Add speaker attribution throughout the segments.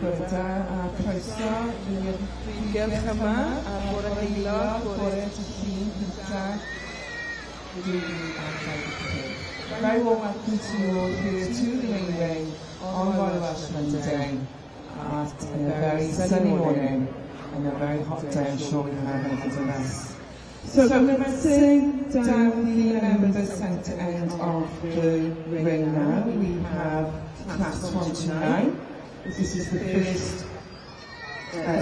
Speaker 1: Bore da a croeso i'r gylch yma ar bore heulog, bore dydd Llun cynta 2025. Very warm welcome to you all here to the main ring on Royal Welsh Monday at a very sunny morning and a very hot day I'm sure we have ahead of us. So commencing down the members centre end of the ring now, we have class 129. This is the first,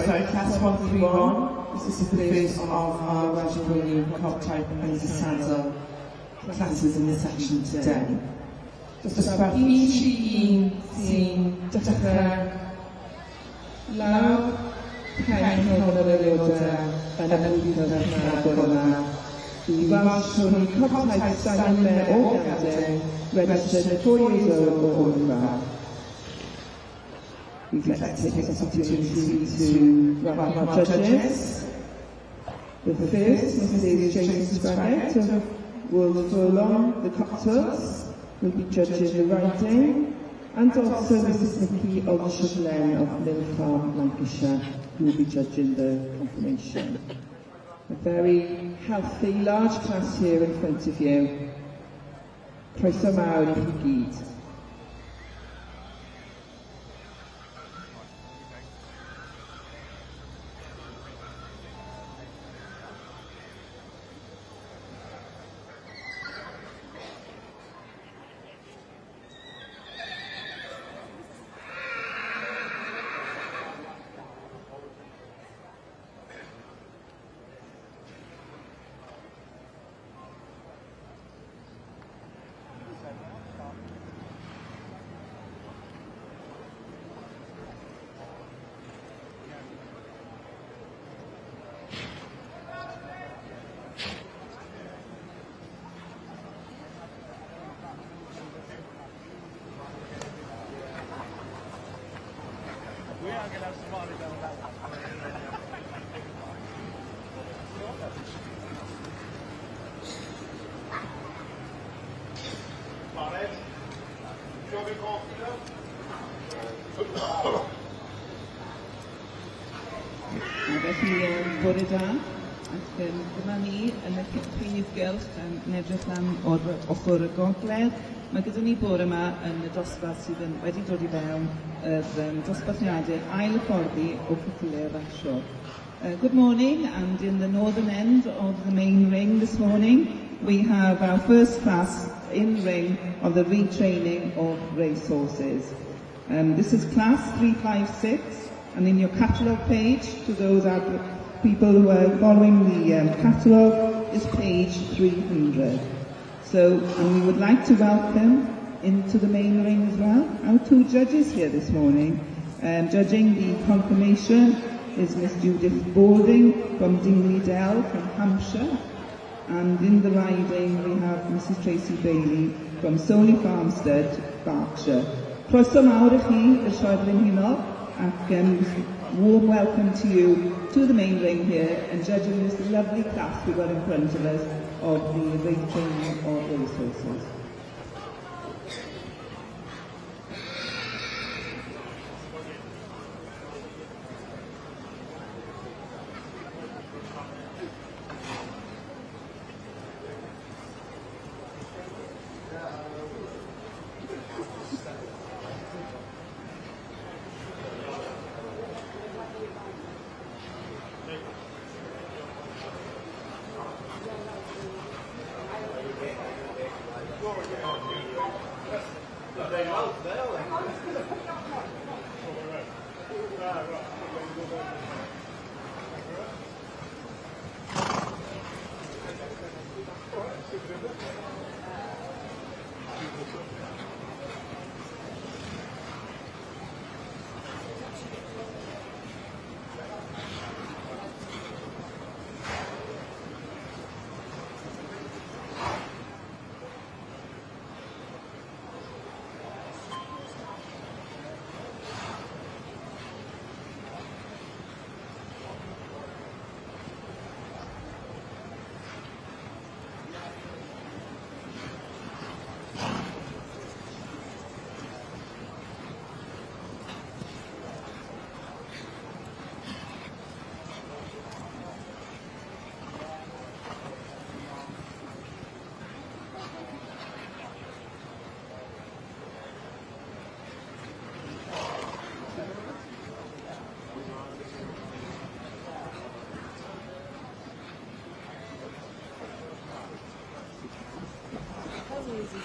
Speaker 1: sorry, class 131. This is the first of our Welsh Pony cob type under saddle classes in the section today. Dosbarth 131 sy'n dechrau lawr pen canol yr aelodau yn y gylch bore yma. The Welsh Pony Cob Type Stallion Mare or Gelding, registered 4 years old or over. We'd like to take this opportunity to welcome our judges. The first, Mrs. Jason Spraggett of World Furlong, the Cotswolds, will be judging the riding, and also Mrs. Nikki Aldershot of Mill Farm, Lancashire, who will be judging the conformation. A very healthy, large class here in front of you. Croeso mawr i chi gyd.
Speaker 2: We are going to have some money down that one. Barod? Jogger coffi now?
Speaker 3: A felly, bore da, ac dyma ni yn y prif gylch yn edrych lan o'r ochr y gogledd. Mae gyda ni bore yma yn y dosbarth sydd yn wedi dod i fewn yr dosbarthiadau ail hyfforddi o ceffylau rasio. Good morning, and in the northern end of the main ring this morning, we have our first class in ring of the retraining of racehorses. This is class 356, and in your catalogue page, to those people who are following the catalogue, is page 300. So, and we would like to welcome into the main ring as well our two judges here this morning. Judging the conformation is Miss Judith Balding from Dingley Dell from Hampshire. And in the riding we have Mrs Tracy Bailey from Soley Farmstead, Berkshire. Croeso mawr i chi i'r Sioe Frenhinol ac warm welcome to you to the main ring here and judging this lovely class we've got in front of us of the retraining of racehorses.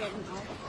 Speaker 4: Getting off.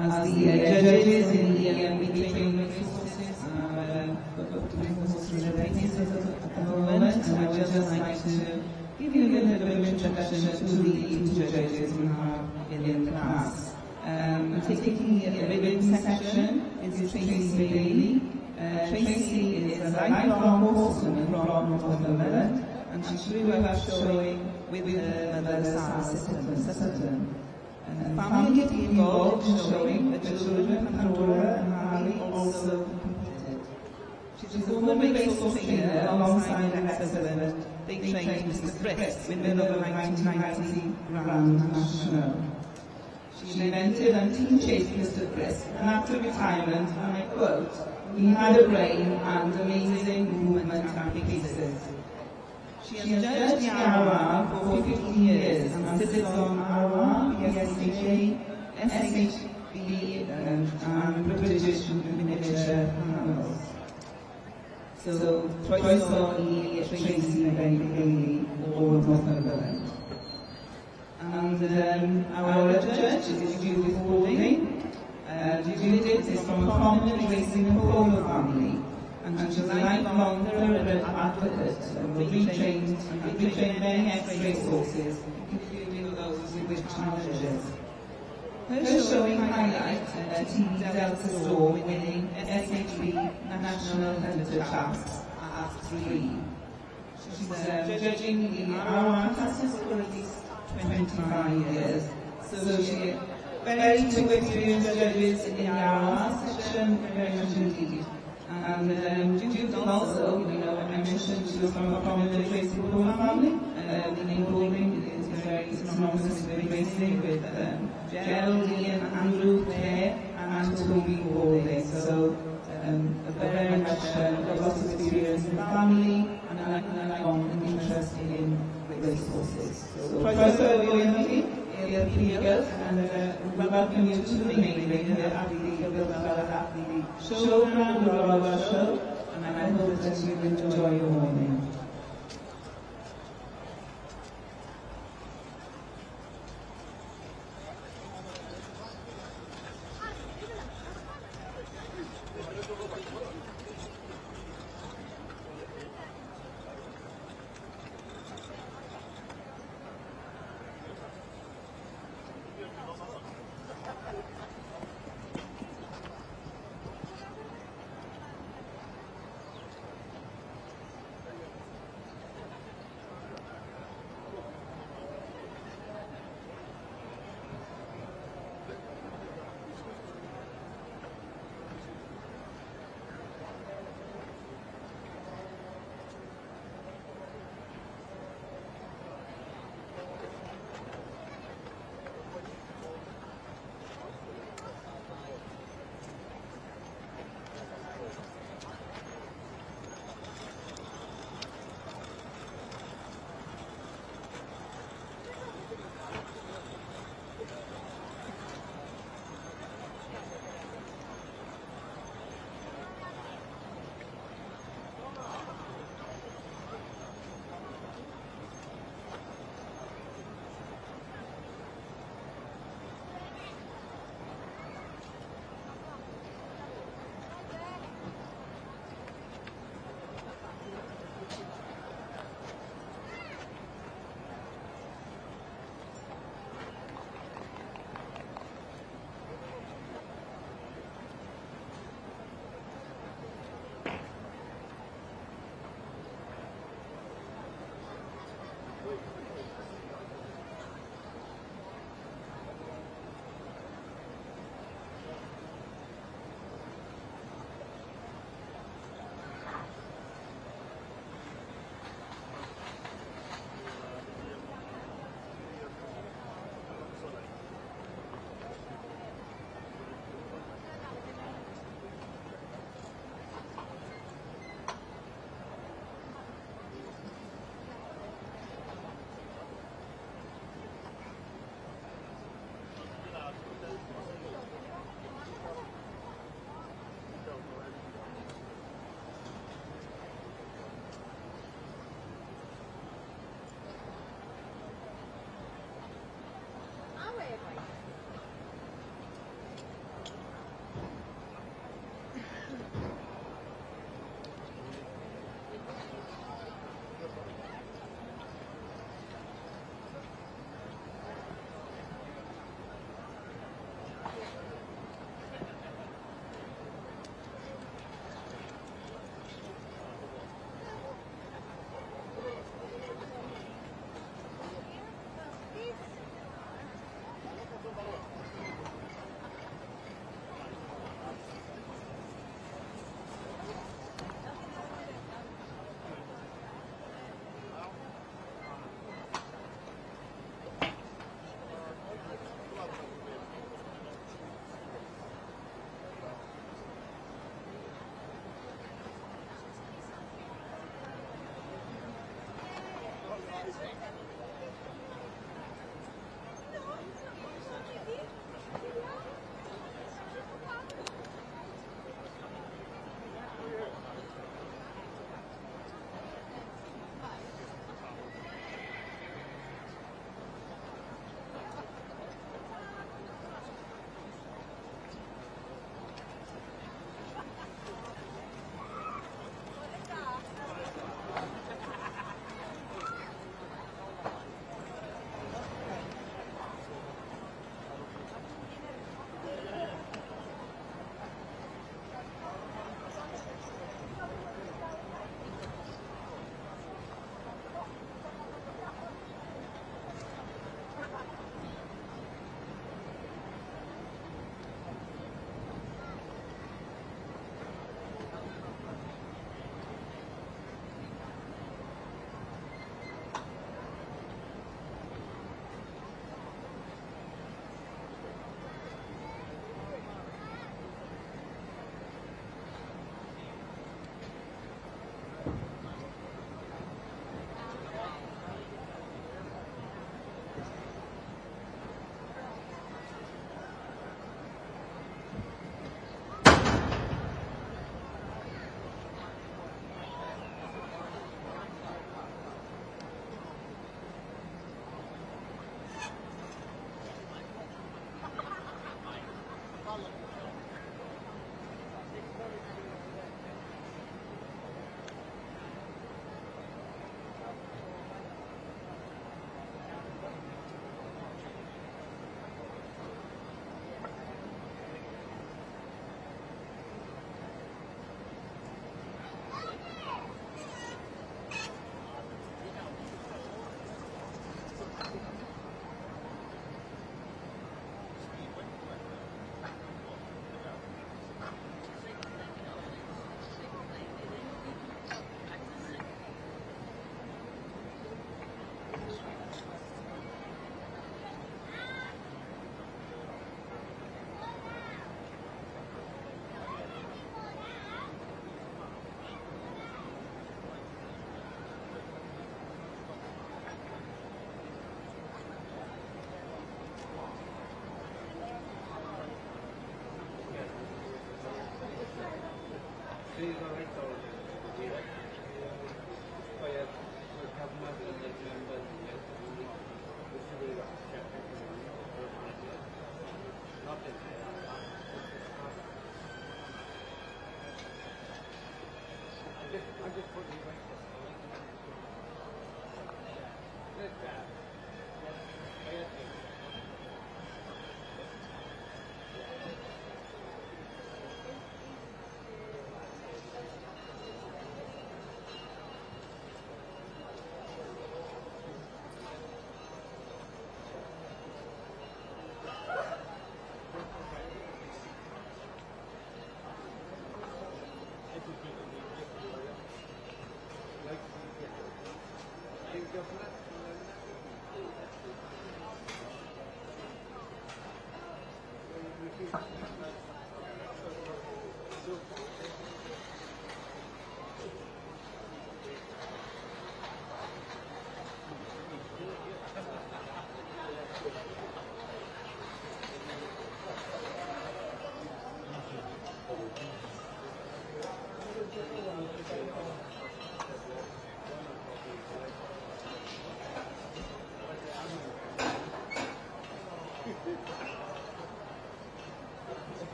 Speaker 3: As the judges in the retraining racehorses are doing horses at the moment, I would just like to give you a little bit of an introduction to the two judges we have in the class. Taking the ribbon section is Tracy Bailey. Tracy is a lifelong horsewoman from Northumberland, and she grew up showing with her mother, Sarah Sutton. Family get involved in showing, the children, Pandora and Harley, also competed. She's a former racehorse trainer alongside her ex-husband. They trained Mr. Frisk, winner of the 1990 Grand National. She invented and team-chased Mr. Frisk, and after retirement, and I quote, "He had a brain and amazing movement and paces." She has judged the RR for 15 years and sits on RR, BSHA, SHB, and British Miniature panels. So, croeso i Tracy Bailey o Northumberland. And our other judge is Judith Balding. Judith is from a prominent racing and polo family, and she's a lifelong thoroughbred advocate and retrained many ex-racehorses, including those with challenges. Her showing highlight TV Delta Storm winning SHB National Hunter Chaps at 3. She's judging the RR classes for at least 25 years. So she very two experienced judges in the RR section, very much indeed. And Judith also, you know, I mentioned she was from a prominent racing polo family. The name Balding is very synonymous with racing, with Gerald, Ian, Andrew, Claire, and Toby Balding. So very much got lots of experience in the family and a long interest in racehorses. So, croeso i'r prif gylch, and we welcome you to the main ring here at the at the showground, the Royal Welsh Show, and I hope that you enjoy your morning.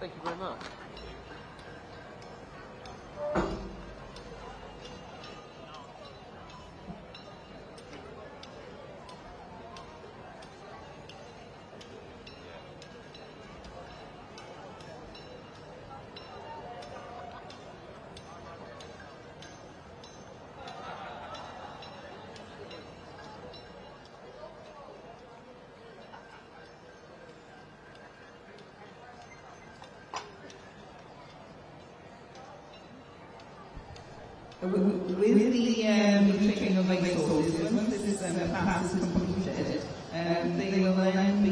Speaker 4: Thank you very much.
Speaker 3: With the training of racehorses, once this class is completed, they will then be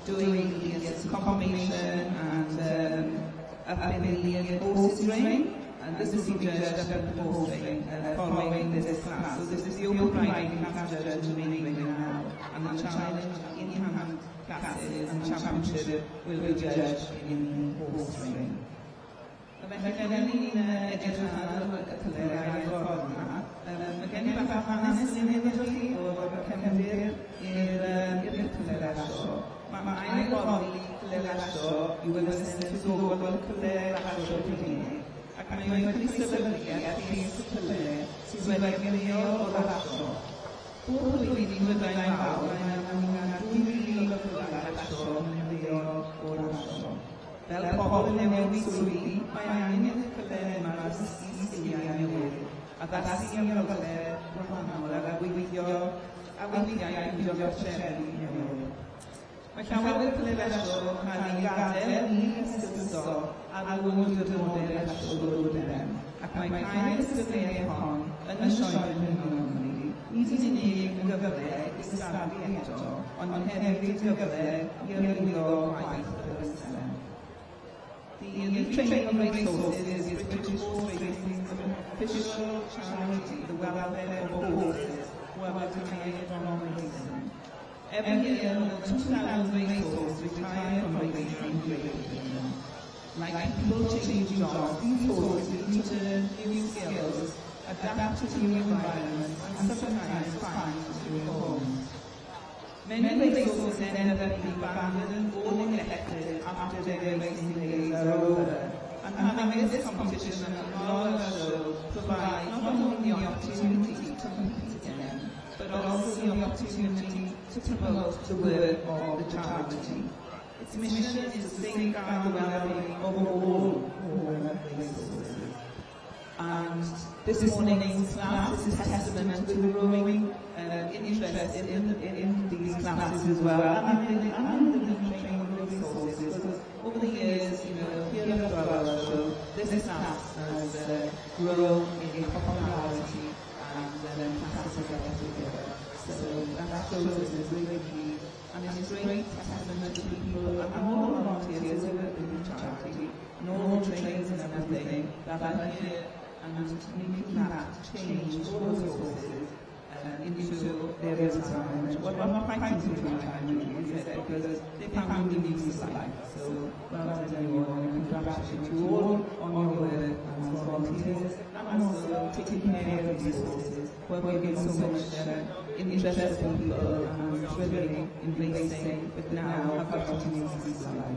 Speaker 3: doing the conformation and up in the horses ring, and this is be judged up at the horse ring following this class. So this is the open riding class judged in the main ring now, and the challenge in-hand classes and championship will be judged in the horse ring. Felly, fel ni'n edrych ar y cyfle ffordd yma, mae gen i bach o hanes yn ei ddweud chi o'r cefndir i'r cyfle rasio. Mae ail ffordd i cyfle rasio yw elusen swyddogol cyfle rasio Prydeinig, ac mae wedi cael ei sefydlu ar lles y cyfle sydd wedi ymddeol o rasio. Bob blwyddyn Brydain Fawr, mae yna mwy na 2,000 o gyfle rasio yn ymddeol o rasio. Fel pobl yn newid swyddi, mae angen y cyfle yma ddysgu sgiliau newydd, addasu amgylchedd gwahanol a gweithio a weithiau i gartrefi newydd. Mae llawer o'r cyfle rasio yn cael ei gadael i esgeuluso ar ôl i'r diwrnodau rasio ddod i ben, ac mae cael y cystadleuaeth hon yn y Sioe Frenhinol Cymru nid yn unig yn gyfle i gystadlu eto, ond hefyd yn gyfle i hyrwyddo gwaith yr elusen. The elite training of racehorses is British Horse Racing's official charity, the welfare of horses who are retired from racing. Every year, more than 2,000 racehorses retire from racing in Great Britain. Like people changing jobs, these horses need to learn new skills, adapt to new environments, and sometimes find new homes. Many racehorses end up being abandoned or neglected after their racing days are over, and having this competition at the Royal Show provides not only the opportunity to compete again, but also the opportunity to promote the work of the charity. Its mission is to safeguard the well-being of all racehorses. And this morning's class is testament to the growing interest in these classes as well, and in the training of racehorses, because over the years, you know, here at the Royal Show, this class has grown in popularity and classes are getting bigger. So that shows us a great need, and it's a great testament to people and all the volunteers who work with the charity and all the trainers and everything that are here and making that change all those horses into their retirement. Well, not quite into retirement, is it? Because they found a new life. So well done you all, and congratulations to you all on your work as volunteers, and also taking care of these horses where we get so much interest in people and struggling in racing, but now have got a new life.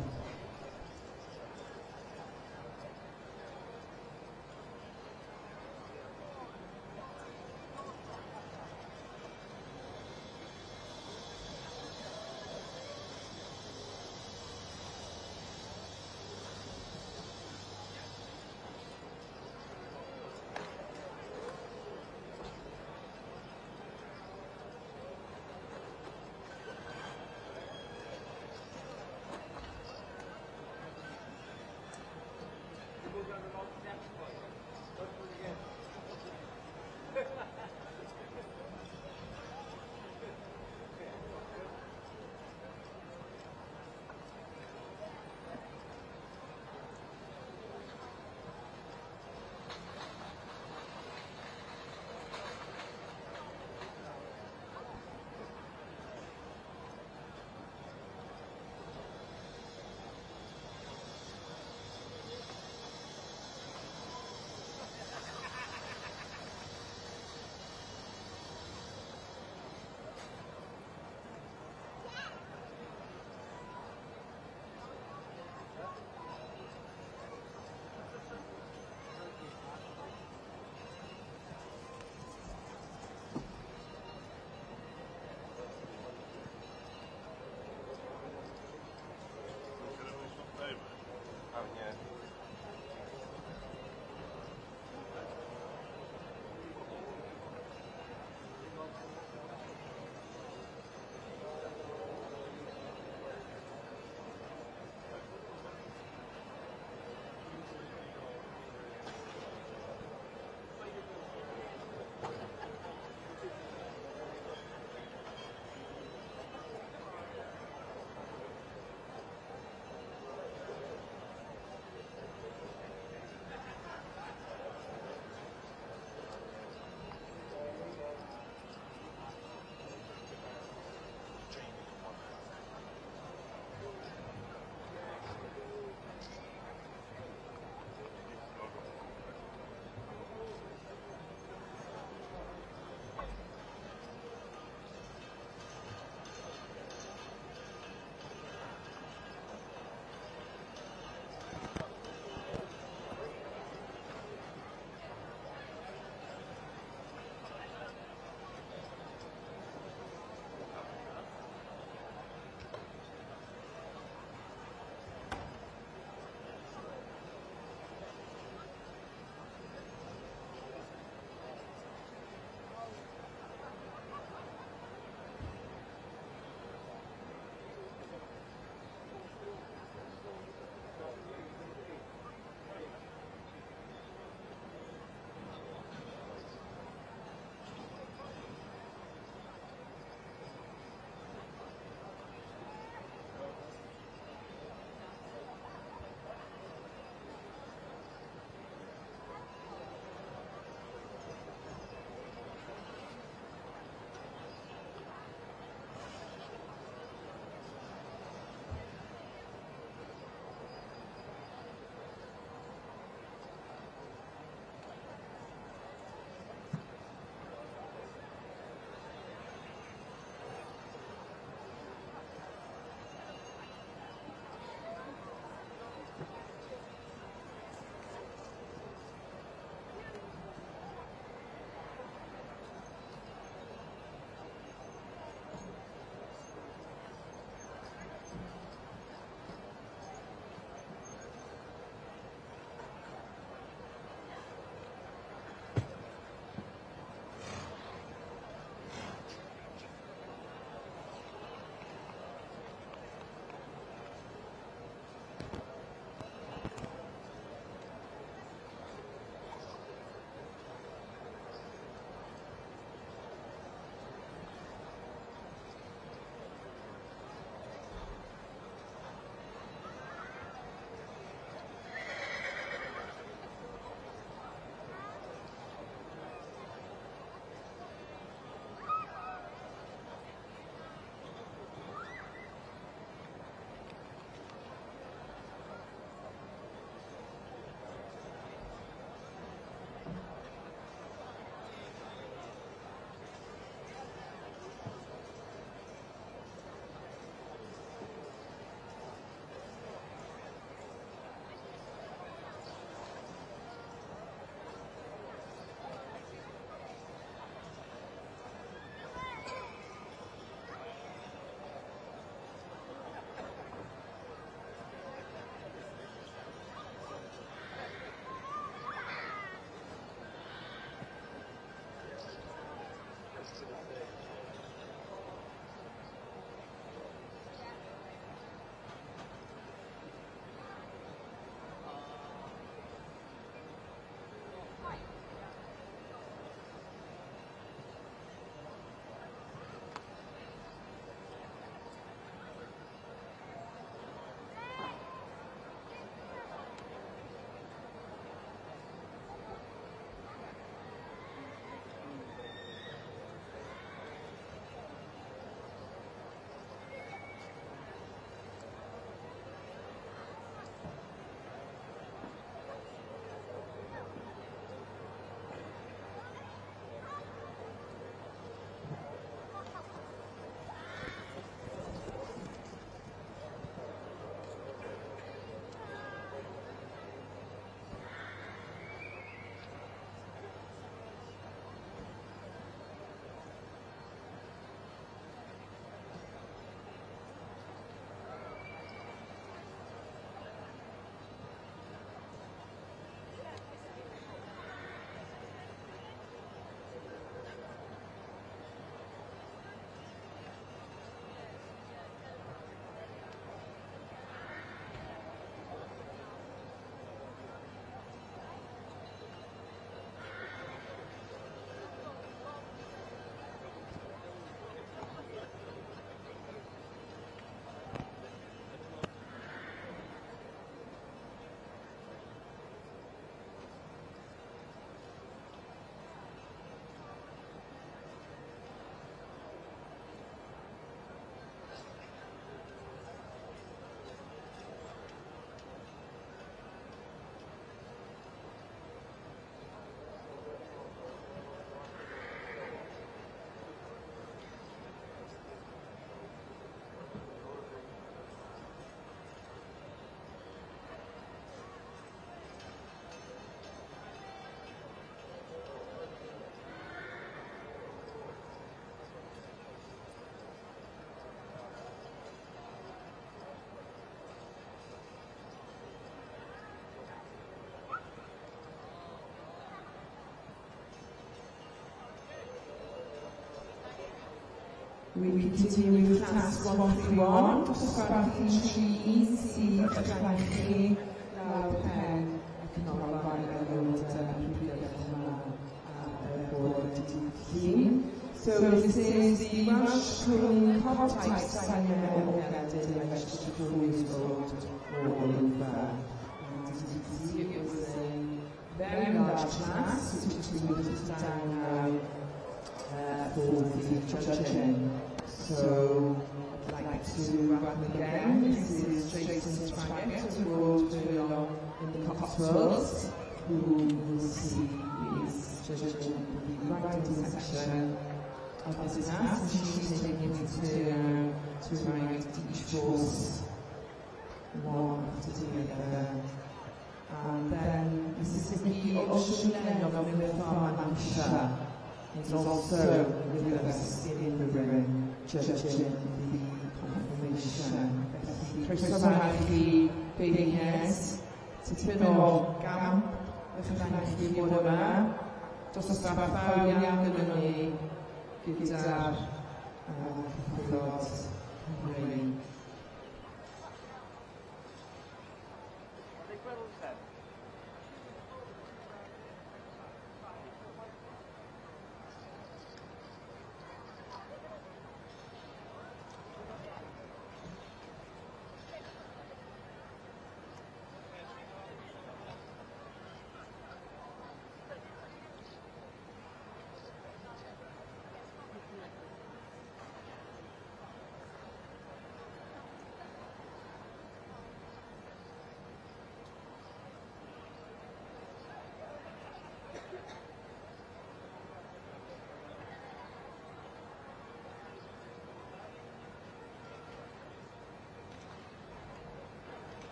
Speaker 1: We continue with class 131, dosbarth 3 sydd o'ch blaen chi, lawr pen y canolfan aelodau rhywbeth yma ar y bore dydd Llun. So this is the Welsh Pony Cob Type Senior Orchid registered 4 years old or over. And as you can see, it was a very large class, which is moved down now for the judging. So I'd like to welcome again Mrs. Jason Traggett, who will along in the Cotswolds, who will see is judging the riding section of this class, and she's taking it to ride each horse one after the other. And then Mrs. Nikki Oshun of Mill Farm, Lancashire, is also with us in the room, judging the conformation. Croeso mawr i chi beirniaid, tipyn o gamp eich chi bod yma. Dosbarth fawr iawn gyda ni gyda'r ceffylod Cymreig.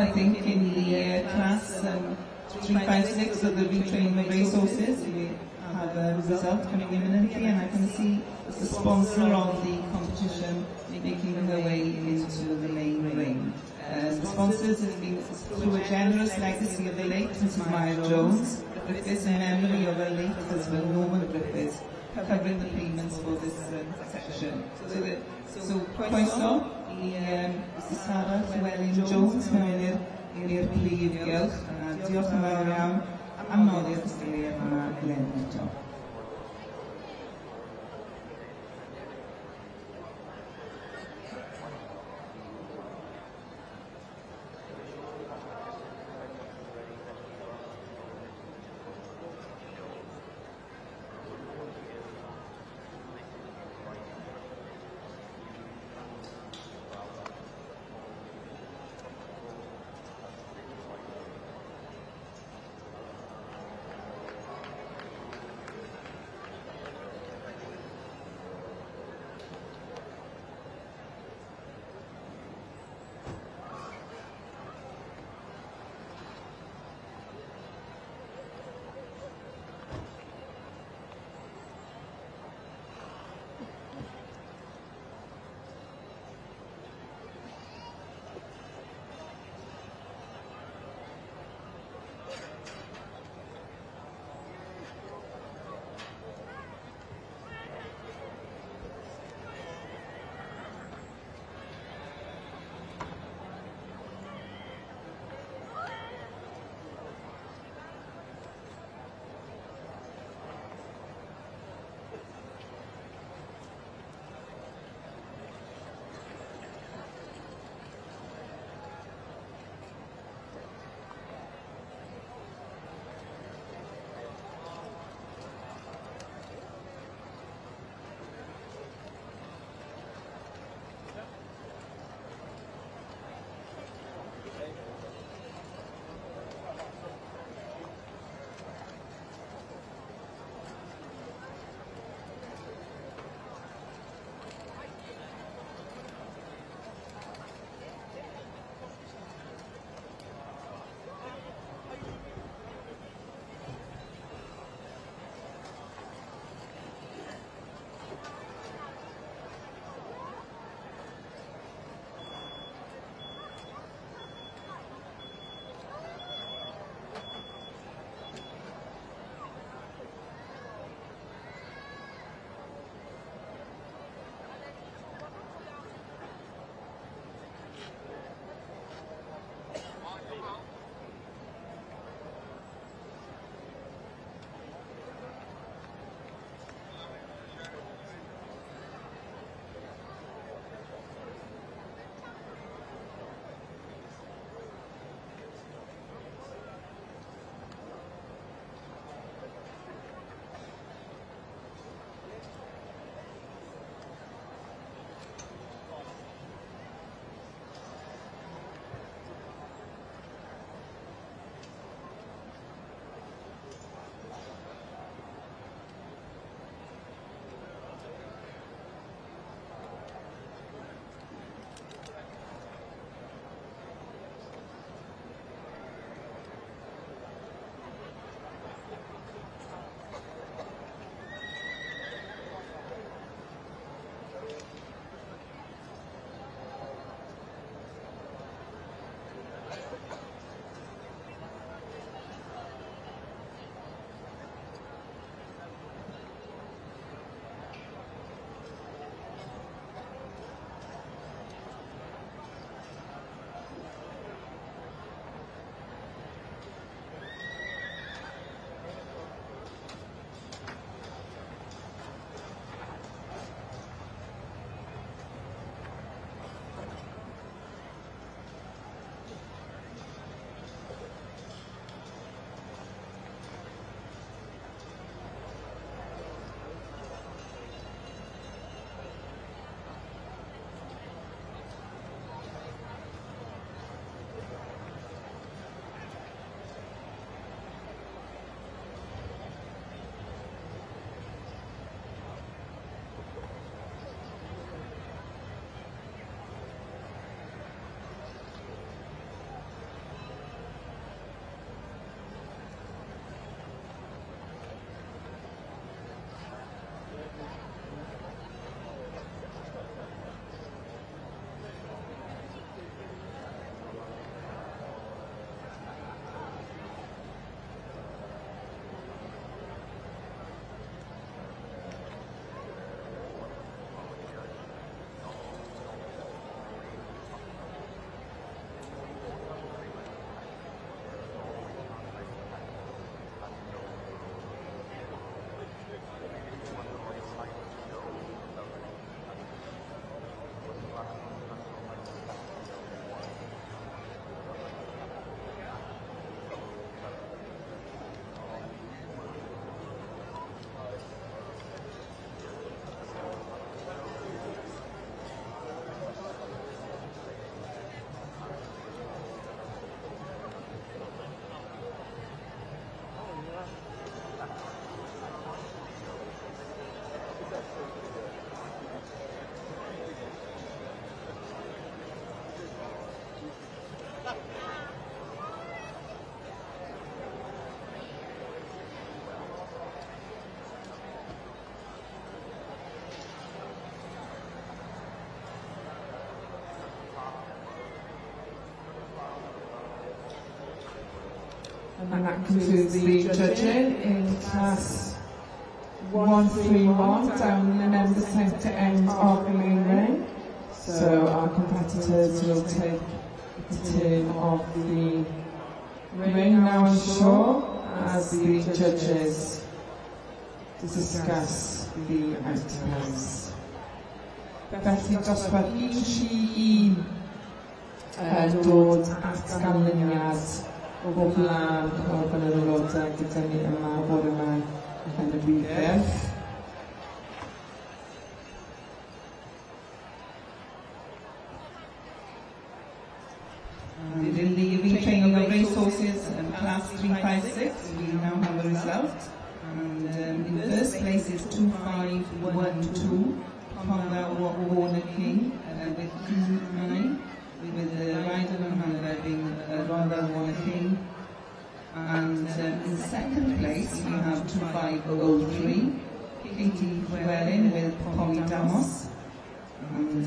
Speaker 3: I think, in the class 356 of the retrainment racehorses. We have a result coming imminently, and I can see the sponsor of the competition making their way into the main ring. The sponsors have been through a generous legacy of the late Mrs. Maya Jones Griffiths in memory of her late husband Norman Griffiths, covering the payments for this section. So croeso i Sarah Llewellyn Jones mewn i'r prif gylch. A diolch yn fawr iawn am noddi'r cystadleuaeth yma eleni eto.
Speaker 1: And that concludes the judging in class 131 down the member centre end of the main ring. So our competitors will take the turn of the ring now, I'm sure, as the judges discuss the outcomes. Felly dosbarth 131 yn dod at ganlyniad o flaen yr aelodau gyda ni yma bore yma yn y brif gylch.
Speaker 3: And in the retraining of racehorses class 356, we now have a result. And in first place is 2512, Conda Warner King with Hugh Manning, with the rider and handler being Rhondda Warner King. And in second place we have 2503, Katie Llewellyn with Polly Damos, and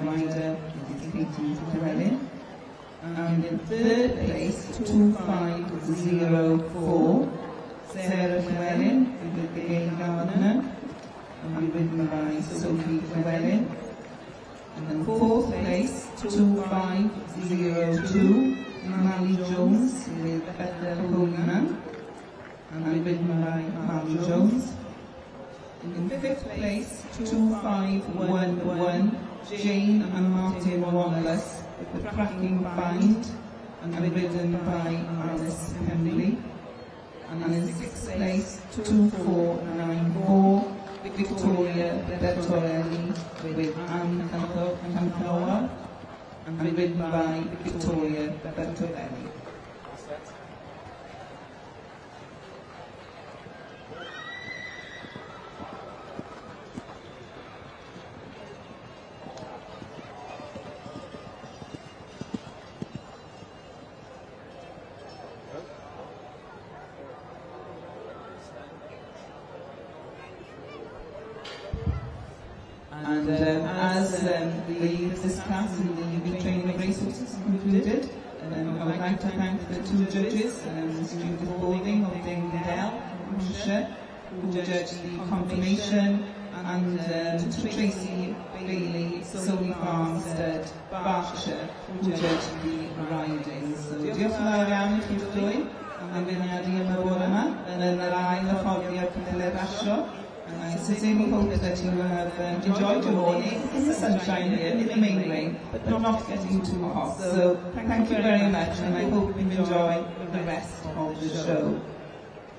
Speaker 3: rider is Katie Llewellyn. And in third place, 2504, Sarah Llewellyn with the Gay Gardner, and ridden by Sophie Llewellyn. And in fourth place, 2502, Mally Jones with Bethel Holyman, and ridden by Mally Jones. In fifth place, 2511, Jane and Martin Wanless with the Cracking Bind, and ridden by Alice Pembley. And in sixth place, 2494, Victoria Bertorelli with Anne Canthoa, and ridden by Victoria Bertorelli. And as this class in the UB training of racehorses is concluded, I would like to thank the two judges, Ms Judith Balding of Dale, Hampshire, who judged the confirmation, and to Tracy Bailey, Soley Farmstead, Berkshire, who judged the riding. So diolch yn fawr iawn i chi'ch dwy am feirniadu yma bore yma yn yr ail hyfforddiad ceffylau rasio. And I sincerely hope that you have enjoyed your morning in the sunshine here in the main ring, but not getting too hot. So thank you very much, and I hope you enjoy the rest of the show.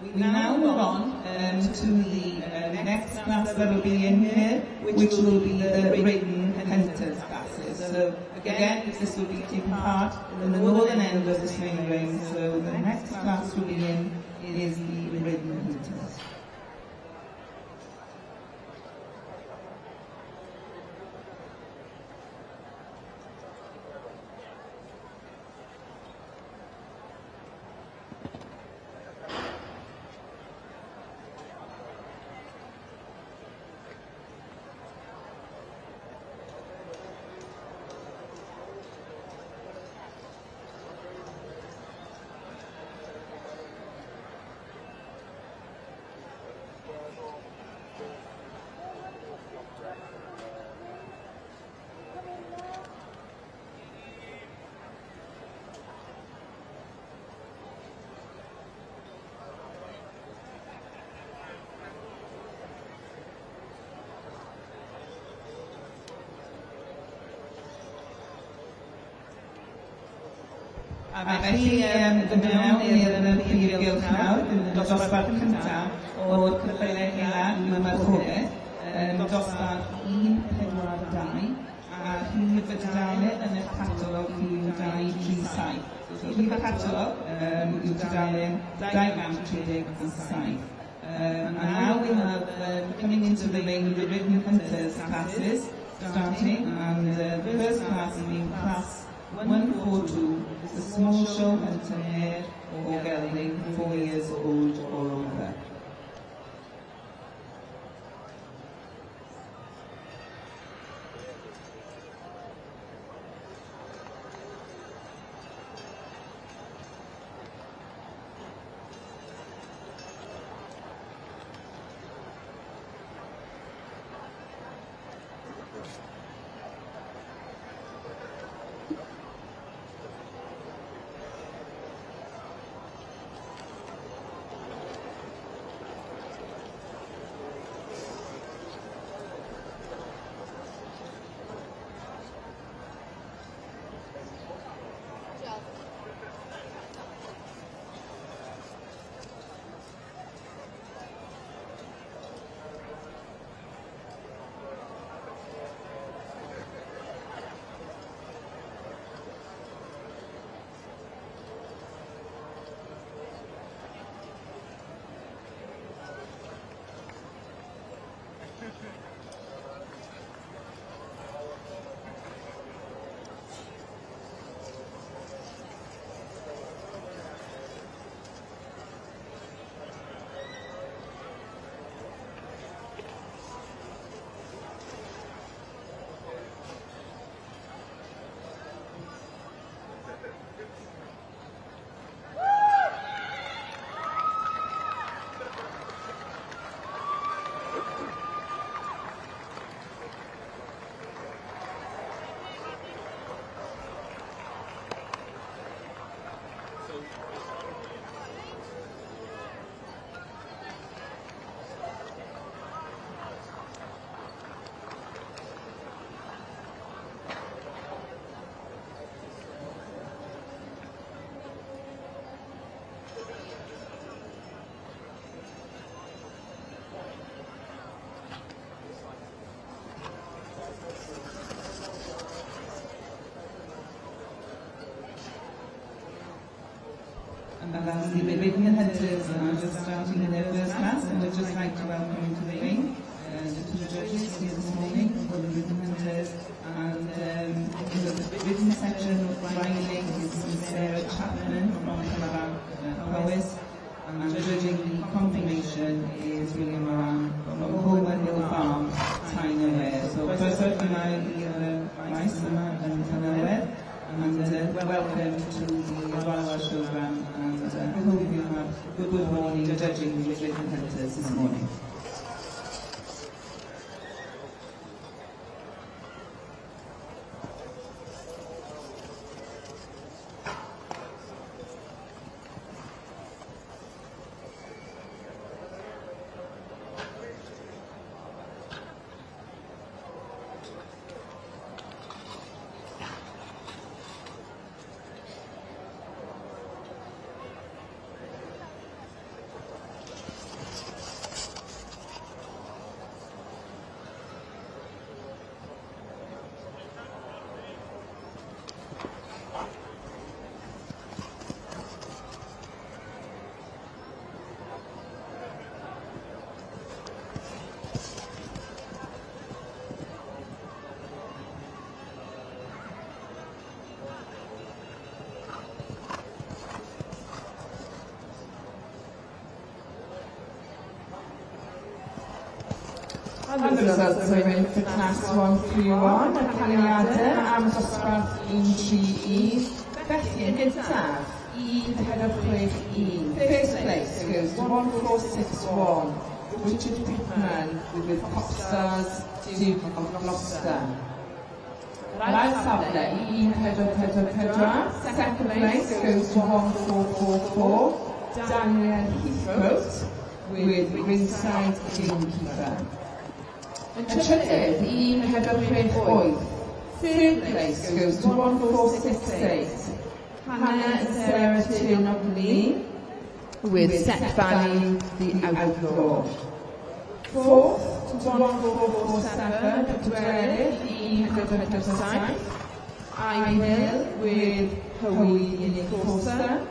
Speaker 3: We now move on to the next class that will be in here, which will be the Ridden Hunters classes. So again, this will be taking part in the northern end of this main ring. So the next class will be in is the Ridden Hunters. A felly, dod mewn i'r prif gylch nawr, dosbarth cyntaf o'r ceffylau eira marchogaeth, dosbarth 142, a rhif y dudalen yn eich catalog yw 237. So rhif y catalog yw tudalen 237. And now we have coming into the main Ridden Hunters classes starting, and the first class being class 142, the small show hunter mare or gelding, 4 years old or over. And that's the Ridden Hunters are just starting in their first class, and we'd just like to welcome into the ring the two judges here this morning for the Ridden Hunters. And in the Ridden section, riding is Sarah Chapman from Calabar, Powys. And judging the confirmation is William Moran from Coleman Hill Farm, Tyne. So croeso yma i'r maes yma yn Llanelwedd, and welcome to the Royal Welsh Showground, and I hope you have a good morning judging these Ridden Hunters this morning.
Speaker 1: And the results are in for class 131, y canlyniadau am dosbarth 131. Felly, yn gyntaf, 1461. First place goes to 1461, Richard Pittman with Popstars, Duke of Gloucester. Yr ail safle i 1444. Second place goes to 1444, Daniel Heathcote with Ringside Gamekeeper. Yn trydydd, 1468. Third place goes to 1468, Hannah and Sarah Turnock-Lee
Speaker 4: with Set Valley, the Outlaw.
Speaker 1: Fourth to 1447, pedwerydd, 1447, I Hill with Hoey the Enforcer.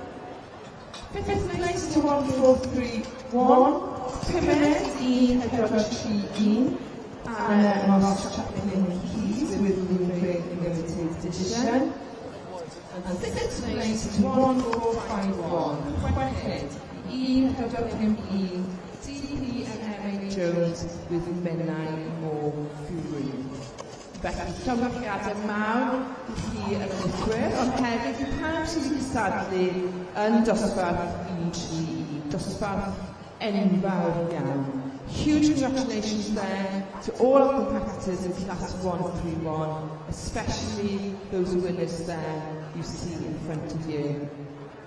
Speaker 1: Fifth place to 1431, Pumed, 1431, Anna and Ross Chaplin Keys with Moonbird Limited Edition. And sixth place to 1451, chweched, 1451, DP and MA
Speaker 4: Jones with Menai Moore Fury. Felly, llongyfarchiadau mawr i chi yr enillwyr, ond hefyd i pawb sydd wedi cystadlu yn dosbarth 131, dosbarth enfawr iawn. Huge congratulations there to all our competitors in class 131, especially those winners there you see in front of you.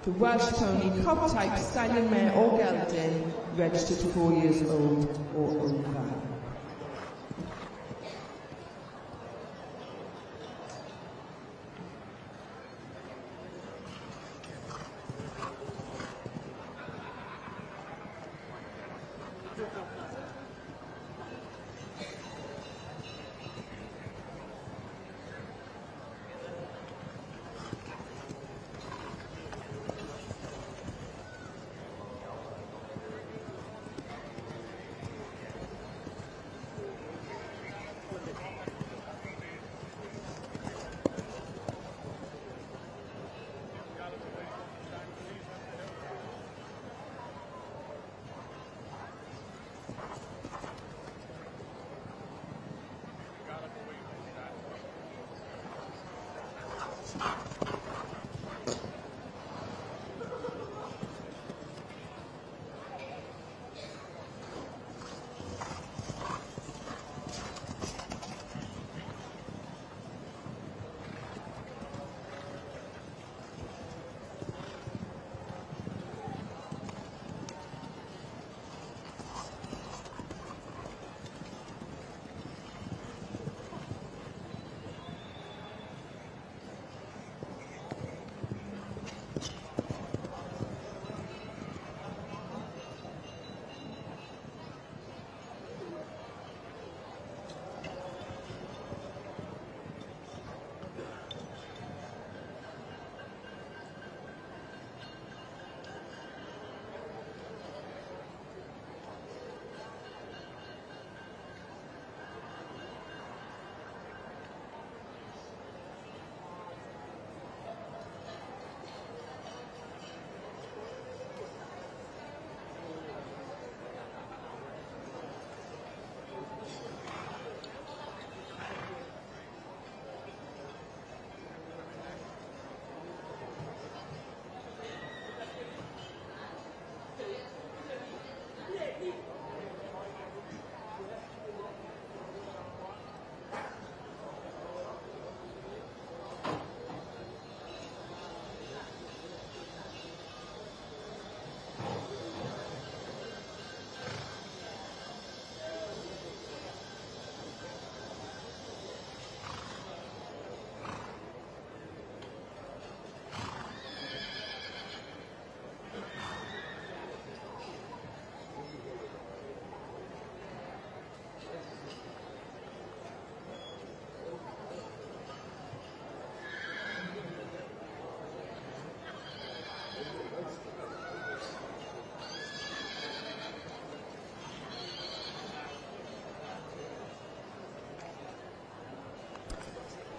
Speaker 4: The Welsh Pony Cob Type Stallion Mare or Gelding, registered 4 years old or over.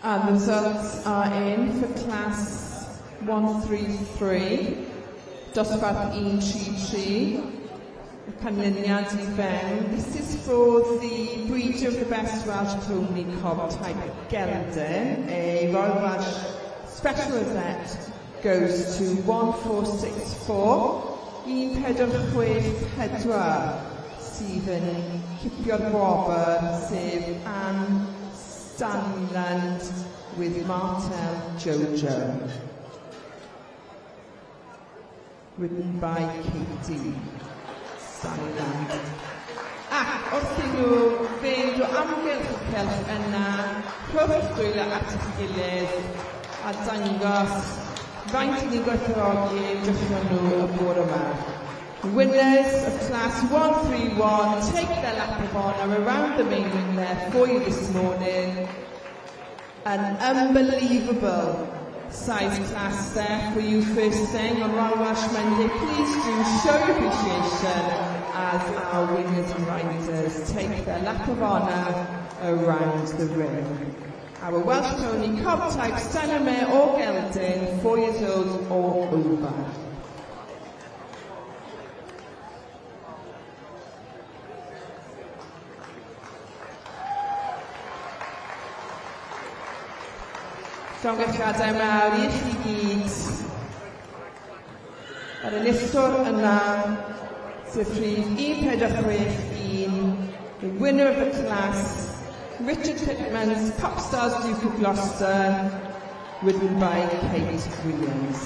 Speaker 4: And the results are in for class 133, dosbarth 133, y canlyniad i fewn. This is for the breeder of the best Welsh Pony Cob type Gelding. A Royal Welsh Special Rosette goes to 1464, 1464 sydd yn cipio'r gwobr, sef Anne Stanland with Martel Jojo. Ridden by Katie Stanland. Ac wrth i nhw fynd o amgylch y cylch yna, rhowch dwylo at eich gilydd a dangos faint i ni'n gwerthfawrogi ymdrechion nhw y bore yma. The winners of class 131 take their lap of honour around the main ring there for you this morning. An unbelievable size class there for you first thing on Royal Welsh Monday. Please do show your appreciation as our winners and riders take their lap of honour around the ring. Our Welsh Pony Cob type stunner mare or gelding, 4 years old or over. Llongyfarchiadau mawr i chi gyd. Yr enillwr yna, sef rhif 1461, the winner of the class, Richard Pittman's Popstars Duke of Gloucester, ridden by Kate Williams.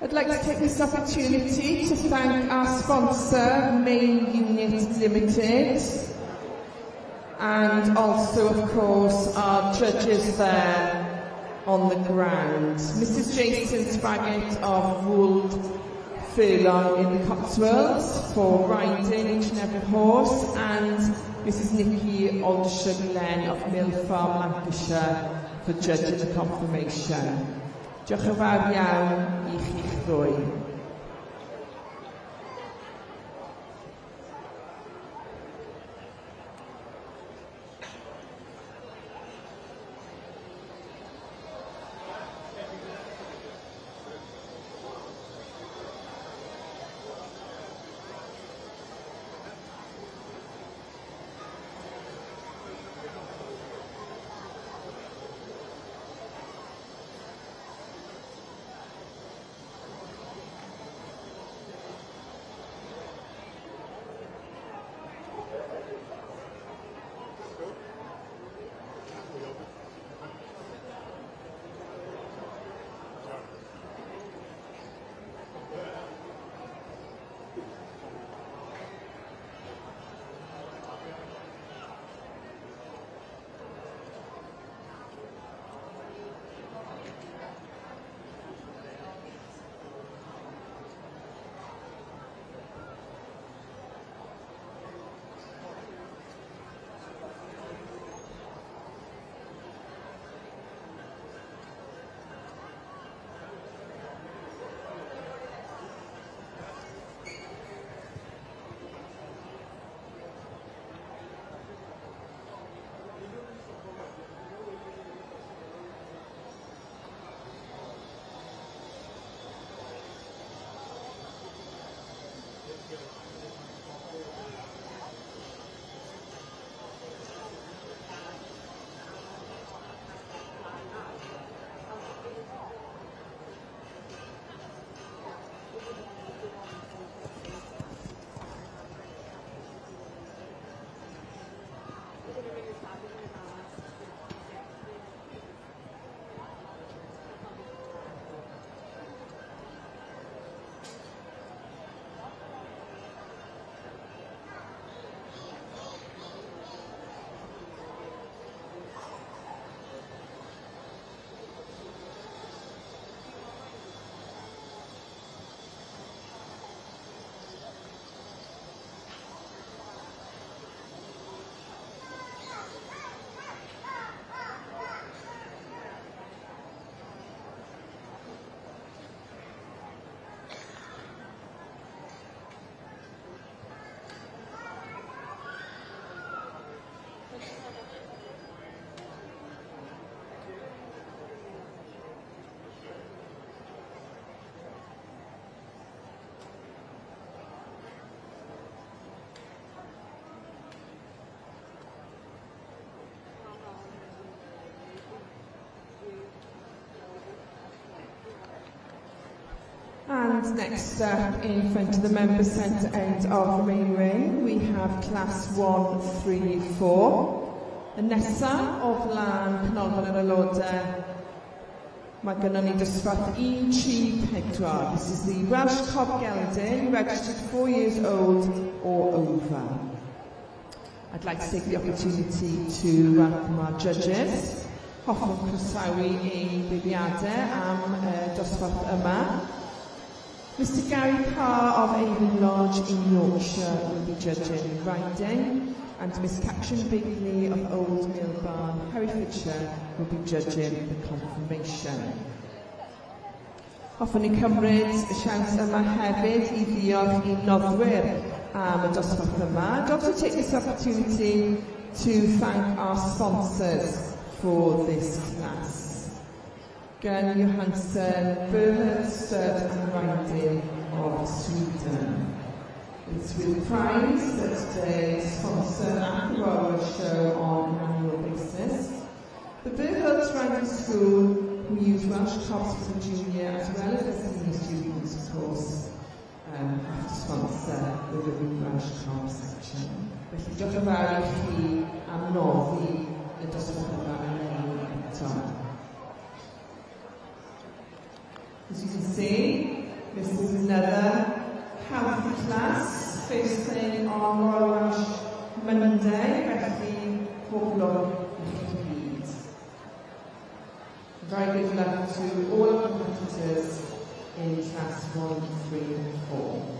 Speaker 4: I'd like to take this opportunity to thank our sponsor, Main Unit Limited, and also, of course, our judges there on the ground. Mrs. Jason Spraggett of Wold Furlong in the Cotswolds for riding each and every horse, and Mrs. Nikki Aldershot Glenn of Mill Farm, Lancashire, for judging the conformation. Diolch yn fawr iawn i chi'ch ddwy. And next up, in front of the member centre end of the main ring, we have class 1, 3, 4. Y nesa o flaen Canolfan yr Aelodau, mae gynnon ni dosbarth 1, 3, 4. This is the Welsh Cob Gelding, registered 4 years old or over. I'd like to take the opportunity to welcome our judges. Hoffwn croesawu ein beirniadau am dosbarth yma. Mr Gary Carr of Avon Lodge in Yorkshire will be judging riding, and Miss Catherine Bigley of Old Mill Barn, Herefordshire, will be judging the conformation. Hoffwn i cymryd y siawns yma hefyd i ddiolch i'n noddwyr am y dosbarth yma. I'd also take this opportunity to thank our sponsors for this class. Gun Johansson, Bernard Stud and Riding of Sweden. It's with pride that they sponsor at the Royal Show on an annual basis. The Burhult Riding School, who use Welsh Cobs for the junior as well as the senior students, of course, have to sponsor the Living Welsh Cob section. Felly diolch yn fawr i chi am noddi y dosbarth yma eleni eto. As you can see, this is another healthy class, first thing on Royal Welsh Monday, felly pob lwc i chi gyd. Very good luck to all the competitors in class 1, 3 and 4.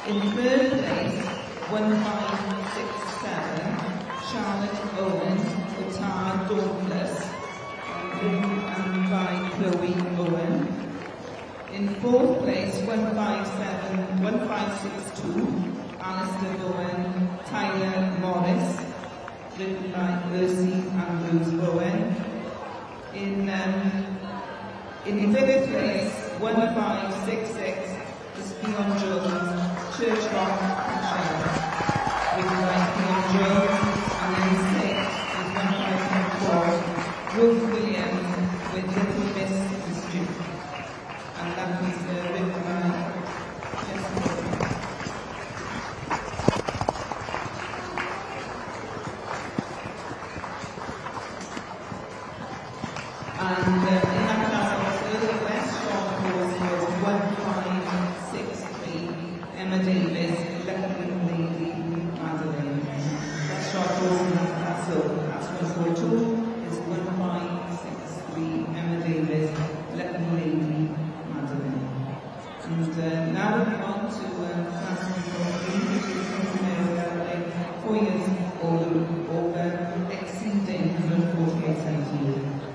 Speaker 3: In third place, 1567, Charlotte Owen, Guitar Dauntless, written and by Chloe Owen. In fourth place, 1562, Alistair Bowen, Tyler Morris, written by Mercy Andrews Bowen. In fifth place, 1566, is Ffion Jones, Church Rock and Shell, written by Ffion Jones. And in sixth is 1574, Ruth Williams with Little Miss Mischief. And that is written by Jessica. And in that class also, the best short horse was 1563, Emma Davies, Lucky Lady Madeline. Best short horse in that class, so class 142 is 1563, Emma Davies, Lucky Lady Madeline. And now we're on to class 143, which is Mary, 4 years old, over, exceeding 148 centimetres.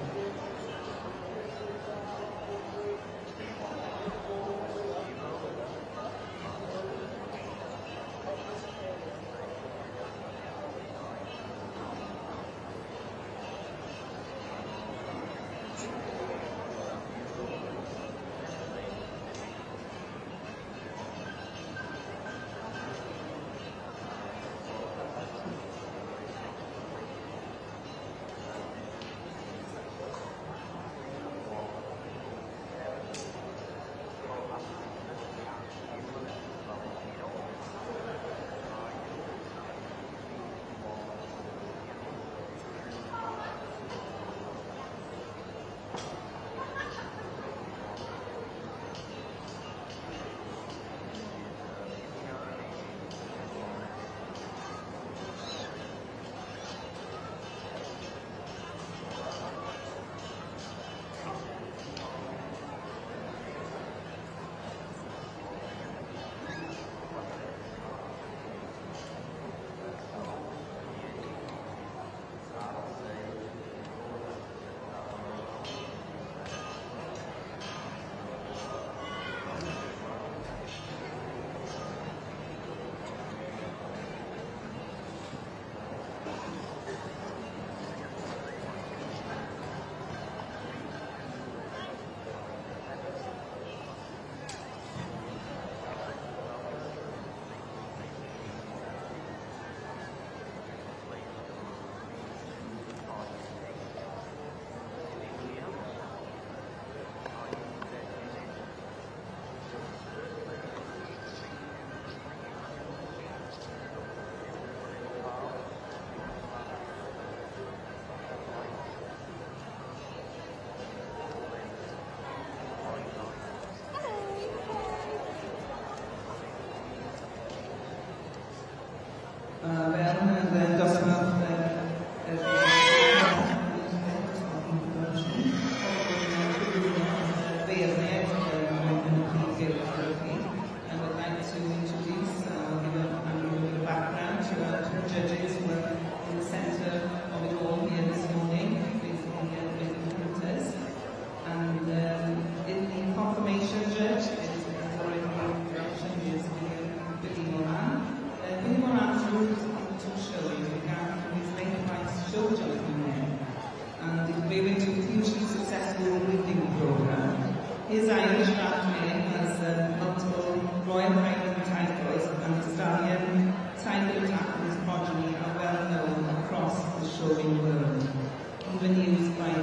Speaker 3: even used by the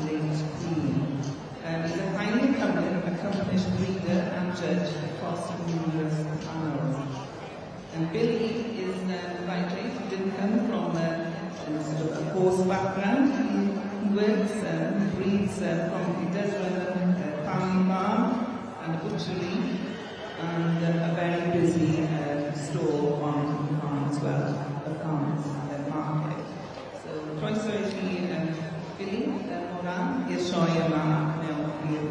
Speaker 3: late Queen. He's a highly accomplished breeder and judge across numerous panels. And Billy is by trade. He didn't come from a sort of a horse background. He works, breeds from, he does run a family farm and a butchery and a very busy store on the farm as well, a farm's market. So, croeso I chi, Billy Moran, i'r sioe yma mewn i'r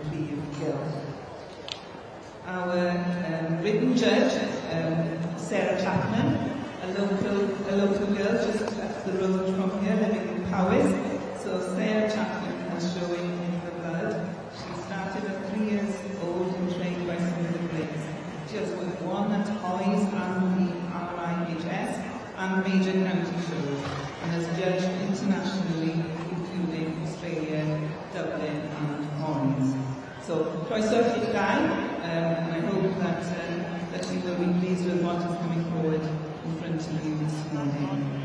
Speaker 3: prif gylch. Our ridden judge, Sarah Chapman, a local girl just up the road from here, living in Powys. So Sarah Chapman has showing in her blood. She started at 3 years old and trained by some of the greats. She has won at Hoys and the RIHS and major county shows and has judged internationally, including Australia, Dublin and Hoys. So, croeso chi'ch dau, and I hope that you will be pleased with what is coming forward in front of you this morning.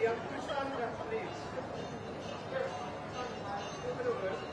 Speaker 2: William, could you stand up, please? Chris, stand back, move it over.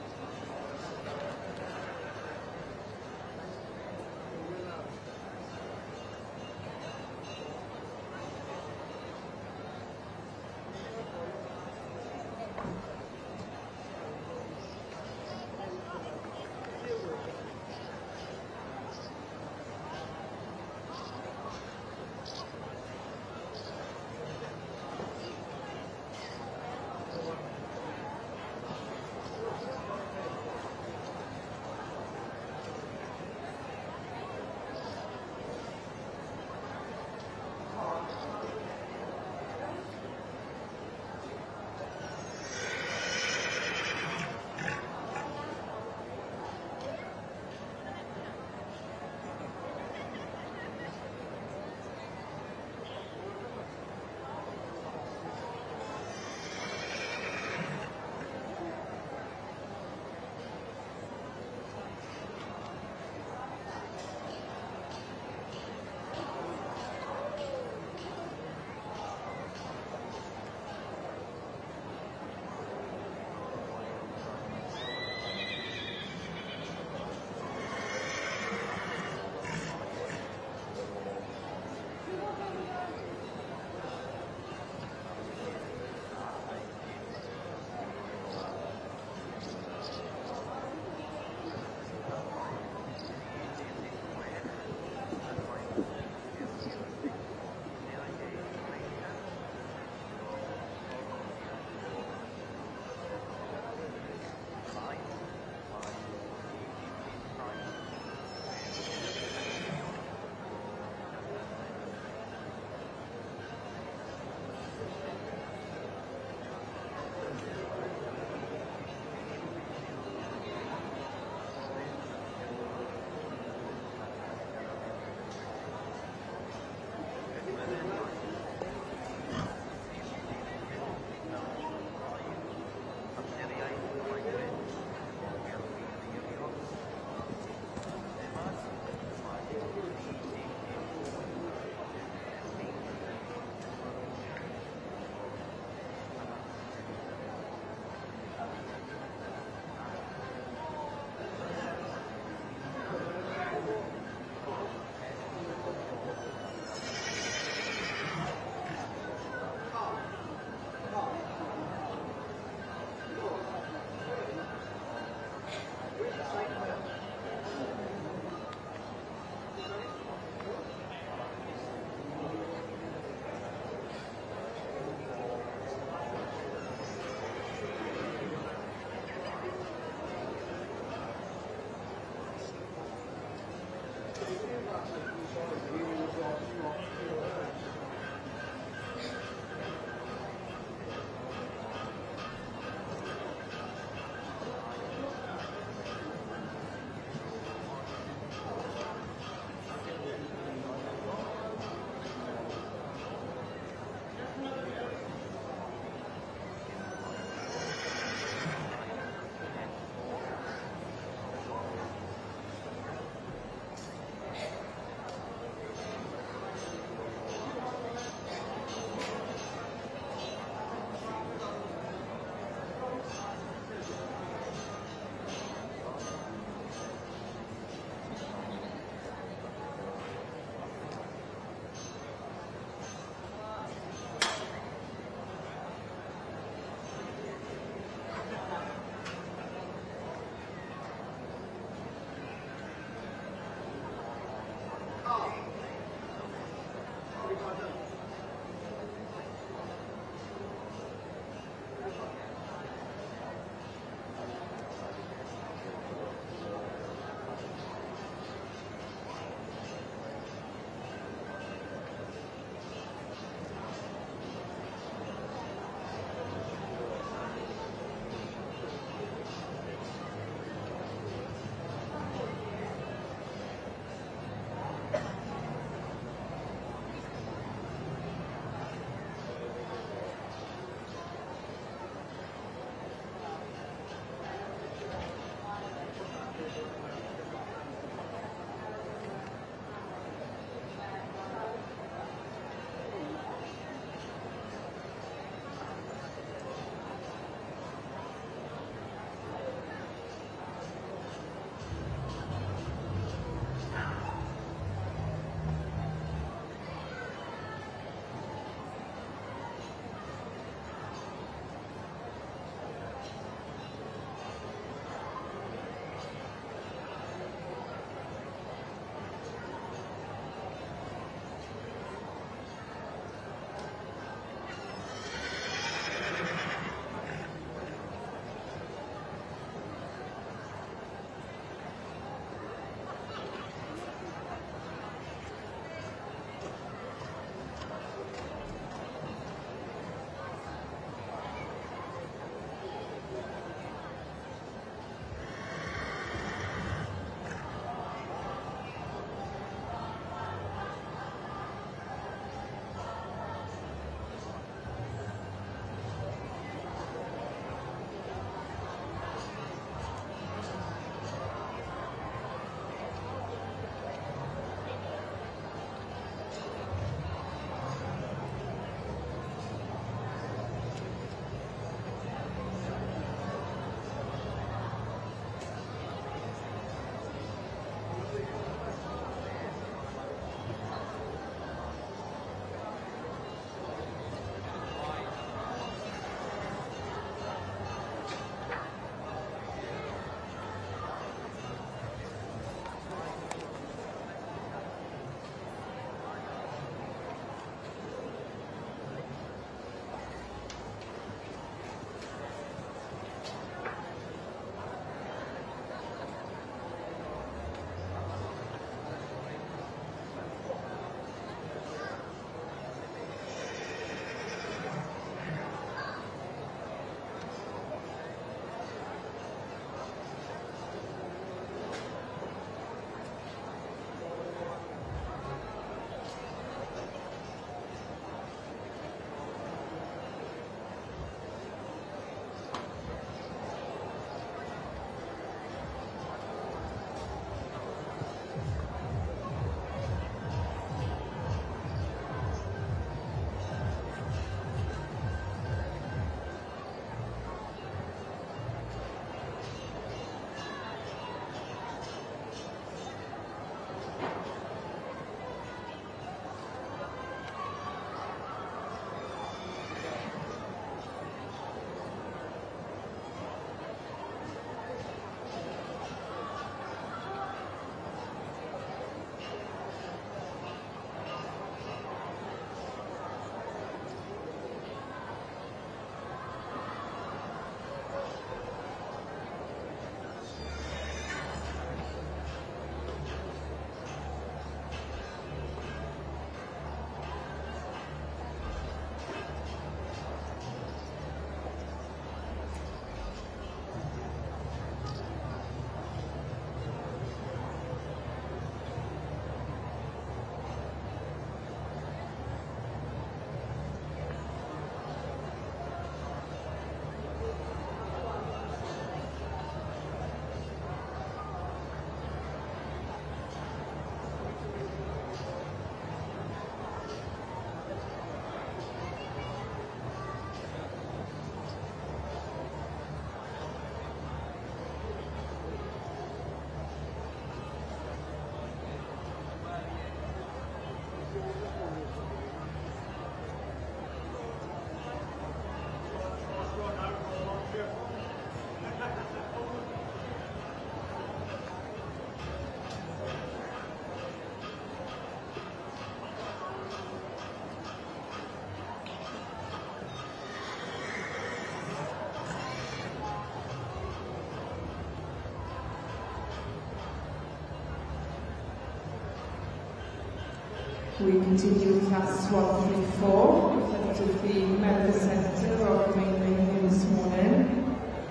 Speaker 4: We continue with class 134 in front of the medical centre of the main ring here this morning.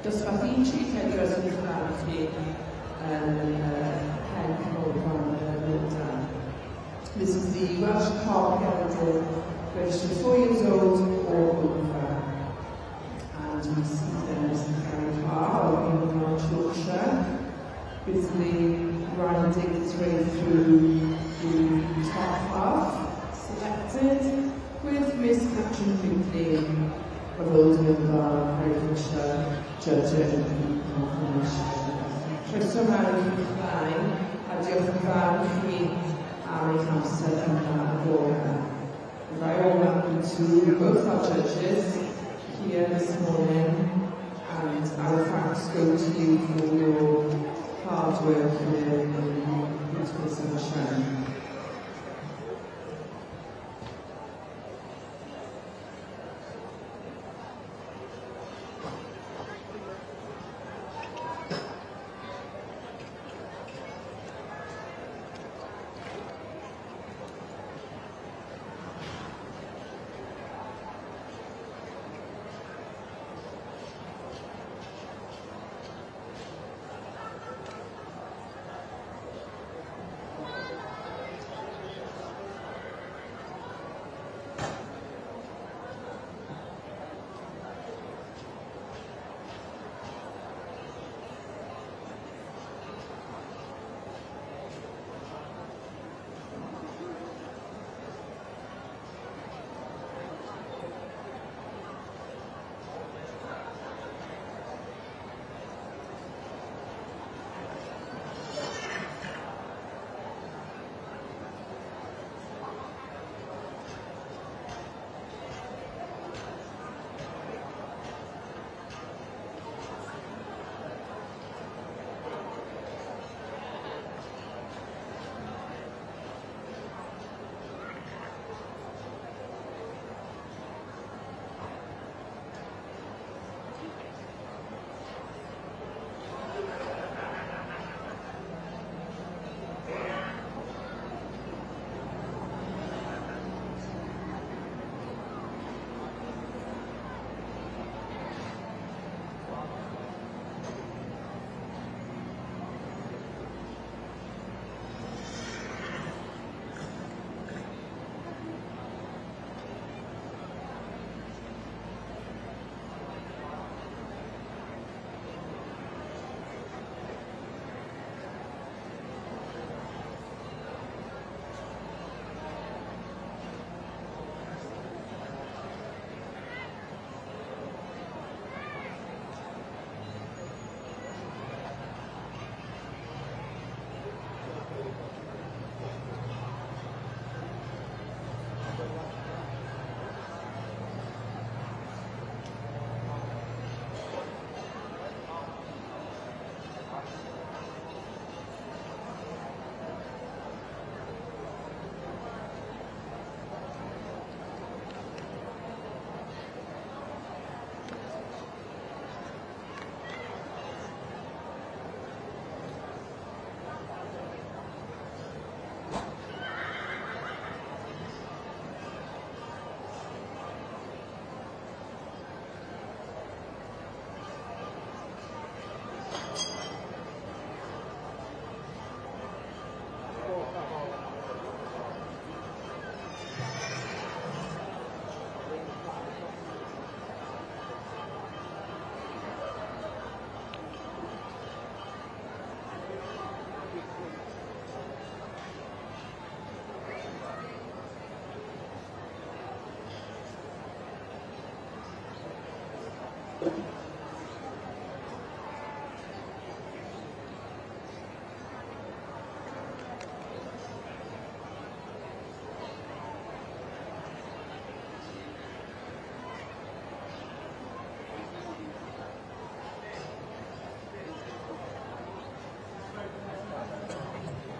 Speaker 4: Dosbarth 134 sydd i'ch barn chi yn pen canolfan Lwydan. This is the Welsh Cob Gelding, registered 4 years old or over. And we see there Mr. Gary Carr of North Yorkshire, busily grinding his way through the top half, selected, with Miss Catherine Binkley of Oldham Bar, Herefordshire, judging the confirmation. Croeso mawr i chi'ch ddau, a diolch yn fawr i chi am eich amser yma y bore. A very warm welcome to both our judges here this morning, and our thanks go to you for your hard work here in the beautiful sunshine.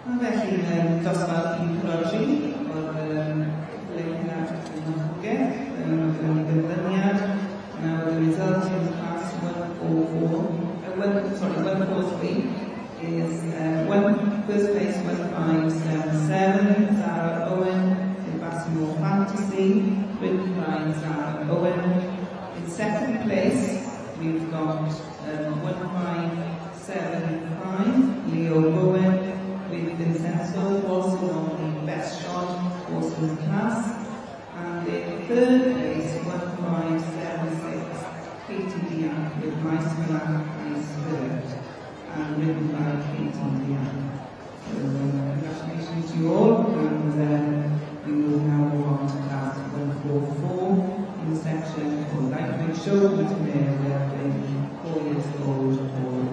Speaker 3: A felly, dosbarth 143 o'r cyfle marchogaeth yn ganlyniad. Now the result in class 144, 143 is first place 1577, Sarah Owen, Fantasy, ridden by Zara Owen. In second place, we've got 1575, Leo Bowen, with Vincenzo, also on the best shot horse in the class. And in third place, 1576, Katie Diak with Mice Milan Ice Spirit, and ridden by Katie Diak. So congratulations to you all, and we will now move on to class 144 in the section for lightweight show mare whelping, 4 years old or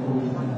Speaker 3: older.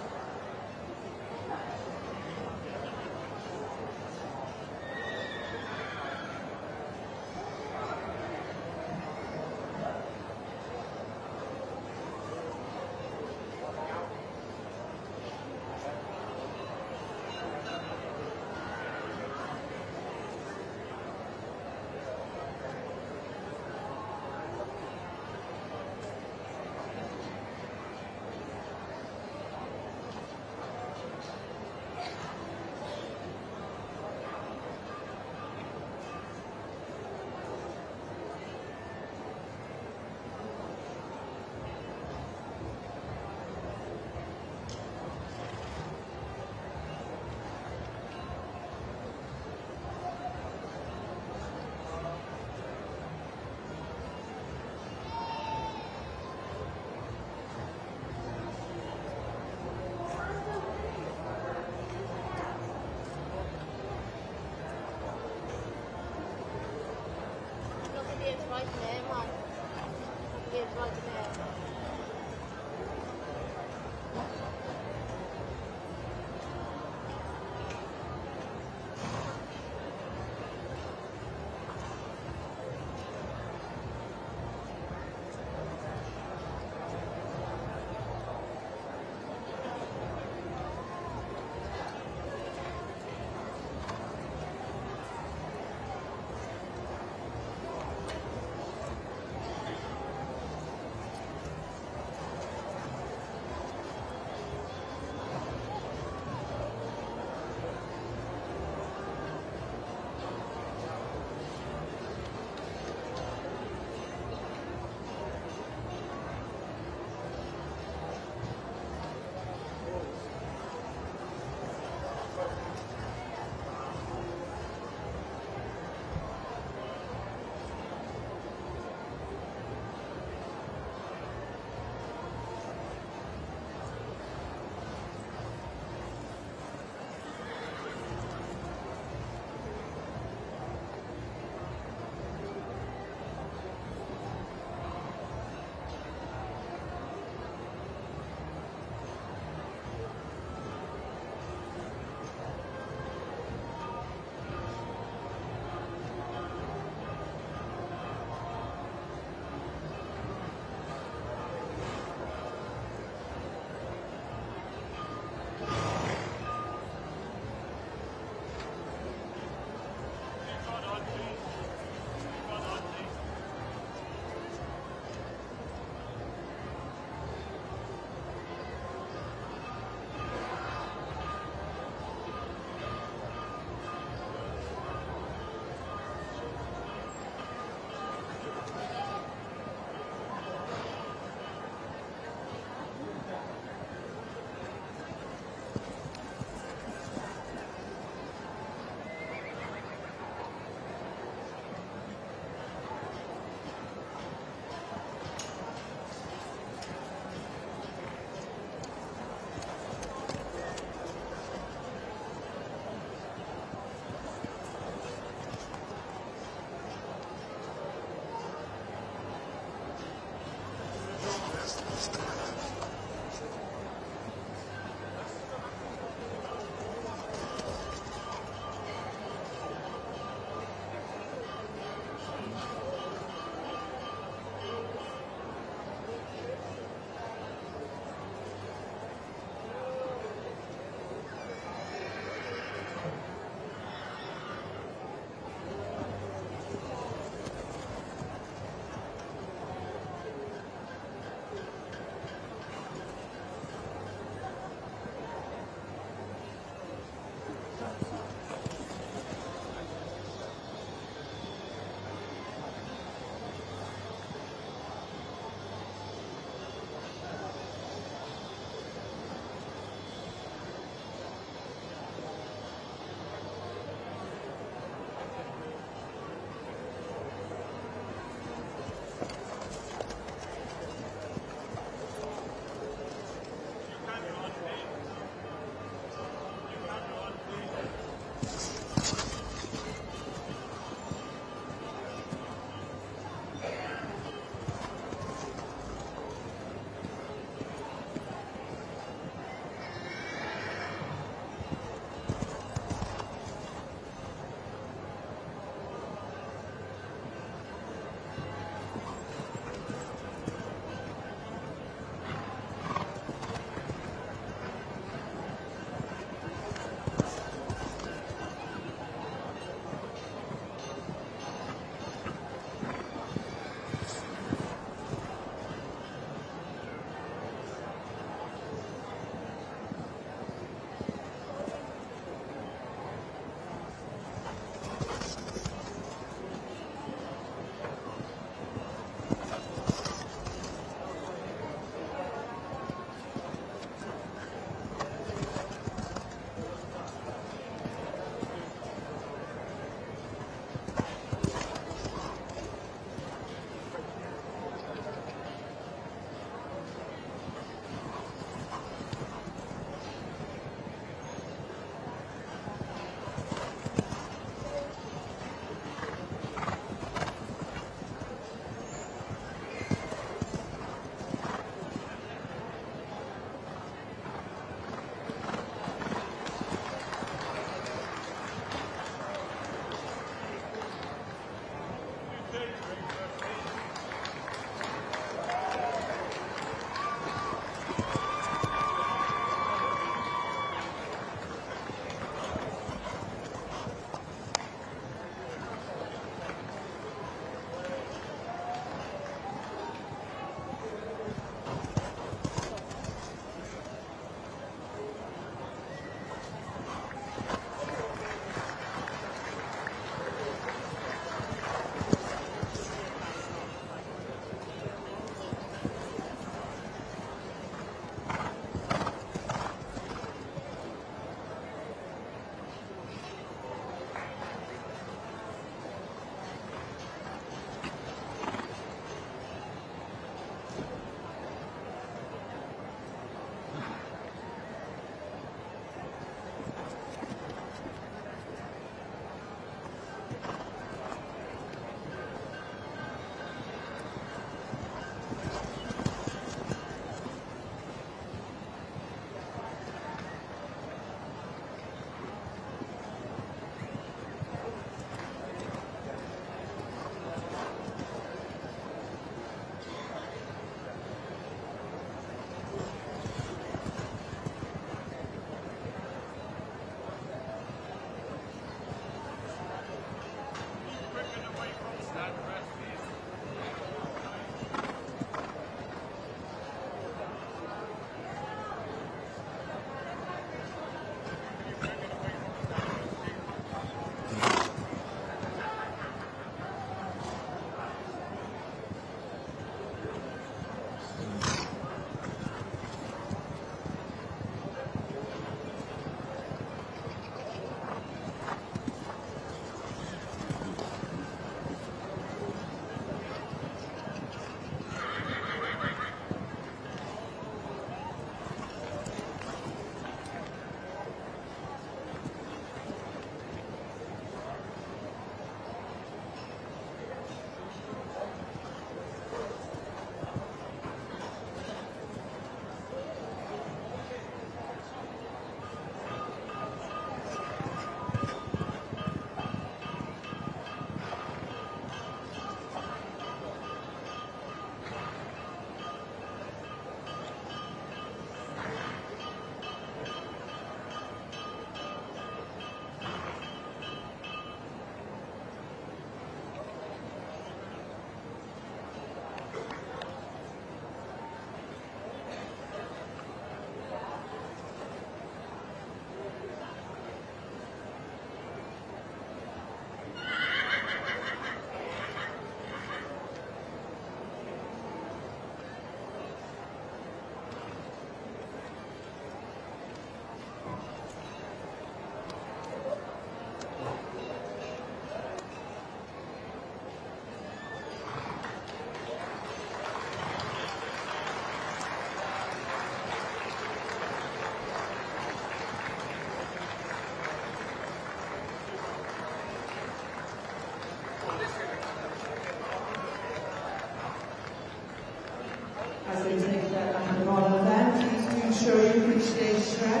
Speaker 4: As they take their lap of honour then, please do show your appreciation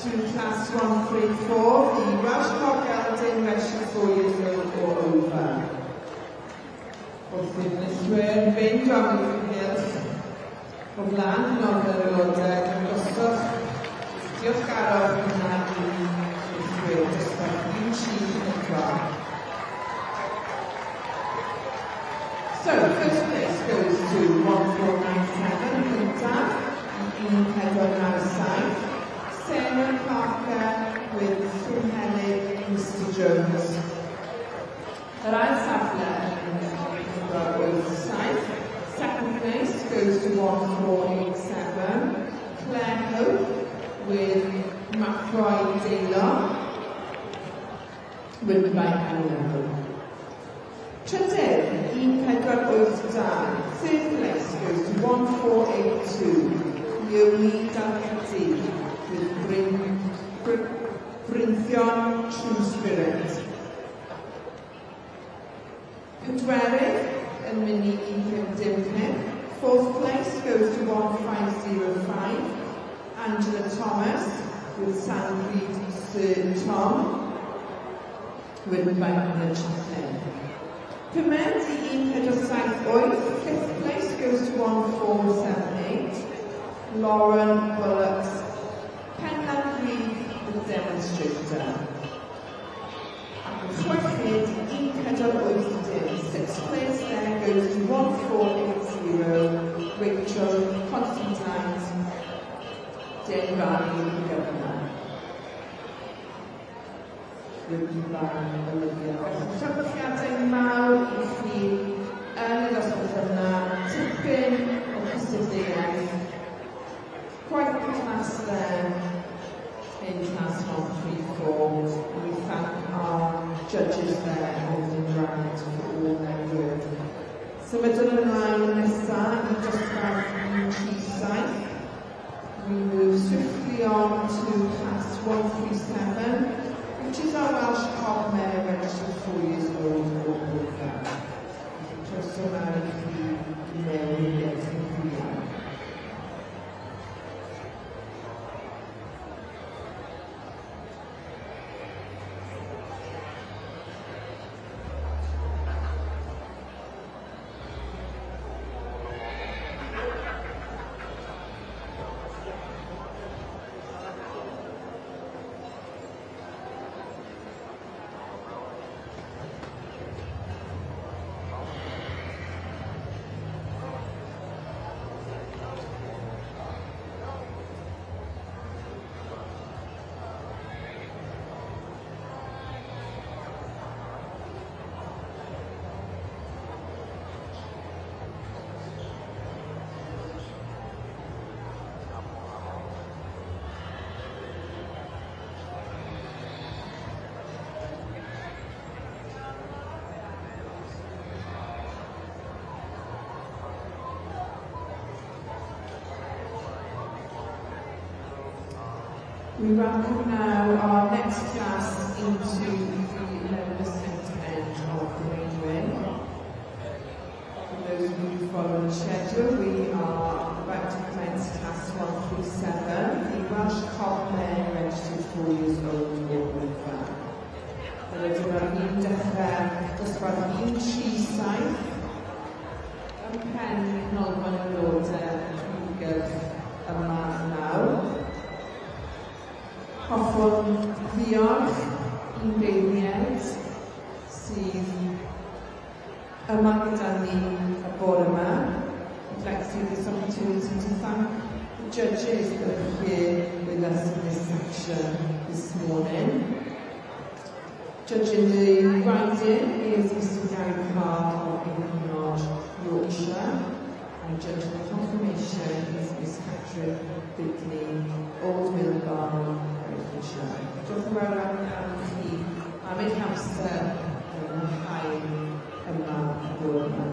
Speaker 4: to Class 134, the Welsh Cob Gelding registered 4 years old or over. Wrth i'r enillwyr fynd o amgylch y cylch, o flaen canolfan yr aelodau, dangoswch diolchgarwch yna i enillwyr dosbarth 134. So, first place goes to 1497, cyntaf, 1497, Sarah Parker with Llwynhelyg, Mr Jones. Yr ail safle yn 1487. Second place goes to 1487, Claire Hope with Macroy Taylor, ridden by Eleanor Hope. Trydydd, 1482. Third place goes to 1482, Leonie Dalgetty with Brynthion True Spirit. Pedwerydd yn mynd i 1505. Fourth place goes to 1505, Angela Thomas with Sancreed Sir Tom, ridden by Anna Chaplin. Pumed i 1478, fifth place goes to 1478, Lauren Bullock's Penlan Reed with Demonstrator. Ac yn chweched i 1480, sixth place there goes to 1480, Rachel Constantines, Dane Valley Governor. Ridden by Olivia. Llongyfarchiadau mawr i chi yn y dosbarth yna, tipyn o cystadleuaeth. Quite the class there in class 134. And we thank our judges there holding round for all their work. Symudwn ymlaen nesa i dosbarth 137. We move swiftly on to class 137, which is our Welsh Cob mare registered 4 years old or over. Croeso mawr i chi i mewn i'r gylch yn fuan. We welcome now our next class into the lower centre end of the main ring. For those of you who follow the schedule, we are about to commence class 137, the Welsh Cob mare registered 4 years old or over. Rydym ar fin dechrau dosbarth 137 ym mhen canolfan aelodau prif gylch yma nawr. Hoffwn ddiolch i'n beirniaid sydd yma gyda ni y bore yma. I'd like to take this opportunity to thank the judges that are here with us in this section this morning. Judging the riding is Mr Gary Carr of Ingham, Yorkshire, and judging the conformation is Miss Catherine Bidley, Old Mill Barn, Herefordshire. Diolch yn fawr iawn am chi am eich amser yn mwynhau yma y bore yma.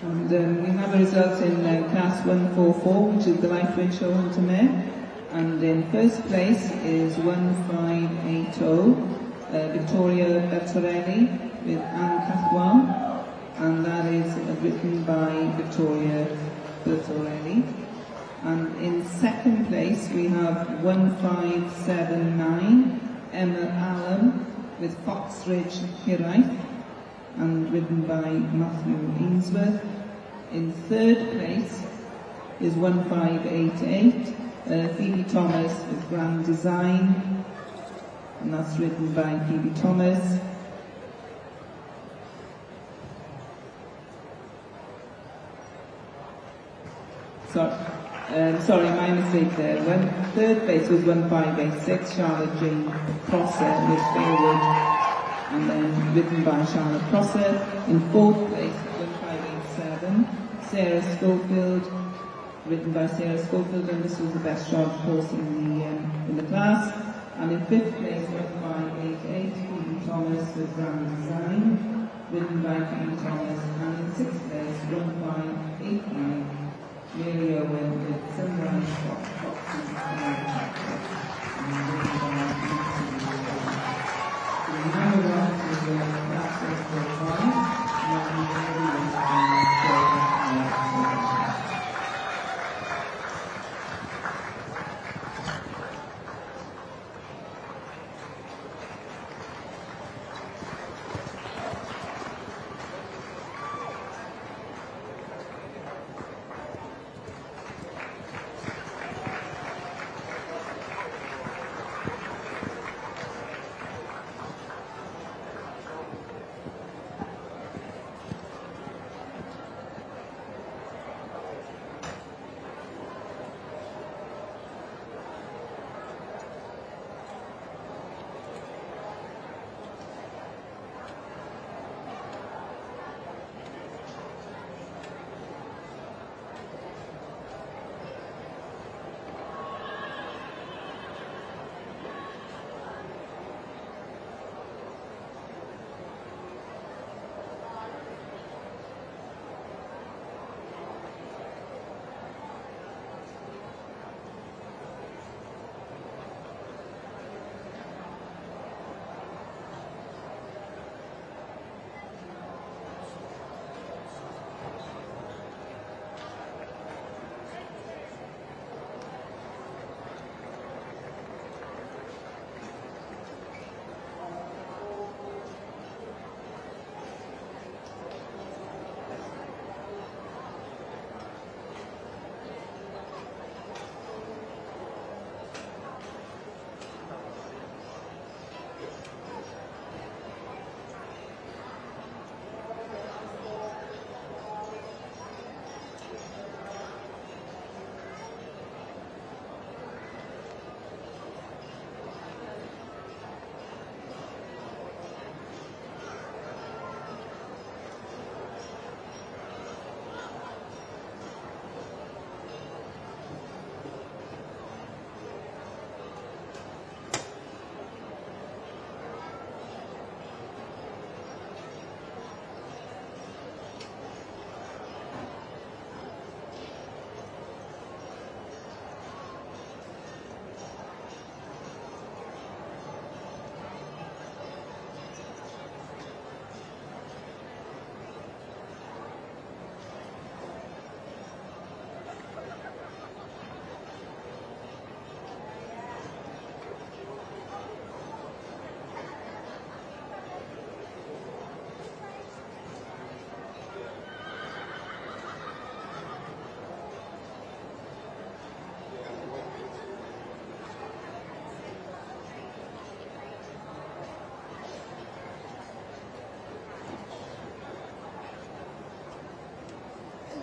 Speaker 3: And we have a result in class 144, which is the lightweight show hunter mare. And in first place is 1580, Victoria Bertorelli with Anne Cathwell, and that is written by Victoria Bertorelli. And in second place we have 1579, Emma Allen with Foxridge Hiraeth, and written by Matthew Ainsworth. In third place is 1588, Phoebe Thomas with Grand Design, and that's written by Phoebe Thomas. Sorry, my mistake there. Third place was 1586, Charlotte Jane Prosser with Fairwood, and then written by Charlotte Prosser. In fourth place, 1587, Sarah Schofield, written by Sarah Schofield, and this was the best shot horse in the class. And in fifth place, 1588, Phoebe Thomas with Grand Design, written by Phoebe Thomas. And in sixth place, 1589, Mary Owen with Sunrise Foxy and written by Lucy Owen. We now move on to the class 145, and that will be heavyweight and show.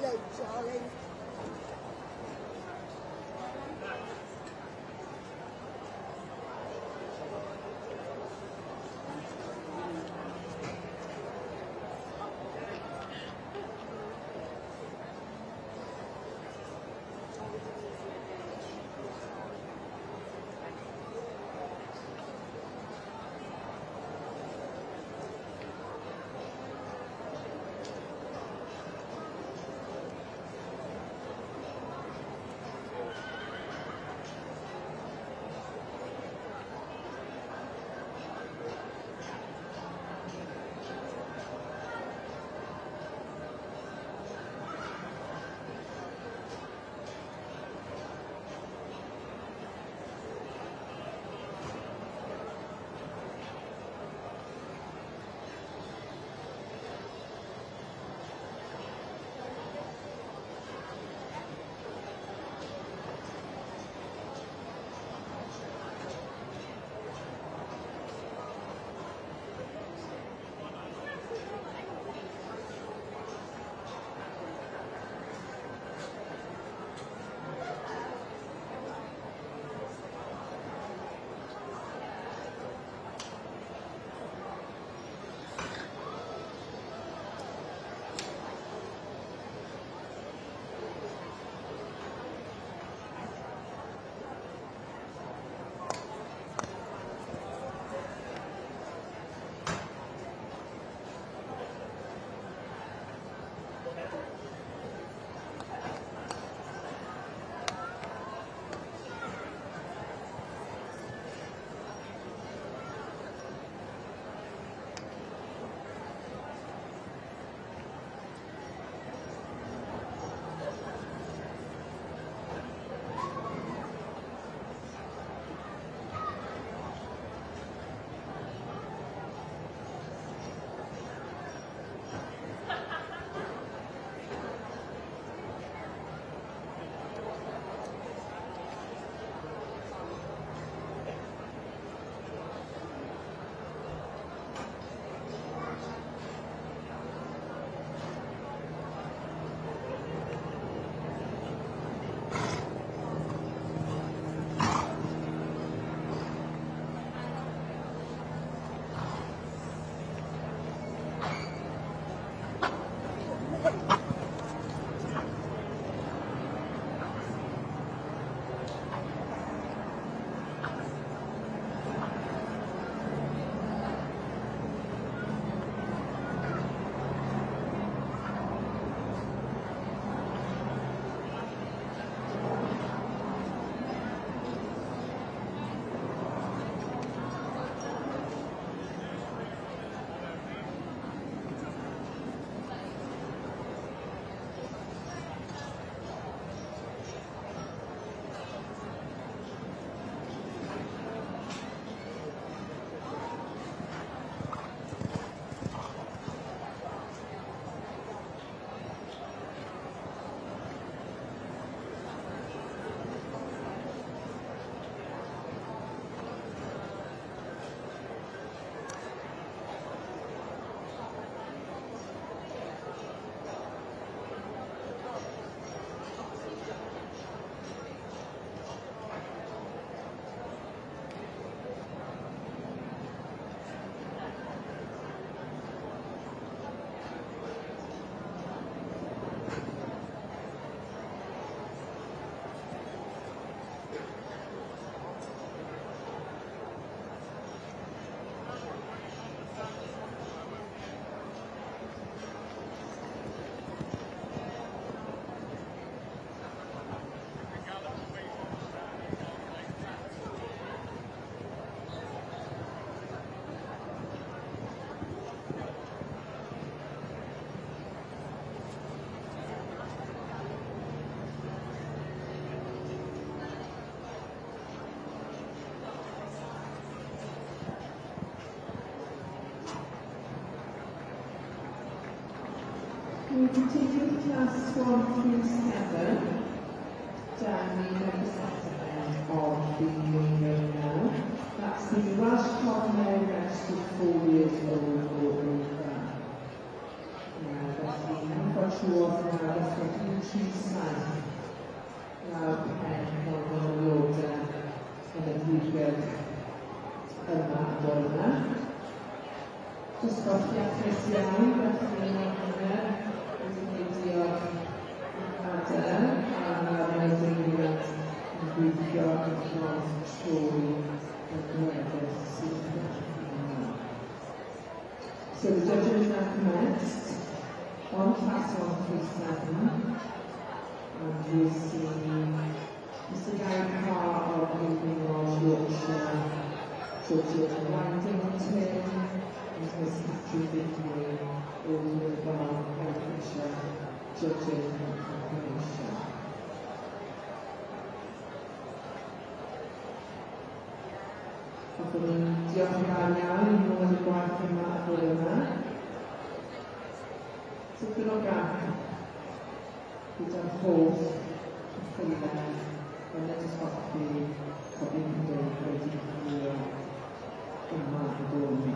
Speaker 5: Hello, darling.
Speaker 4: continue with class 137, down the opposite end of the main ring now. That's the Welsh Cob mare registered 4 years old or over. Now, felly, yn trwodd nawr, dosbarth 137, lawr pen gan yr aelodau yn y prif gylch yma y bore yma. Dosbarthiadus iawn, felly mae hanner wedi neidio adael a nawr mae deiliad yn gweithio yn ffordd trwy y gweddill sydd yma. So the judging is now commenced on class 137, and we'll see Mr. Gary Carr of Evening Lodge, Yorkshire, judging Windington, and Miss Catherine Bidley, Old Barn, Herefordshire, judging Confirmation. Hoffwn i diolch yn fawr iawn i nhw am y gwaith yma a bore yma. Tipyn o gamp gyda'r holl ceffylau yn y dosbarthu Cobyn Cymreig wedi cymryd yma y bore yma.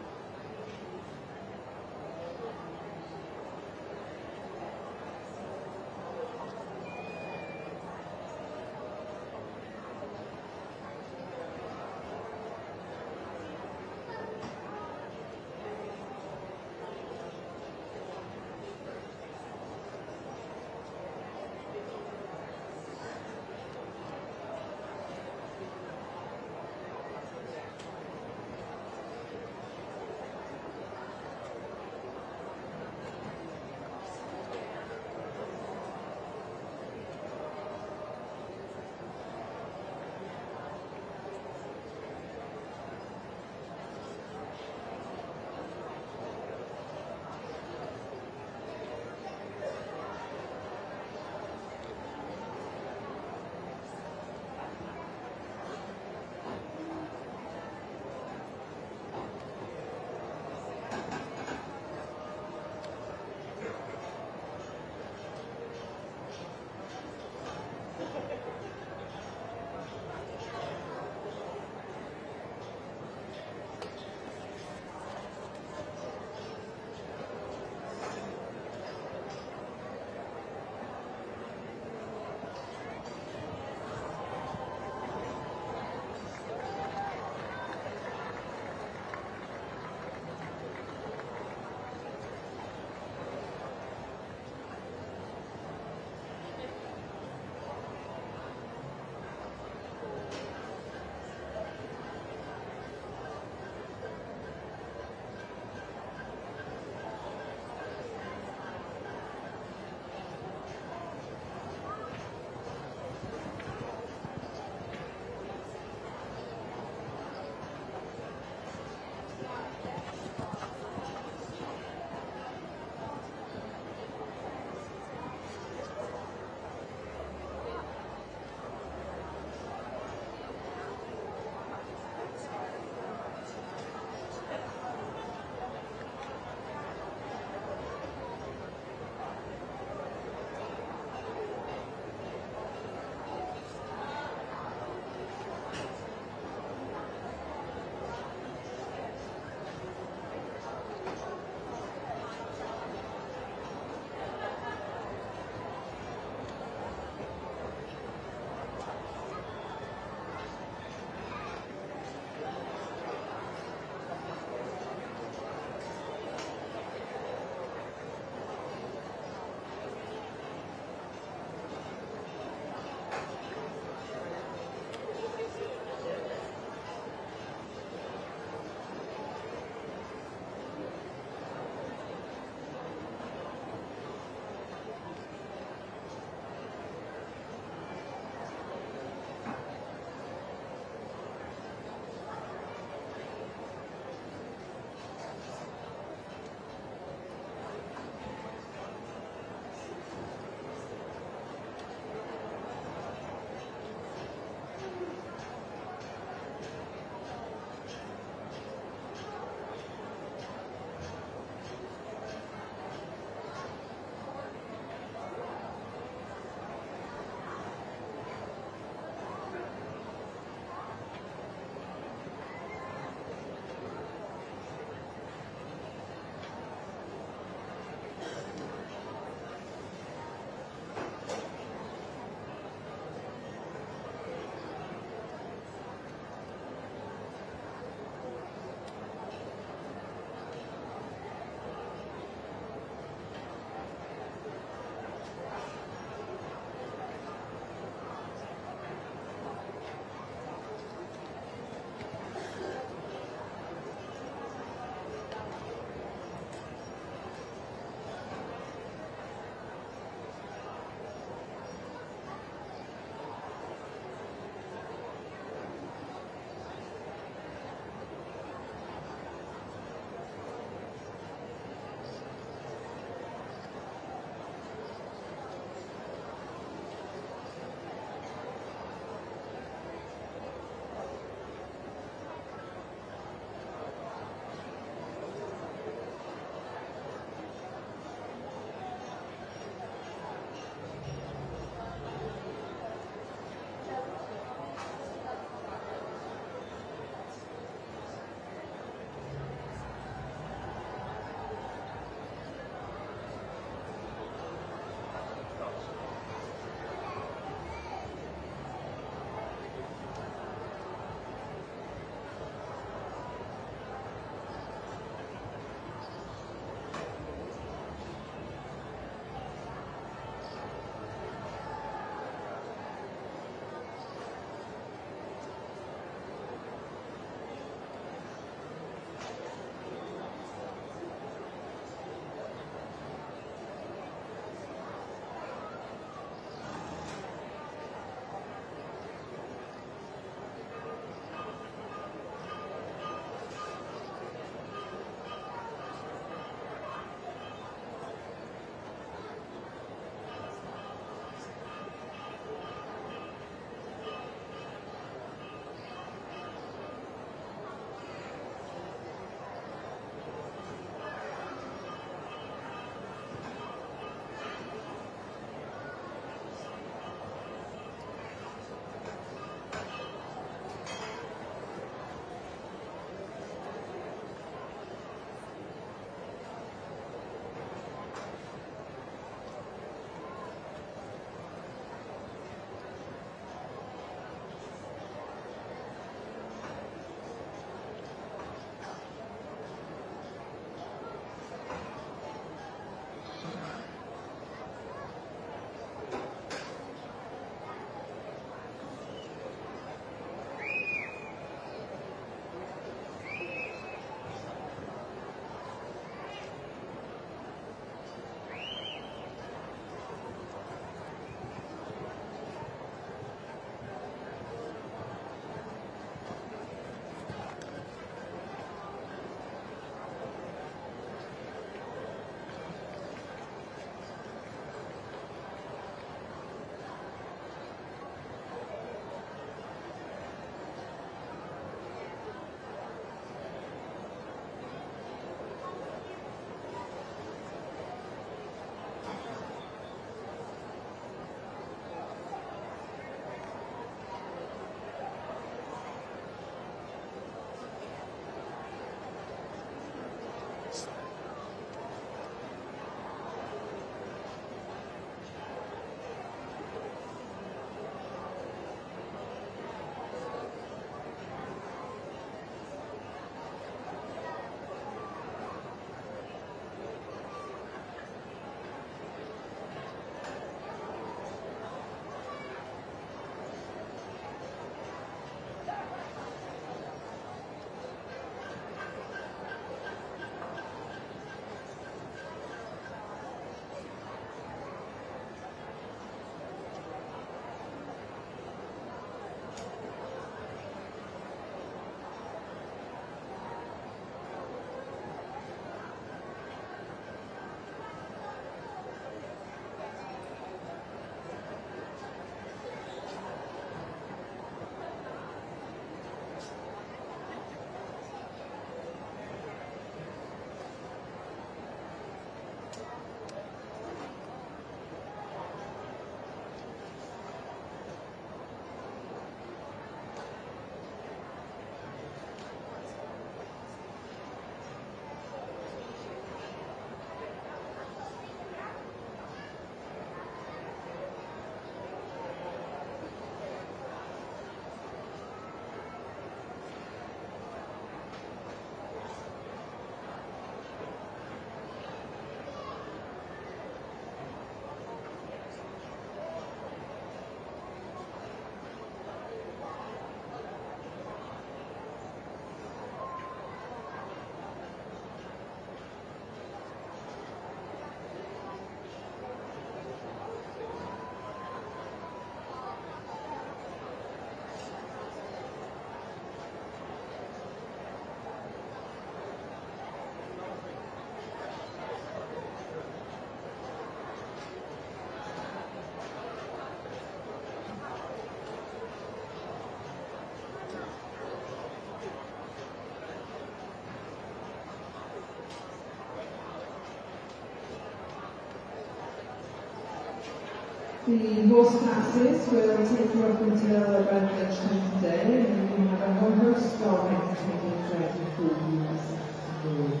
Speaker 4: The horse classes will take you up until around lunchtime today, and we have a whole host of entertainment ready for you this afternoon.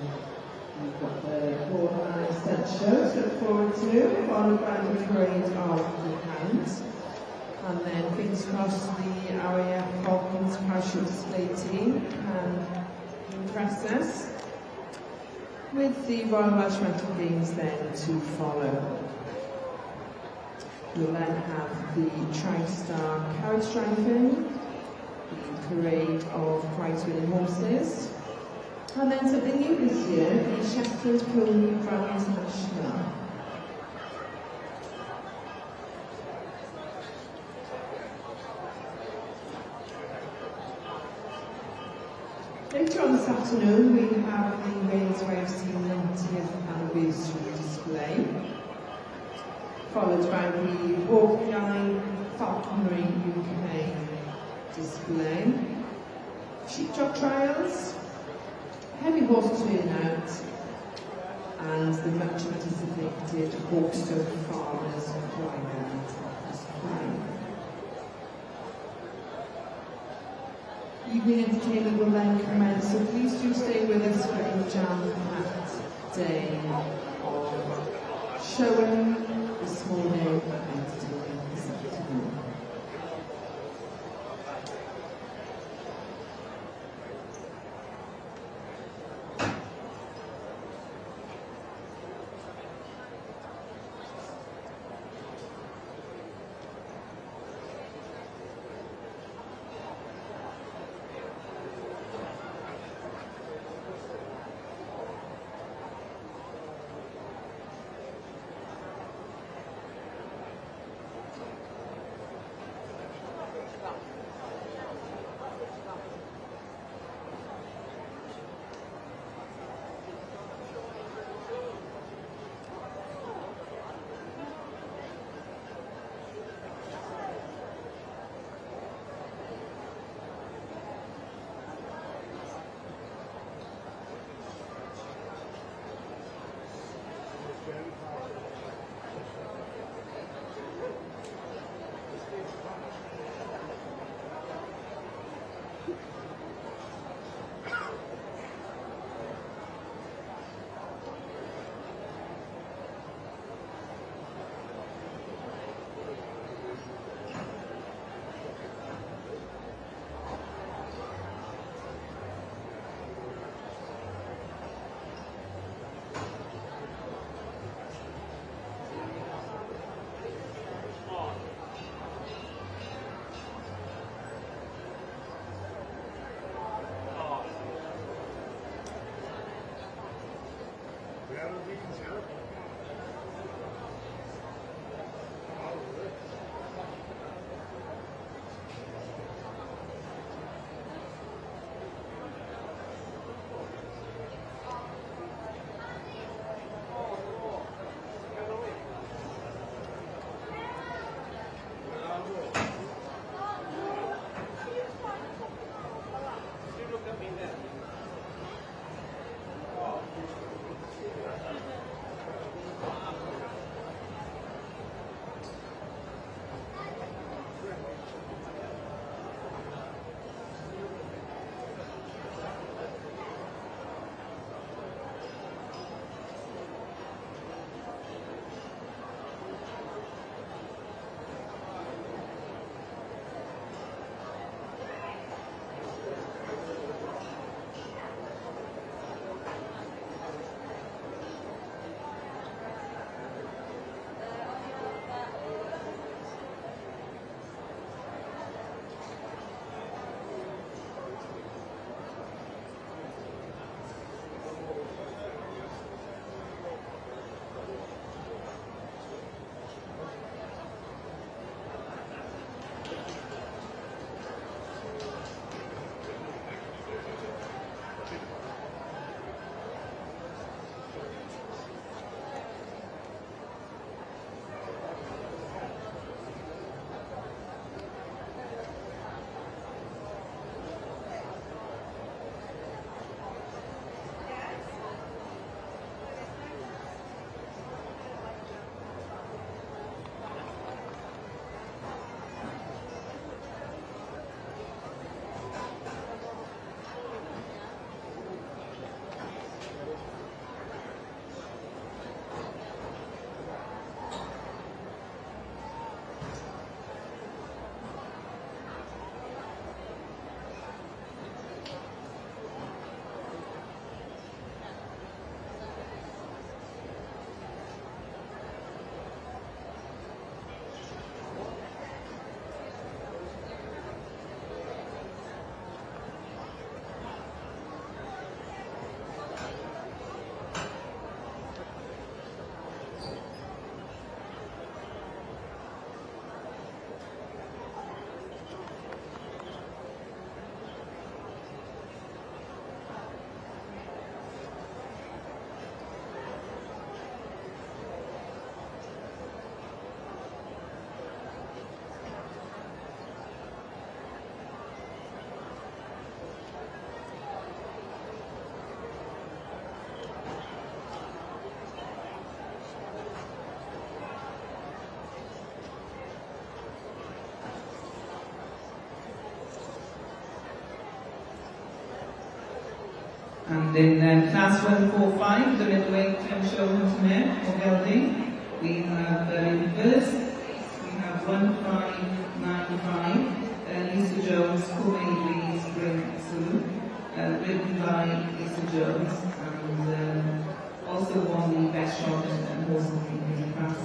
Speaker 4: We've got the Borderline Stunt Show to look forward to, followed by the parade of the hounds. And then, fingers crossed, the RAF Falcons parachute display team can impress us, with the Royal Welsh Mountain Games then to follow. We'll then have the Tristar carriage driving, the parade of prize-winning horses, and then something new this year, the Shetland Pony Grand National. Later on this afternoon, we have the Wales YFC 90th anniversary display, followed by the Hawkeye Falconry UK display, sheepdog trials, heavy horse turnout, and the much anticipated Hawkstone Farmers Flyland display. Evening entertainment will then commence, so please do stay with us for a jam-packed day of showing this morning and entertainment this afternoon.
Speaker 3: And in class 145, the middleweight show hunter mare or gelding, we have in first place, we have 1595, Lisa Jones, Cwm Spring Sulu, ridden by Lisa Jones, and also won the best shot and horse in the class.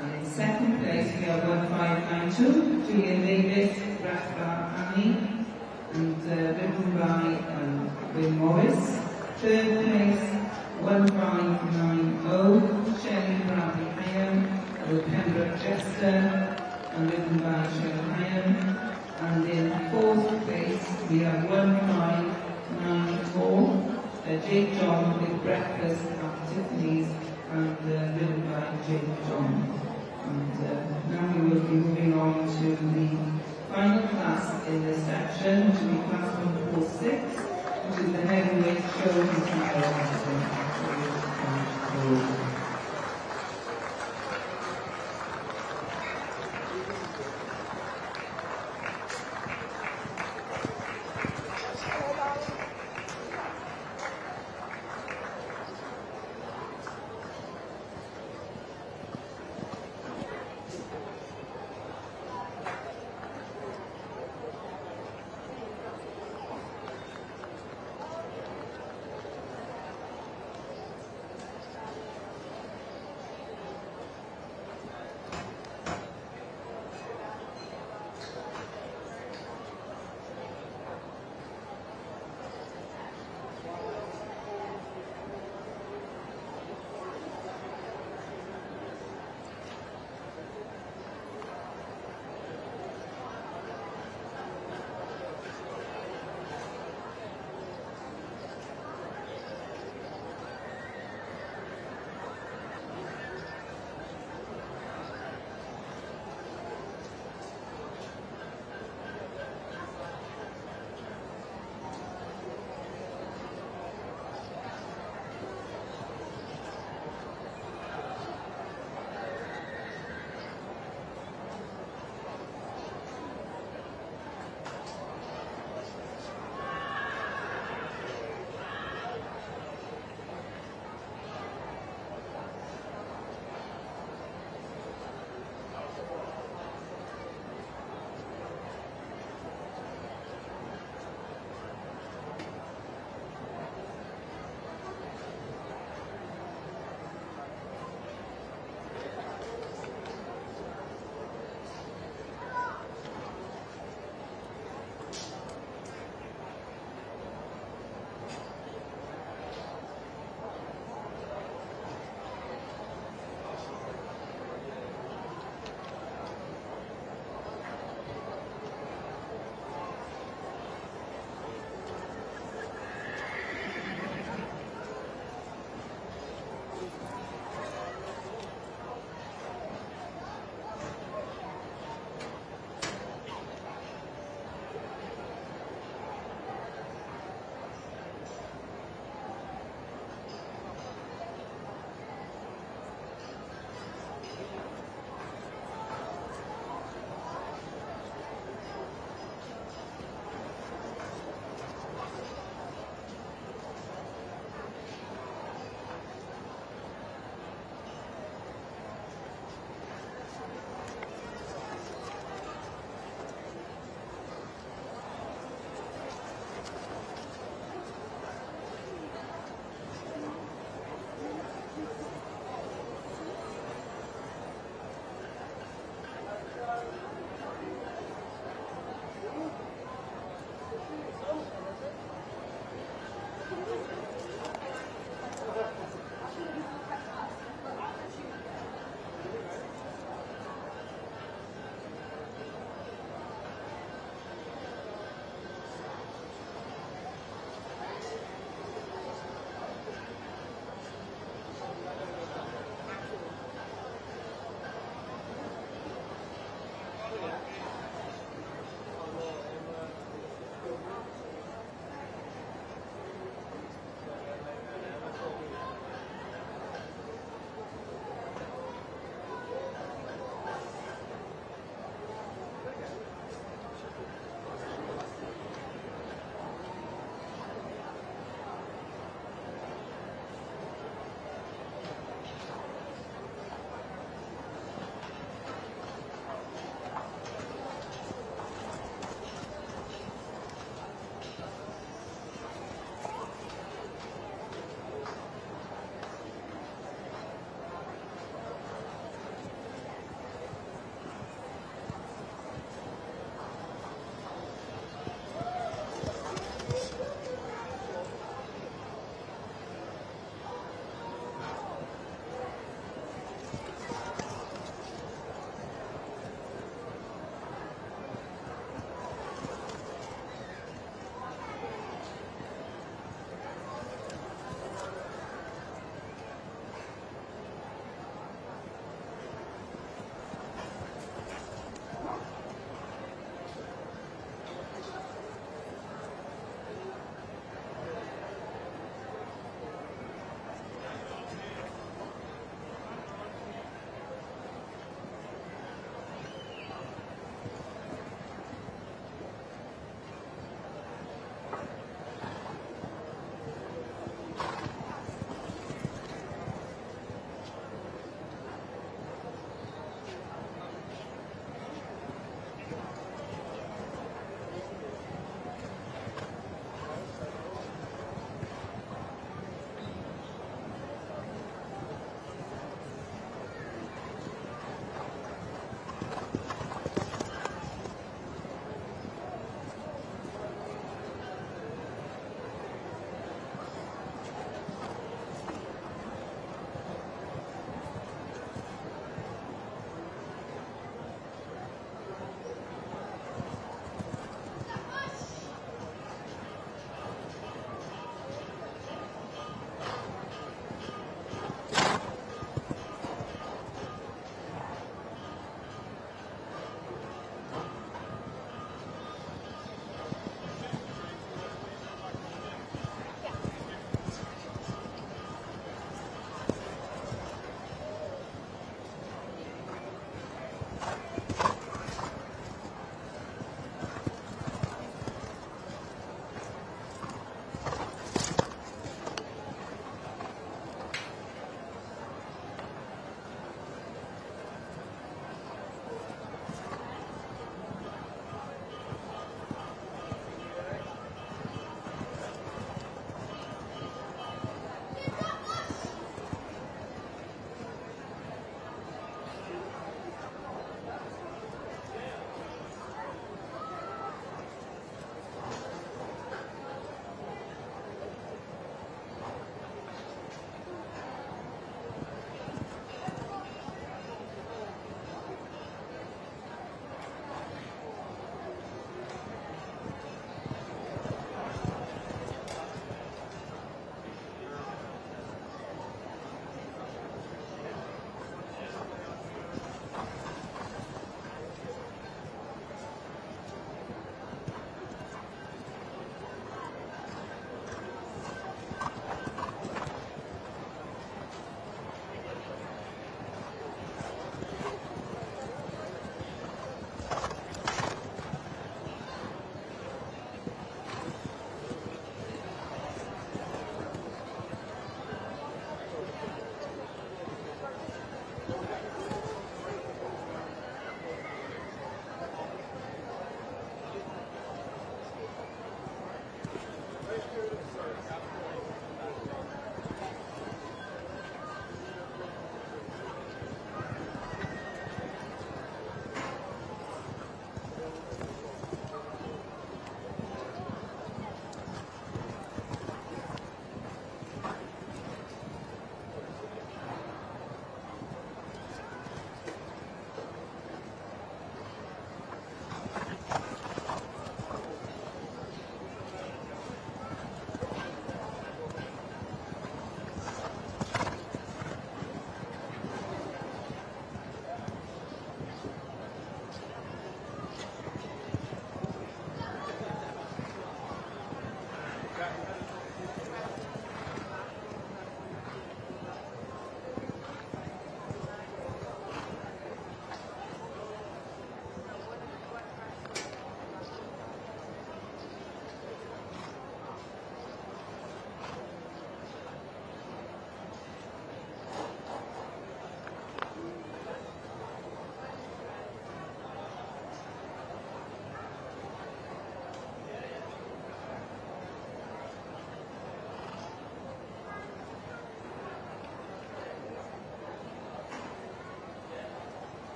Speaker 3: And in second place, we have 1592, Julian Davis, Rafa Annie, and ridden by Wyn Morris. Third place, 1590, Shelley Bradley Hyam, with Pembroke Jester, and ridden by Shelley Hyam. And in fourth place, we have 1594, Jake John with Breakfast at Tiffany's, and ridden by Jake John. And now we will be moving on to the final class in this section, which will be class 146, which is the heavyweight show.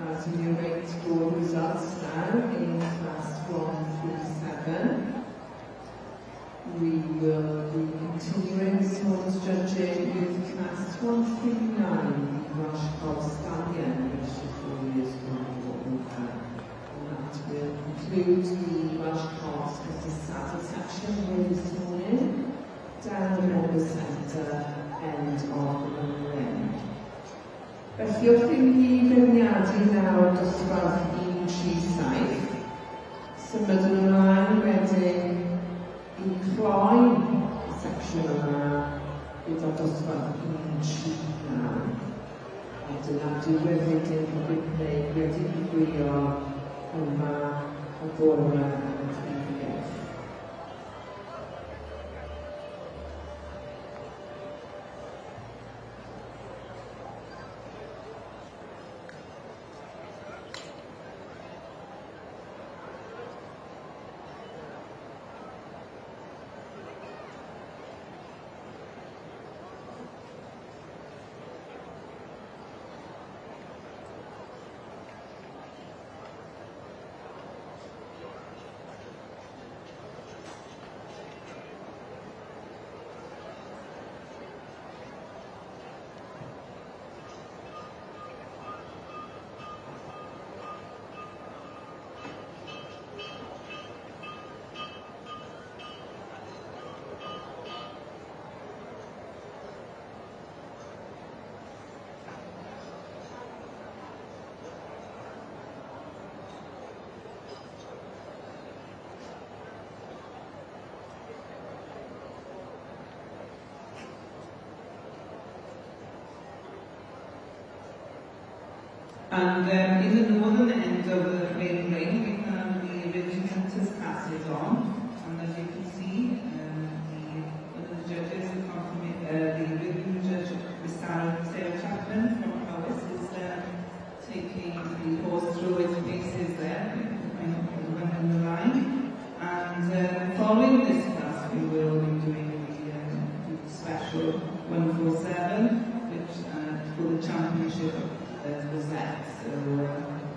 Speaker 4: As we await for results now in class 137, we will be continuing this morning's judging with class 139, the Welsh Cob Stallion, which is 4 years old. And that will conclude the Welsh Cobs at the saddle section here this morning, down the member centre end of the ring. Felly wrth i ni feirniadu nawr dosbarth 137, symudwn ymlaen wedyn i cloi y secsiwn yma gyda dosbarth 139. A dyna diwedd wedyn y neu wedi gwylio yma y bore yma yn y prif gylch.
Speaker 3: And in the northern end of the main ring, we have the Ridley Hunters classes on. And as you can see, one of the judges, the Ridley judge, Miss Sarah Chapman from Powys, is taking the horse through its paces there, the one in the line. And following this class, we will be doing the special 147, which for the championship of Rosette, so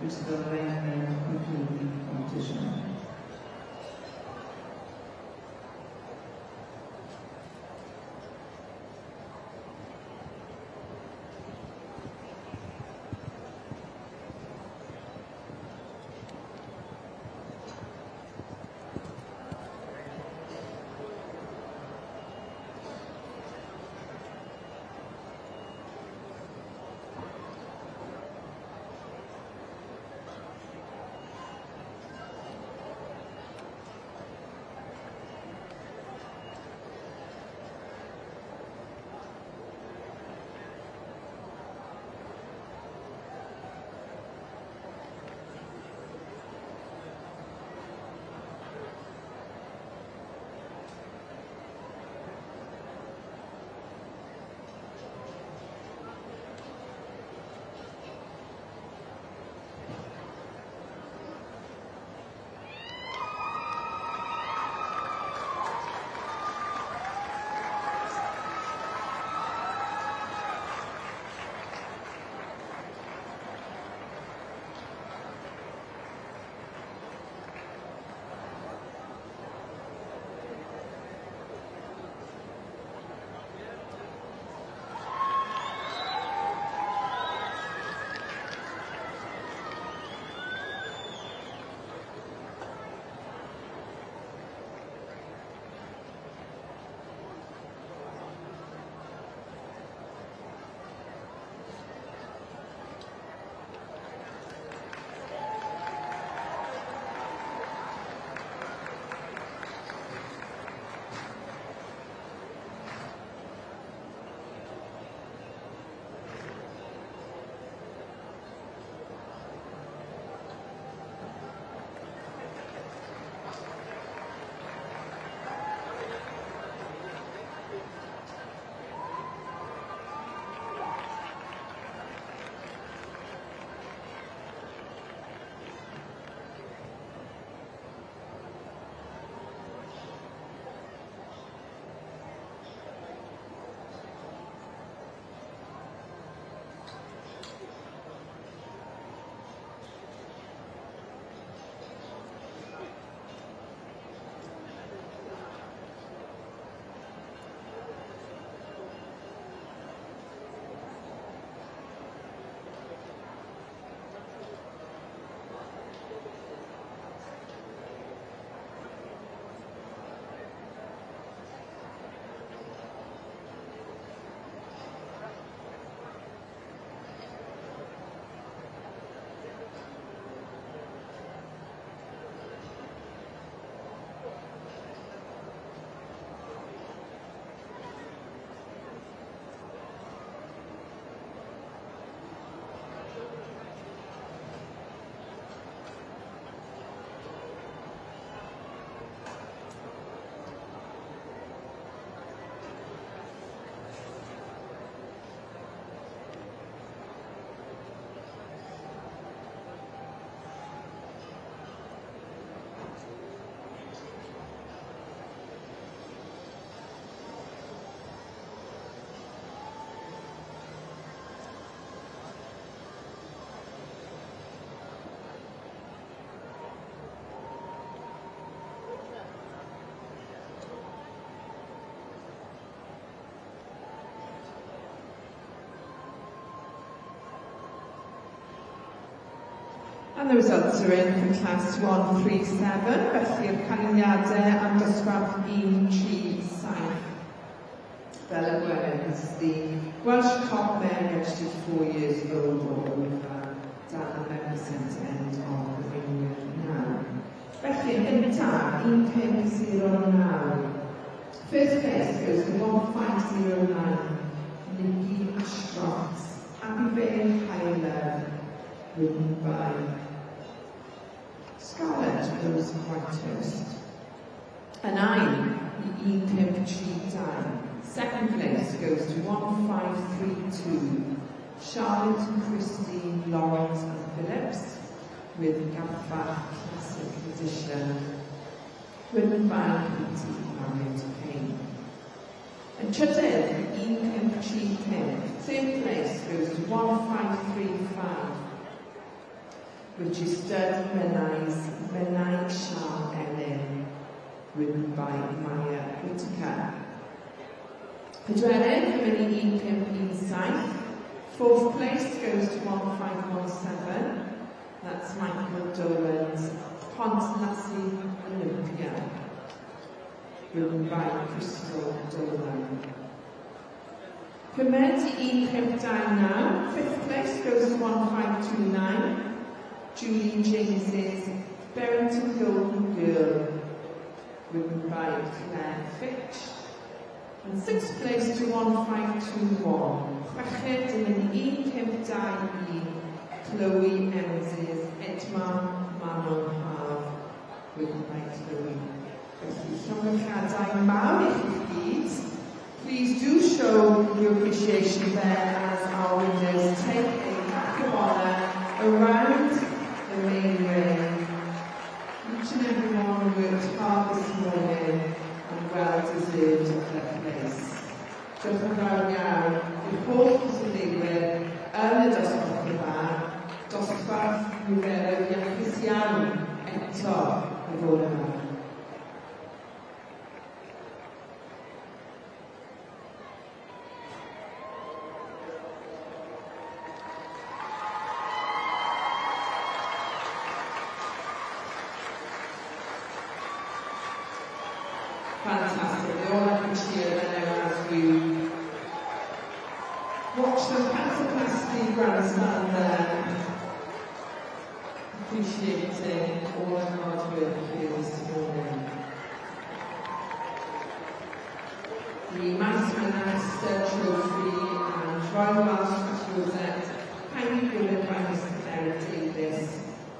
Speaker 3: which is going to conclude the competition.
Speaker 4: And the results are in for class 137, felly'r canlyniadau am dosbarth 137. Fel y gwelir, this is the Welsh Cob Mare registered 4 years old or over down the magnificent end of the ring now. Felly, yn gyntaf, 1509. First place goes to 1509, Nikki Ashcroft's Abbey Vale High, ridden by Scarlett Rose Whitehurst. Yn ail, i 1532. Second place goes to 1532, Charlotte, Christine, Lawrence and Phillips with Gaffa Classic Edition, ridden by Katie Marriott Payne. Yn trydydd, 1535. Third place goes to 1535, which is Stud Menai's Menai Shah Ellen, ridden by Maya Whitaker. Pedwerydd, yn mynd i 1517. Fourth place goes to 1517. That's Michael Dolan's Pont Lassie Olympia, ridden by Crystal Dolan. Pumed i 1529. Fifth place goes to 1529. Julie James's Berrington Golden Girl, ridden by Claire Fitch. And sixth place to 1521. Chweched yn mynd i 1521, Chloe Evans's Edma Manon Haf, ridden by Chloe. Felly, llongyfarchiadau mawr i chi gyd. Please do show your appreciation there as our winners take a plaque of honour around the main ring. Each and every one worked hard this morning and well deserved their place. Diolch yn fawr iawn i'r holl cystadleuwyr yn y dosbarth yma, dosbarth niferoedd iachus iawn eto y bore yma. Fantastic. They all have a cheer there as you watch them pass the grandstand there. Appreciating all the hard work here this morning. The Maes Menai Stud Trophy and Royal Welsh Rosette, kindly given by Mr. Derek Davis,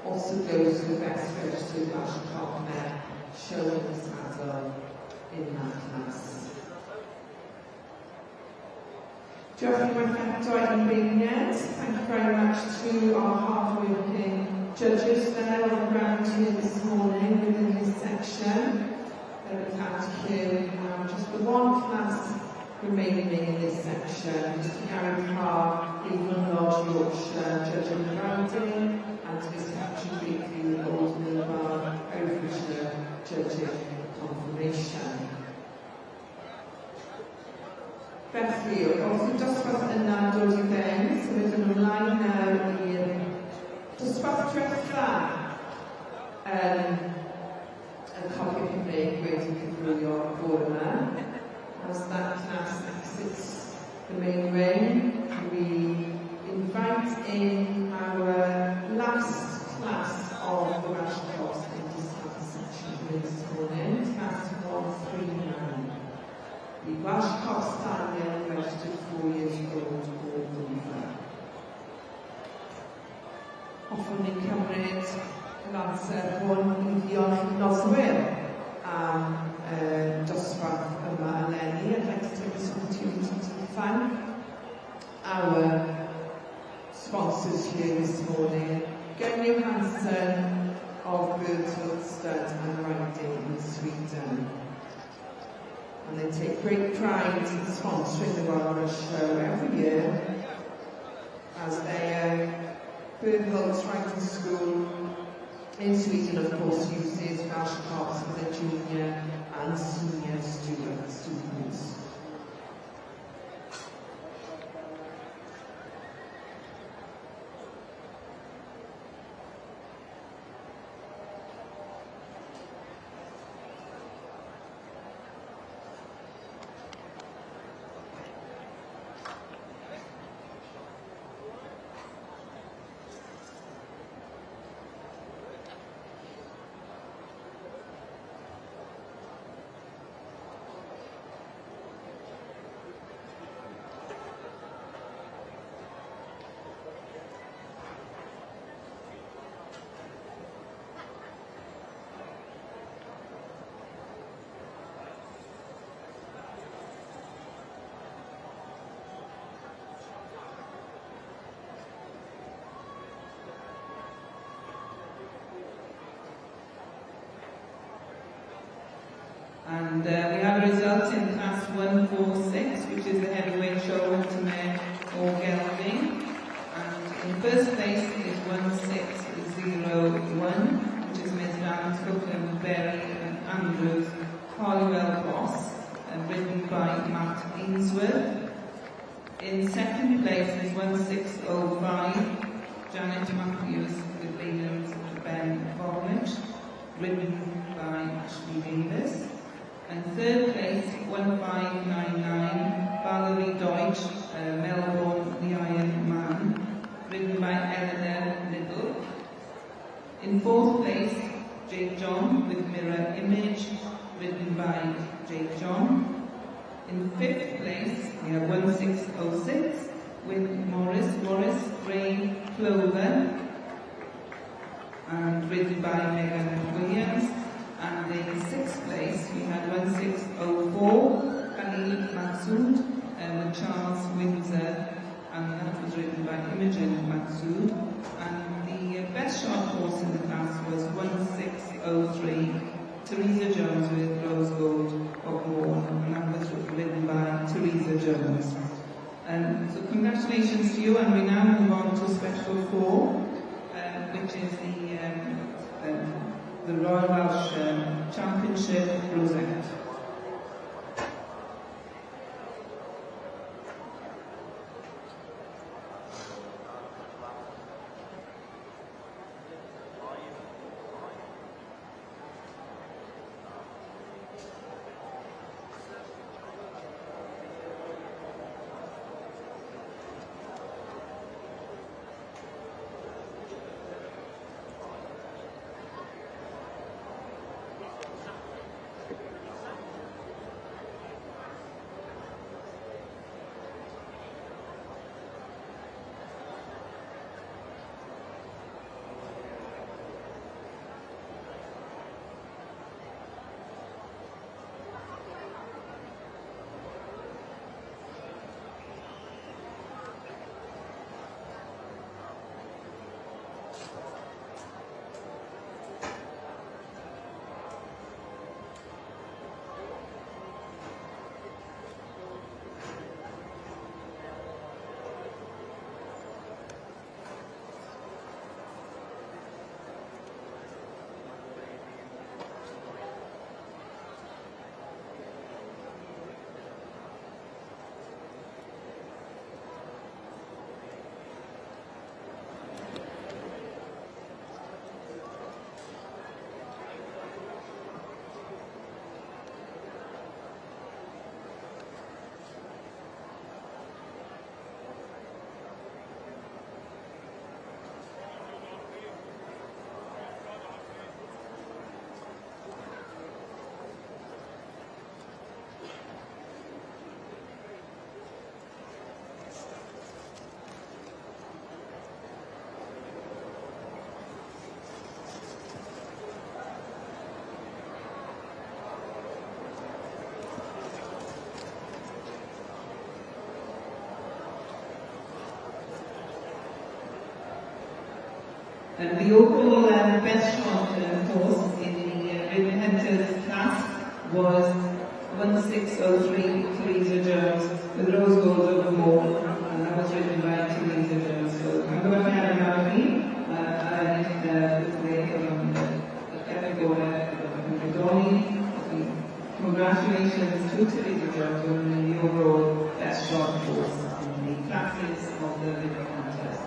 Speaker 4: also goes to the best registered Welsh Cob Mare shown in the saddle in that class. Diolch unwaith eto i'n beirniaid. Thank you very much to our hard-working judges there on the ground here this morning within this section. We've had to queue now just the one class remaining in this section. Mr. Gary Carr, Avon Lodge, Yorkshire, judging the riding, and Mr. Patrick Bakley, Old Mill Bar, Herefordshire, judging conformation. Felly, wrth i'r dosbarth yna dod i ben, symudwn ymlaen nawr i'r dosbarth diwetha yn y Cobiau Cymreig wedi cyflwyno bore yma. As that class exits the main ring, we invite in our last class of the Welsh Cobs in dismount section here this morning, class 139. The Welsh Cob Stallion, registered 4 years old or over. Hoffwn ni cymryd yr amser hwn i ddiolch i noddwyr am dosbarth yma eleni. I'd like to take this opportunity to thank our sponsors here this morning, Gunn Johansson of Bertolt Stud and Riding in Sweden. And they take great pride in sponsoring the Royal Welsh Show every year as their Berghult Riding School in Sweden, of course, uses Welsh Cobs for their junior and senior students.
Speaker 3: first place is 1601, which is Ms. Rand Hookham, Berry and Andrews, Holywell Boss, and ridden by Matt Ainsworth. In second place is 1605, Janet Matthews with Bainham's Ben Volmich, ridden by Ashley Davis. And third place, 1599, Valerie Deutsch, Melbourne, The Iron Man, ridden by Eleanor Liddell. In fourth place, Jake John with Mirror Image, ridden by Jake John. In fifth place, we have 1606 with Morris Gray Clover, and ridden by Megan Williams. And in sixth place, we had 1604, Khalil Maksoud, with Charles Windsor, and that was written by Imogen Maksoud. And the best shot horse in the class was 1603, Teresa Jones with Rose Gold of Morn, and that was written by Teresa Jones. So congratulations to you, and we now move on to Special 4, which is the Royal Welsh Championship Rosette. And the overall best shot horse in the Ribbon Hunters class was 1603, Teresa Jones, with Rose Gold over Moor, and that was written by Teresa Jones. So I'm going to have Congratulations to Teresa Jones winning the overall best shot horse in the classes of the Ribbon Hunters.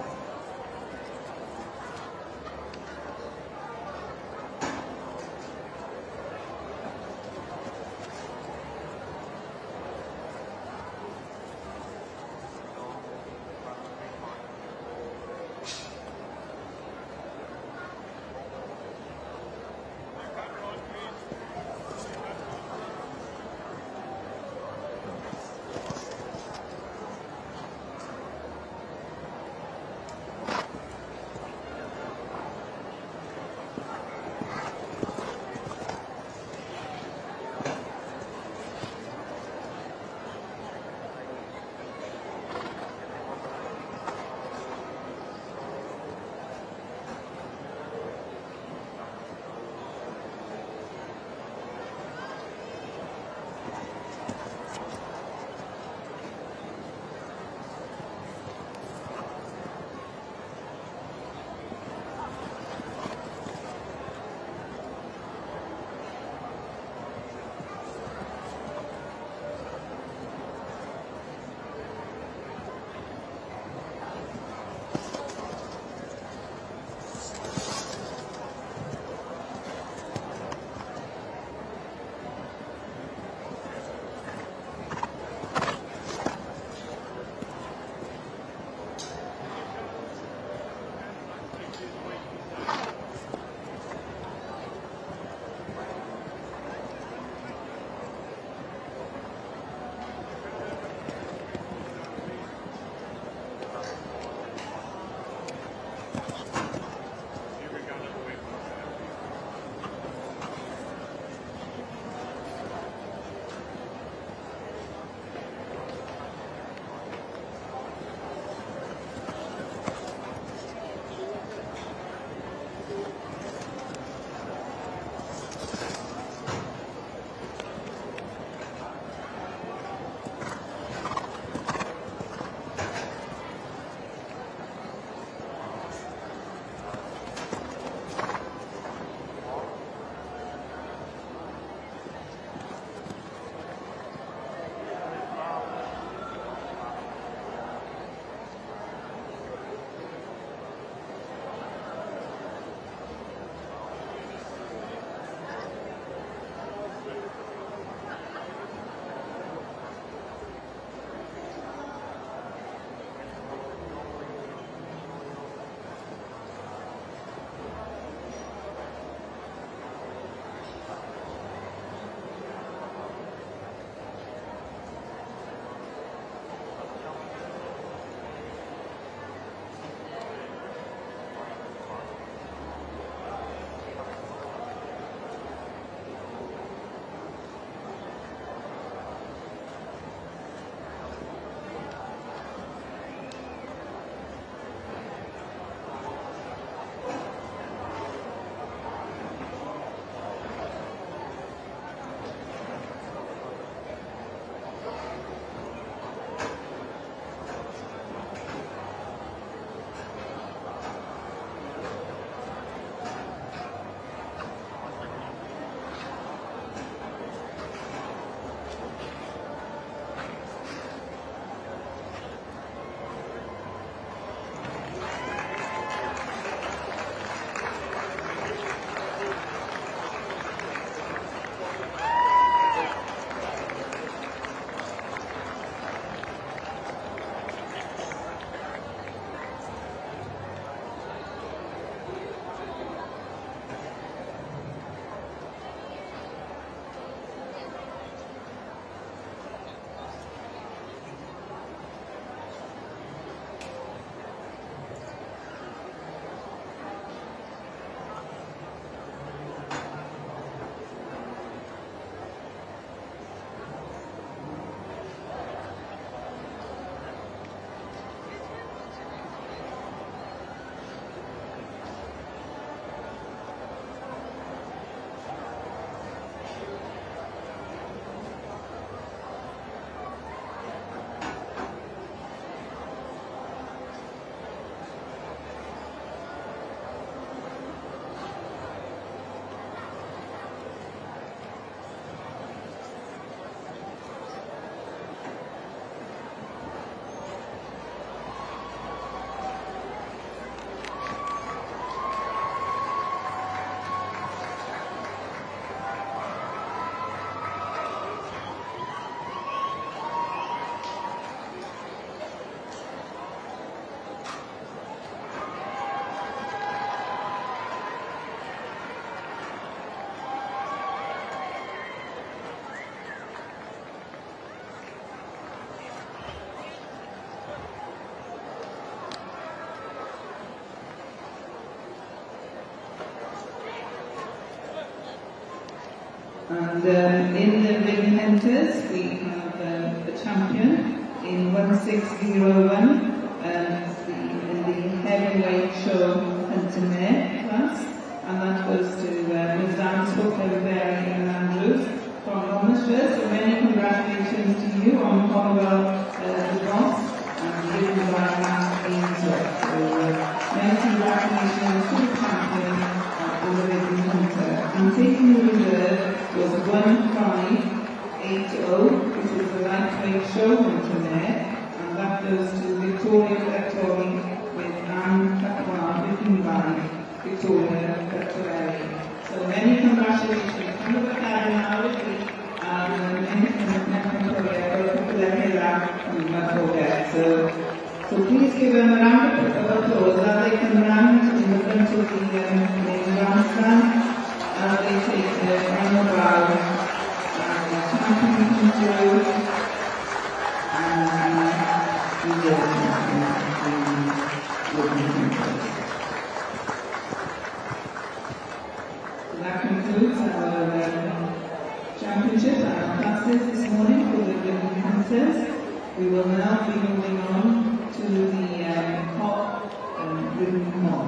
Speaker 3: And in the ridden hunters, we have the champion in 1601, in the heavyweight show hunter mare class, and that goes to Ms. Ansell, Berry and Andrews from Monmouthshire. So many congratulations to you on Commonwealth the Boss, and ridden by Matt Ainsworth. So many congratulations to the champion of the ridden hunter. And taking the reserve was 1580, which is the lightweight show hunter mare, and that goes to Victoria Vettori with Anne Cacua, ridden by Victoria Vettori. So many congratulations. So please give them a round of applause as they come round in the front of the main grandstand as they take their final bow. And the champion comes through, and the reserve champion, the ridden hunters. So that concludes our championship and our classes this morning for the ridden hunters. We will now be moving on to the cob ridden cob.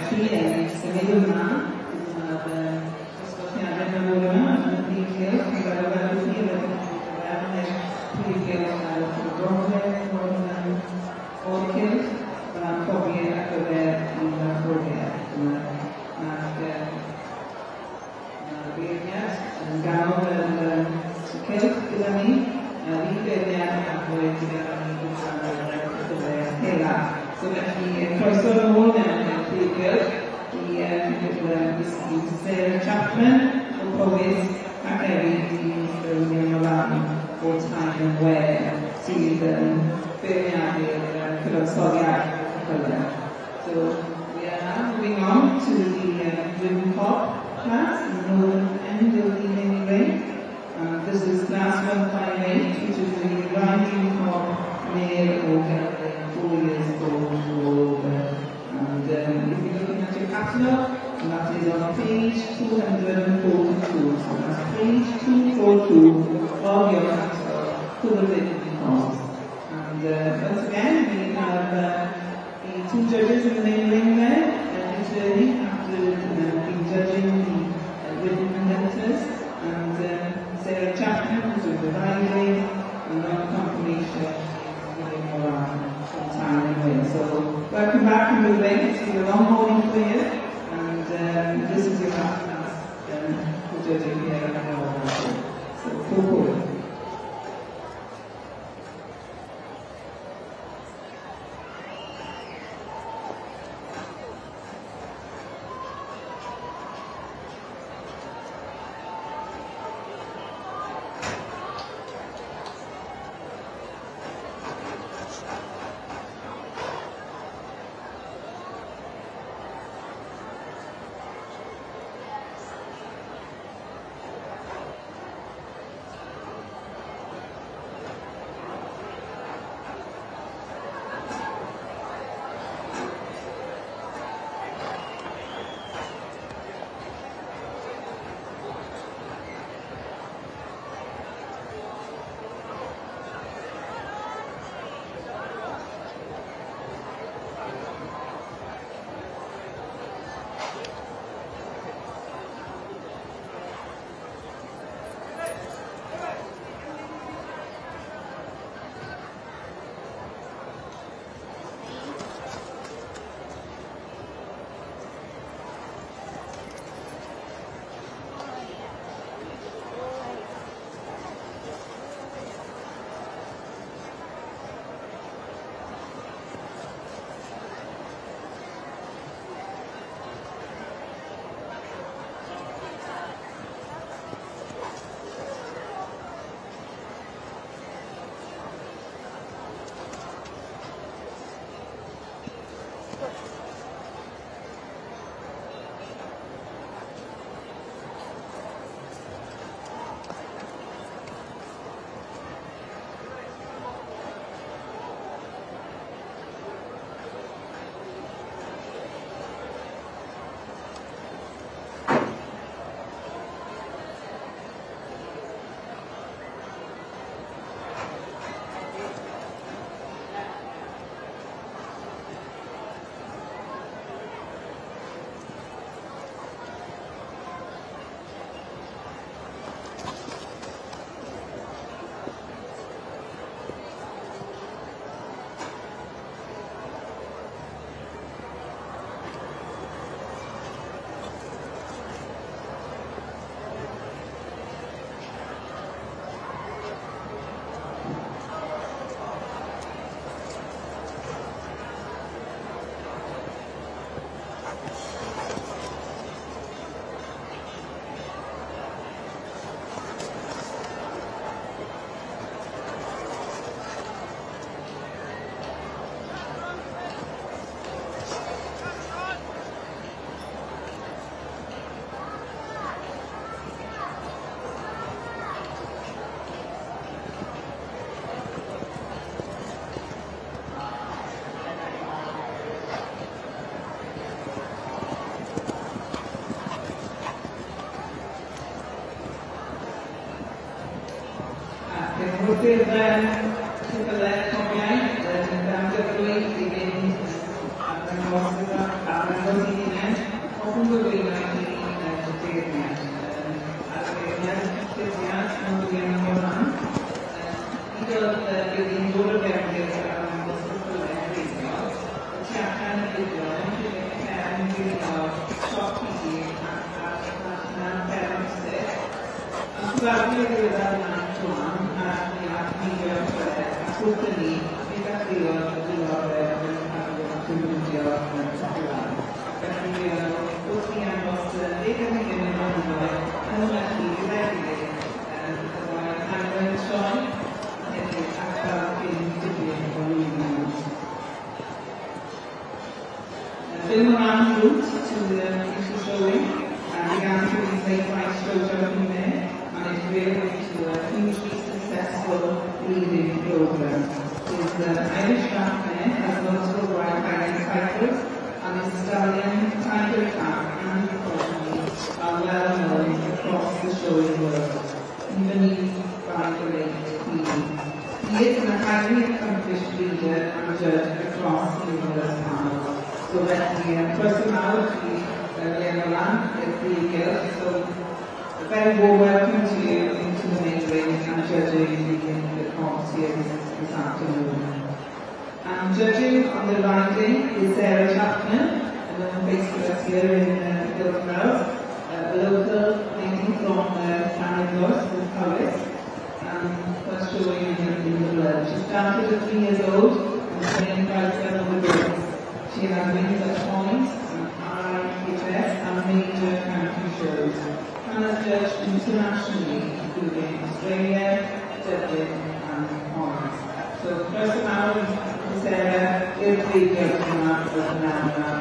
Speaker 3: Felly, yn symud ymlaen, mae'r dosbarthiadau mawr yma yn y prif gylch, yn fel y welwch chi, rydym yn fewn i'r prif gylch ar ochr y gogledd o'r cylch, fel cobiau ar gyfer y marchogiad. Mae'r beirniad yn ganol y cylch gyda ni, a'r un beirniad a fwyd gyda ni gyda'r ceffylau hela. So felly, croeso nôl mewn i'r prif gylch i Sarah Chapman o Powys ac hefyd i Mr William Moran o Tyne and Wear sydd yn beirniadu'r cyfansoddiad ceffylau. So we are now moving on to the Wooden Cob class in the northern end of the main ring. This is class 158, which is the riding cob male or gelding, 4 years old or older. And if you're looking at your catalogue, and that is on page 242. So that's page 242 of your catalogue for the ridden cobs. And once again, we have the two judges in the main ring there, returning after been judging the ridden hunters, and Sarah Chapman, who's doing the riding, and on confirmation, William Moran from Tyne and Wear. So welcome back into the ring. It's been a long morning for you, and this is your last class for judging here at the So, cool. Wrth i'r ceffylau cobiau yn ymgyflwy i fynd ar ddangosfa ar Arddangos i hunain, hoffwn gyflwyno i chi y beirniad. A'r beirniad cyffrediad yn William Moran. Dywedodd iddi'n dod o gefndir yr arddangos ceffylau gwreiddiol, y tu allan y fideo yn rhedeg fferm greiddiol Siop Pidi ac archfarchnad Fferm Rhosyn. Ond cyfarfu y ddiweddar Nan Joan a Iard Meirion Ceffylau ac wrth hynny fe ddechreuodd y diddordeb yn cadw a chwilfrydio yn ceffylau. Felly wrth i angos 20 o flynyddoedd yn ymlechu gyda'i gilydd roedd angen sioe hefyd ardal cyn dipyn o lwyddiant. Bill Moran route to the initial showing and began through his late wife's show jumping there, and it grew into a hugely successful breeding program. His Irish Draught mare has multiple Wild Highland titles, and his stallion Tiger Attack and his progeny are well known across the showing world, even by the late Queen. He is a highly accomplished breeder and judge across numerous panels. So felly, croeso mawr i William Nolan, i'r prif gylch. So, a very warm welcome to you into the main ring and judging the comps here this afternoon. And judging on the riding is Sarah Chapman, a known face with us here in Guildford, a local lady from Llanidloes with Powys, and first showing in the blood. She started at 3 years old and trained by several of the girls. She has wins at Point, and RIHS and major county shows, and has judged internationally, including Australia, Dublin and Holland. So, croeso mawr i Sarah i'r prif gylch yma o'r pnawn yma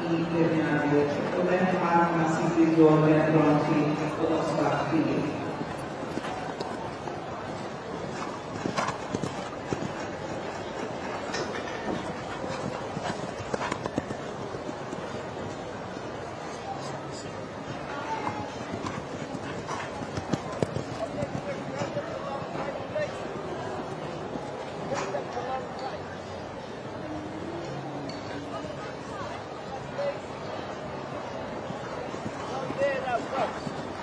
Speaker 3: i beirniadu'r ceffylau mawr yma sydd wedi dod ger bron chi o ddosbarth B.
Speaker 2: There now, go.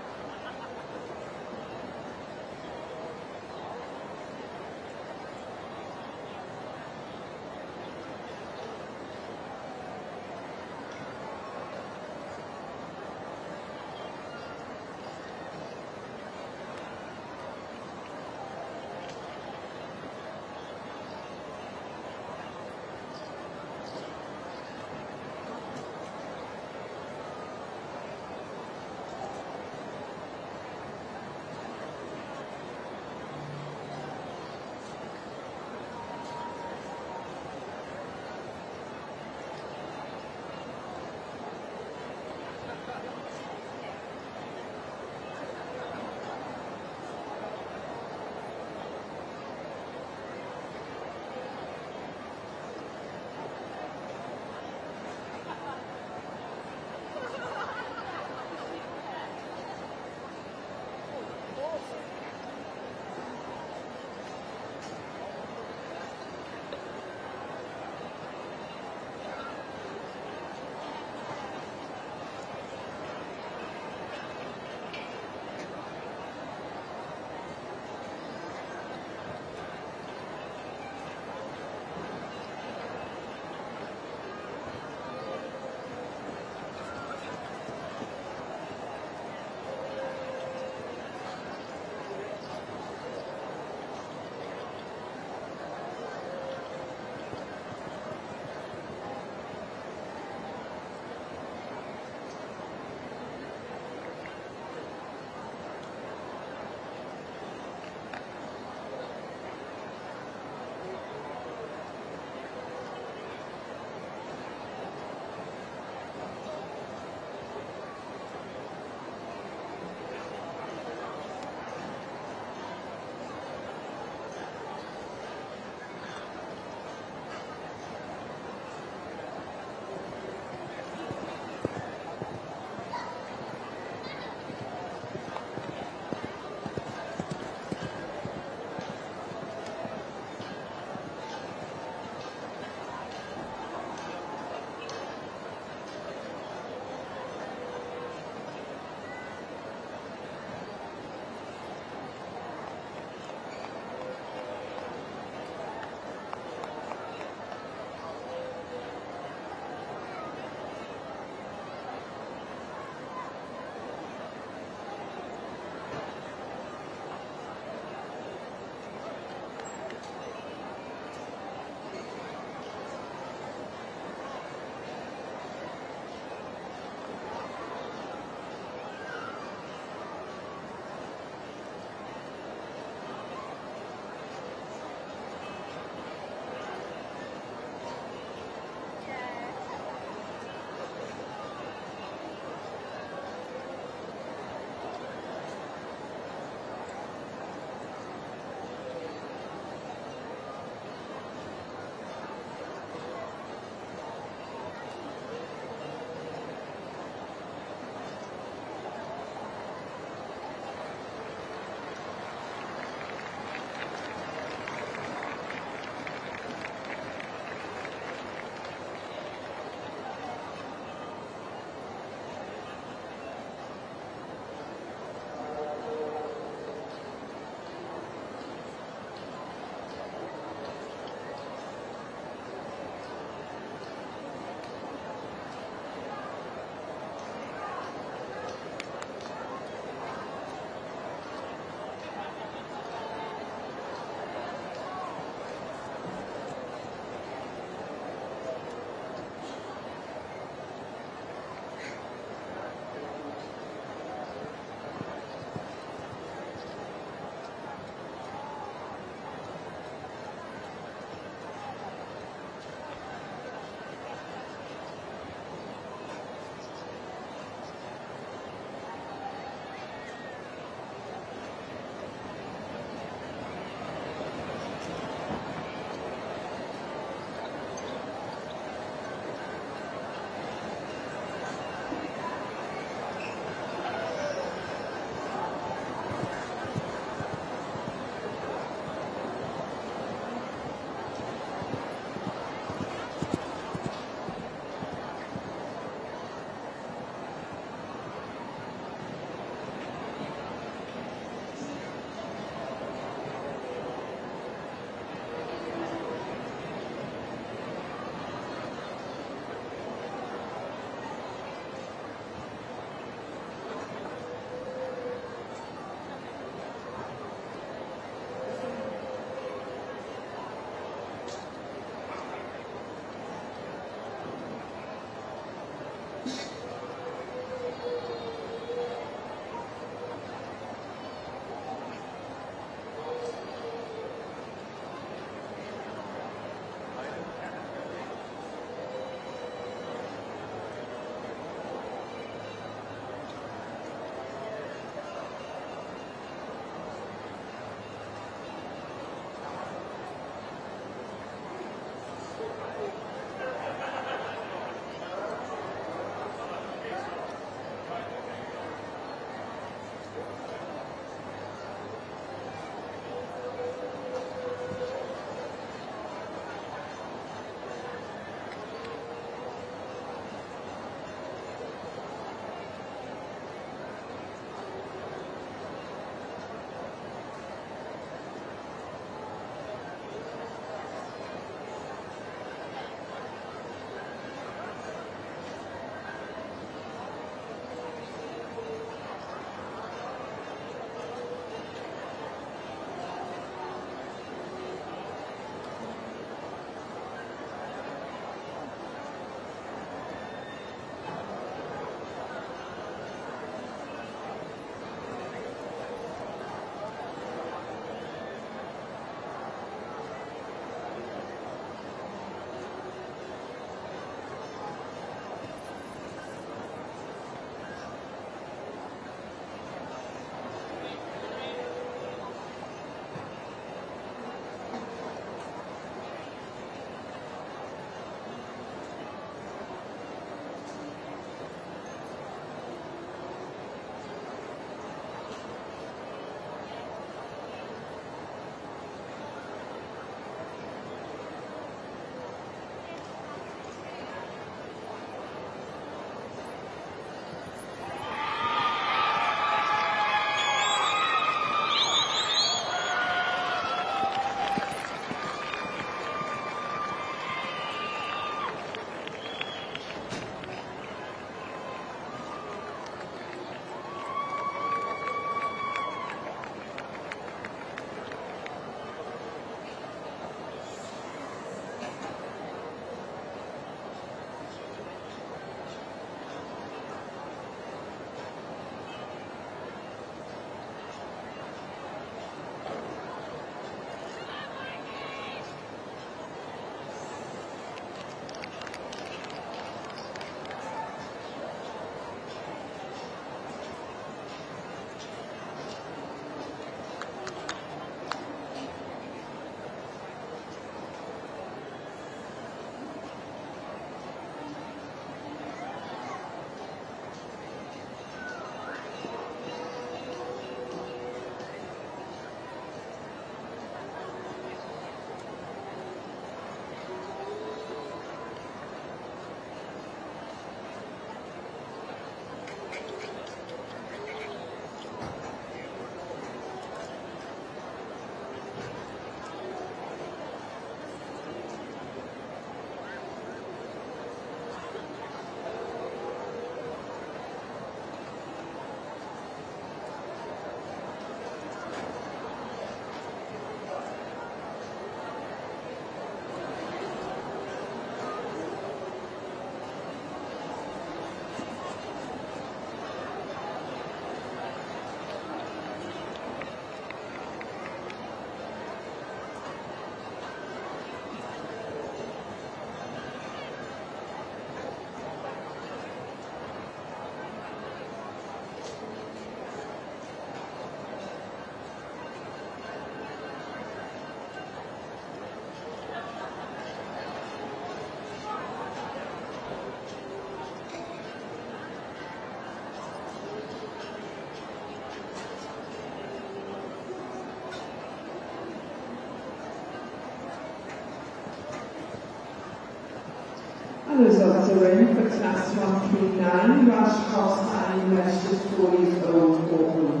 Speaker 4: And the results are in for class 139, Welsh Cob Stallion registered 4 years old or older.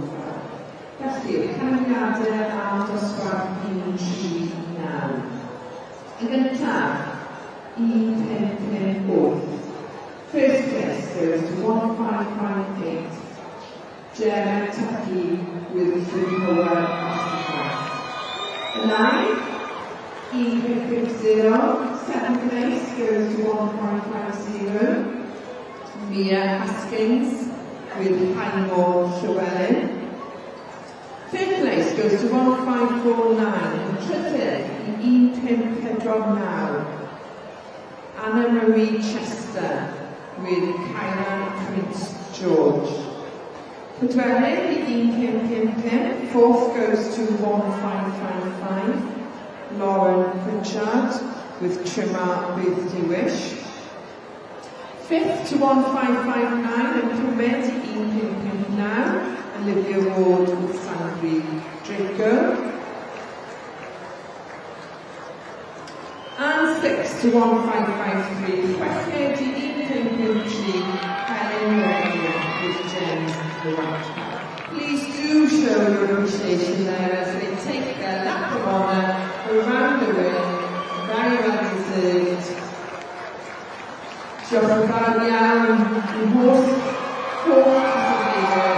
Speaker 4: Felly, canlyniadau am dosbarth 139. Yn gyntaf, 1558. First place goes to 1558, Gemma Tuckey with Llwynhowell Masterclass. Yn ail, 1550, second place goes to 1550, Mia Haskins with Highmore Llywelyn. Third place goes to 1549, yn trydydd i 1549, Anna Marie Chester with Kylan Prince George. Pedwerydd i 1555, fourth goes to 1555, Lauren Pritchard with Trimmer Birthday Wish. Fifth to 1559 and pumed i 1559, Olivia Ward with Sangri Draco. And sixth to 1553, chweched i 1553, Helen Redwood with James the Rat. Please do show your appreciation there as they take their lap of honour around the ring. Very well deserved. Diolch yn fawr iawn i'n holl holl cystadleuwyr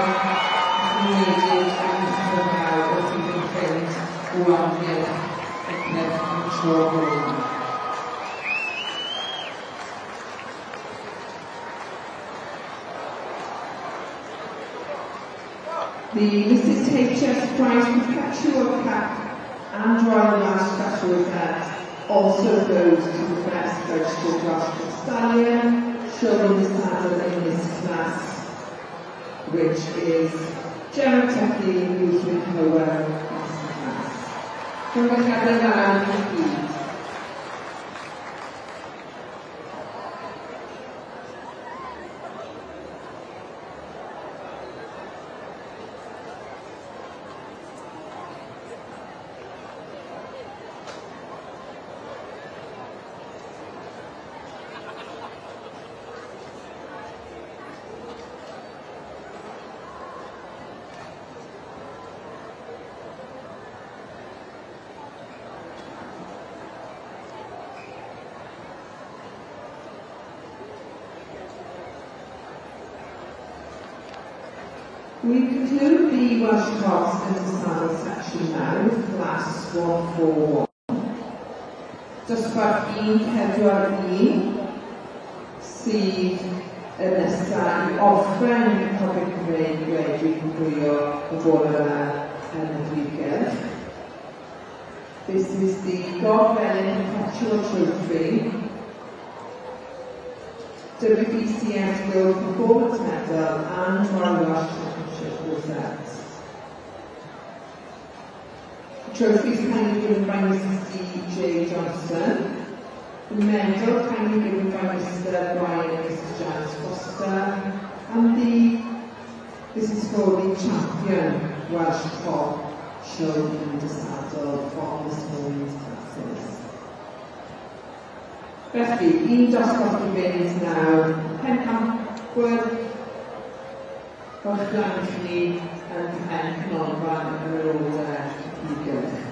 Speaker 4: yn enwedig yn ystod wrth i fi fynd o amgylch y cylch am y tro hwn. The Mrs HS Prize Perpetual Cup and Royal Welsh Special Event also goes to the best registered Welsh Stallion, shown in the saddle in this class, which is Gemma Tuckey, who's with Howell Masterclass. Llongyfarchiadau mawr i gyd. We conclude the Welsh Cobs and Saddle section now with class 141. Dosbarth 141 sydd y nesaf i orffen y Cobiau Cymreig wedi cynhwyo y bore yma yn y brif gylch. This is the Gorbelin Perpetual Trophy, WBCS World Performance Medal and Royal Welsh Championship Rosette. The trophy is kindly given by Mrs. D. J. Johnson. The medal kindly given by Mr. Brian and Mrs. Janice Foster. And this is for the champion Welsh Cob shown in the saddle from this morning's classes. Felly, un dosbarth i fynd nawr, pencampwyr o'ch blaen chi yn pen canolfan yr aelodau i gylch.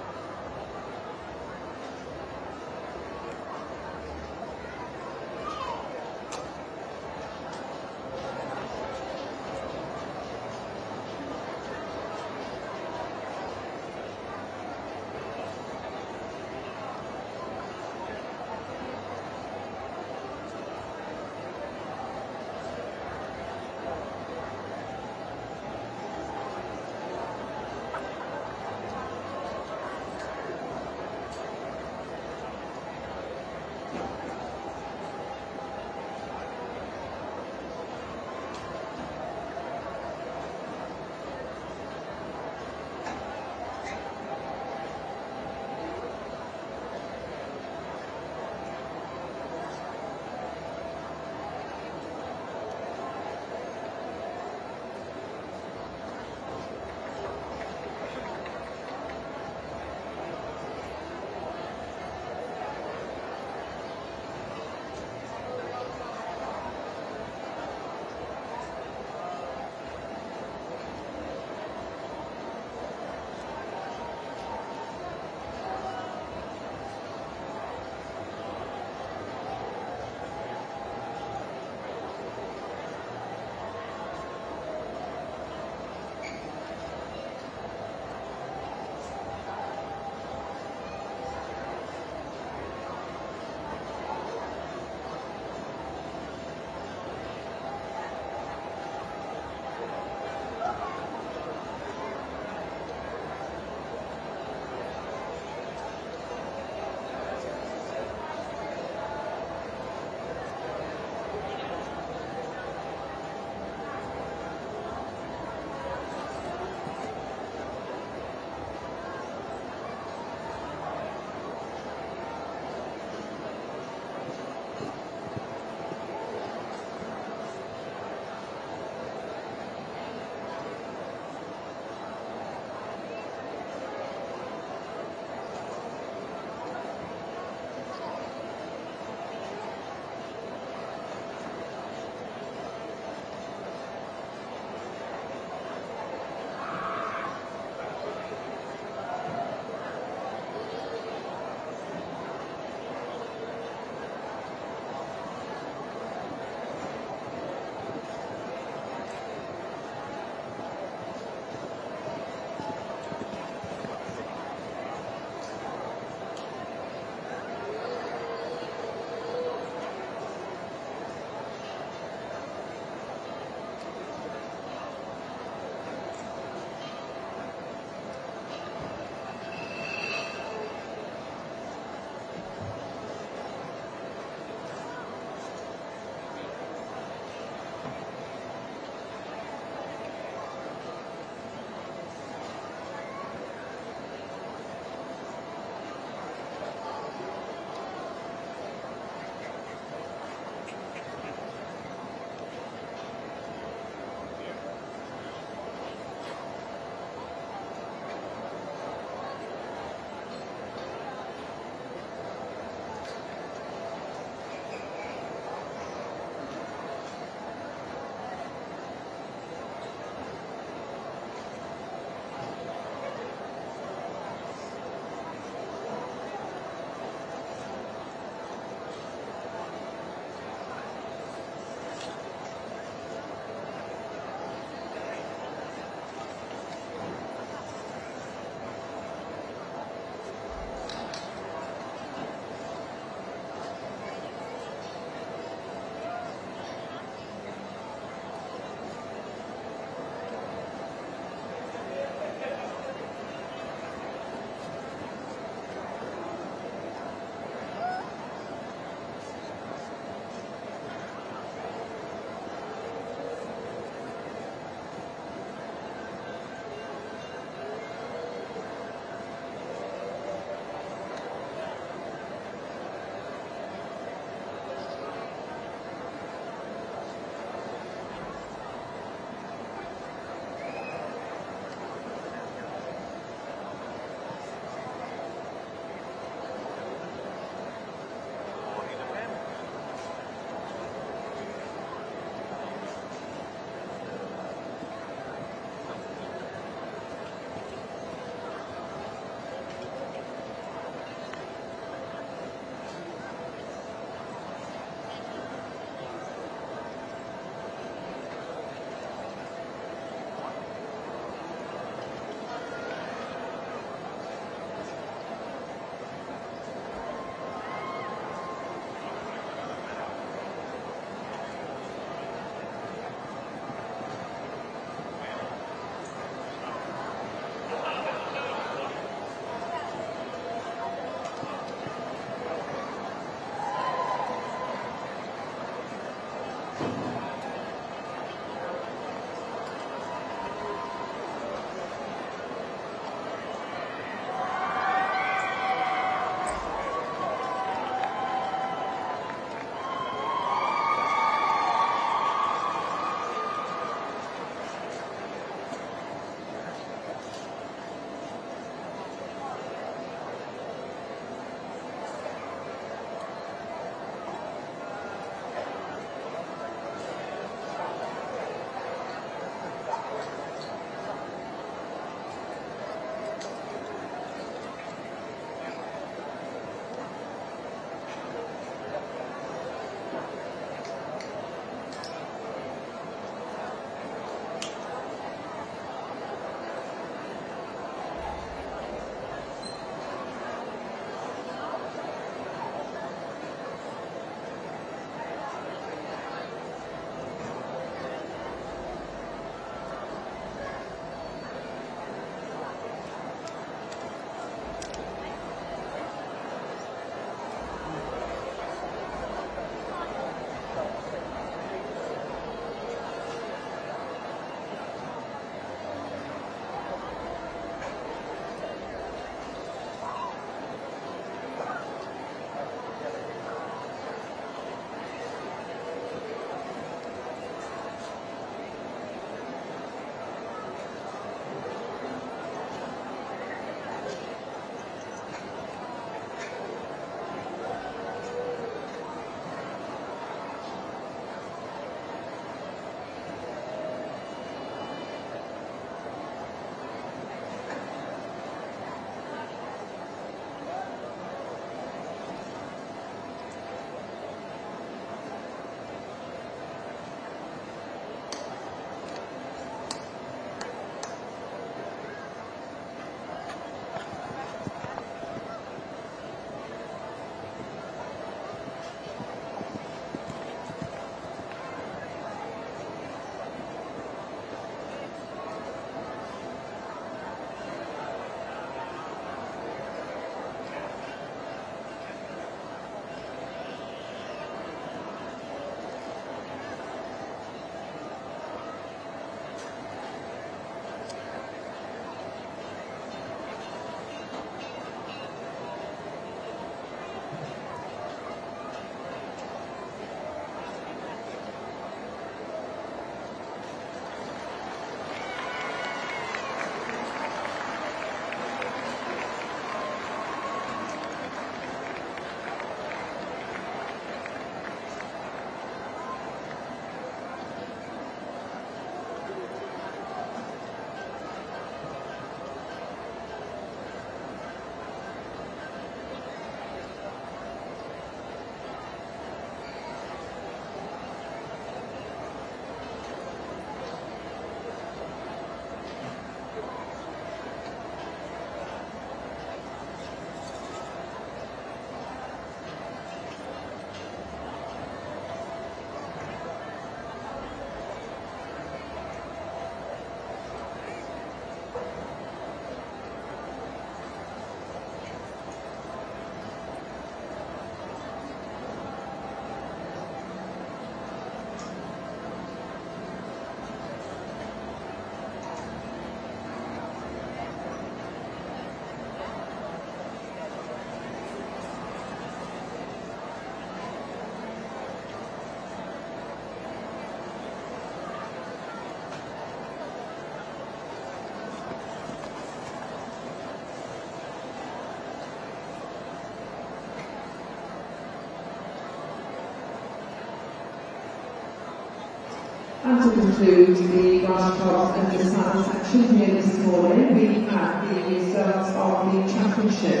Speaker 4: And to conclude the Welsh Cobs under saddle section here this morning, we have the results of the championship,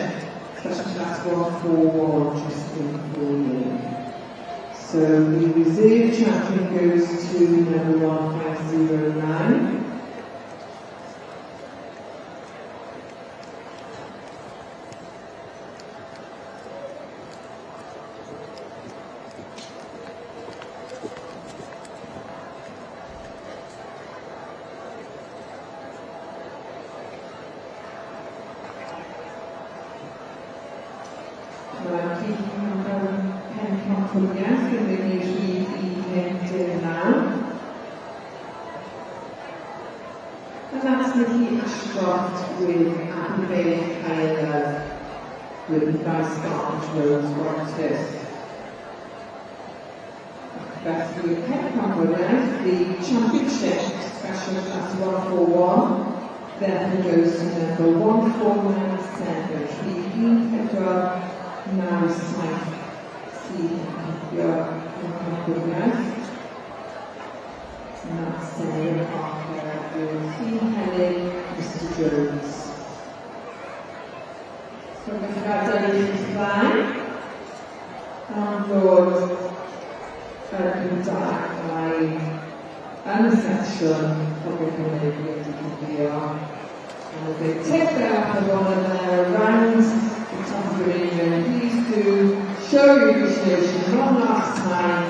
Speaker 4: special class 141 just in for you. So the reserve champion goes to number 1509. Mae Pencampwriaeth yn mynd i'r rhif 19. And that's Nikki Ashcroft with Abbey Vale Higher Love, ridden by Scotland Rose Walters. Felly, Pencampwriaeth, the Championship Special Class 141, therefore goes to number 1497, rhif 1497 sydd yn cipio Pencampwriaeth. And that's Sarah Parker with Team Helen, Mr Jones. So llongyfarchiadau i chi'ch ddau am ddod yn gyntaf ac yn y sesiwn Cobiau Cymreig wedi cipio. And we'll take their of honour there around the top of the ring. Please do show your appreciation one last time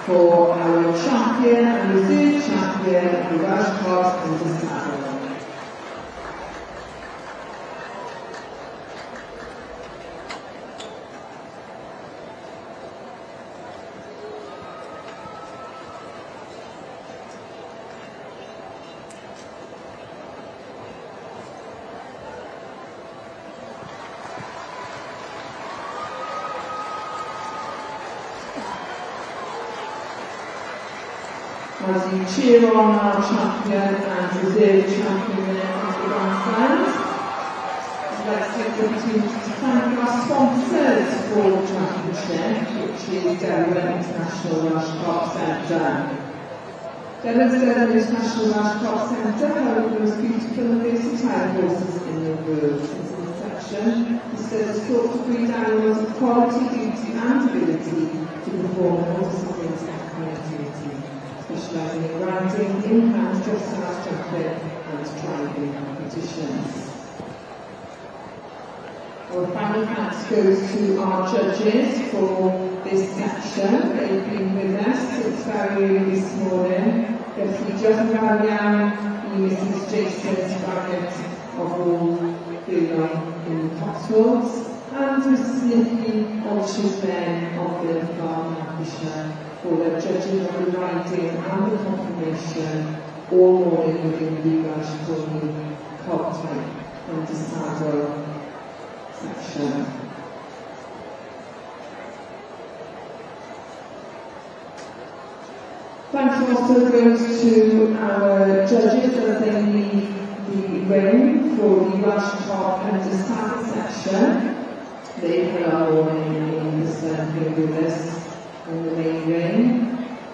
Speaker 4: for our champion and reserve champion of the Welsh Cobs under saddle. As you cheer on our champion and reserve champion there onto the grandstand, I'd like to take the opportunity to thank our sponsors for the championship, which is Derwen International Welsh Cob Centre. Derwen's Derwen International Welsh Cob Centre, one of the most beautiful and versatile horses in the world. Since inception, the stud has sought to breed animals of quality, beauty and ability to perform all disciplines of activity, specialising in riding, in-hand, dressage, jumping and driving competitions. Our final thanks goes to our judges for this section. They've been with us since very early this morning. Felly, diolch yn fawr iawn i Mrs Jason Spraggett of All Furlong in the Cotswolds and Mrs Nikki Olchismen of the Farm Lancashire for their judging of the riding and the conformation all morning within the Welsh Pony Cob type under saddle section. Thanks also goes to our judges as they leave the ring for the Welsh Cob under saddle section. They've had our morning in the sun here with us in the main ring.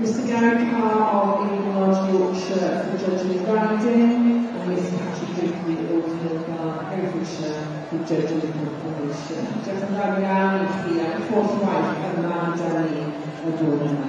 Speaker 4: Mr Gary Carr of England Lodge, Yorkshire for judging riding, and Miss Patrick Dickley of Old Mill Farm, Herefordshire for judging conformation. Diolch yn fawr iawn i chi am holl waith yma gyda ni y bore yma.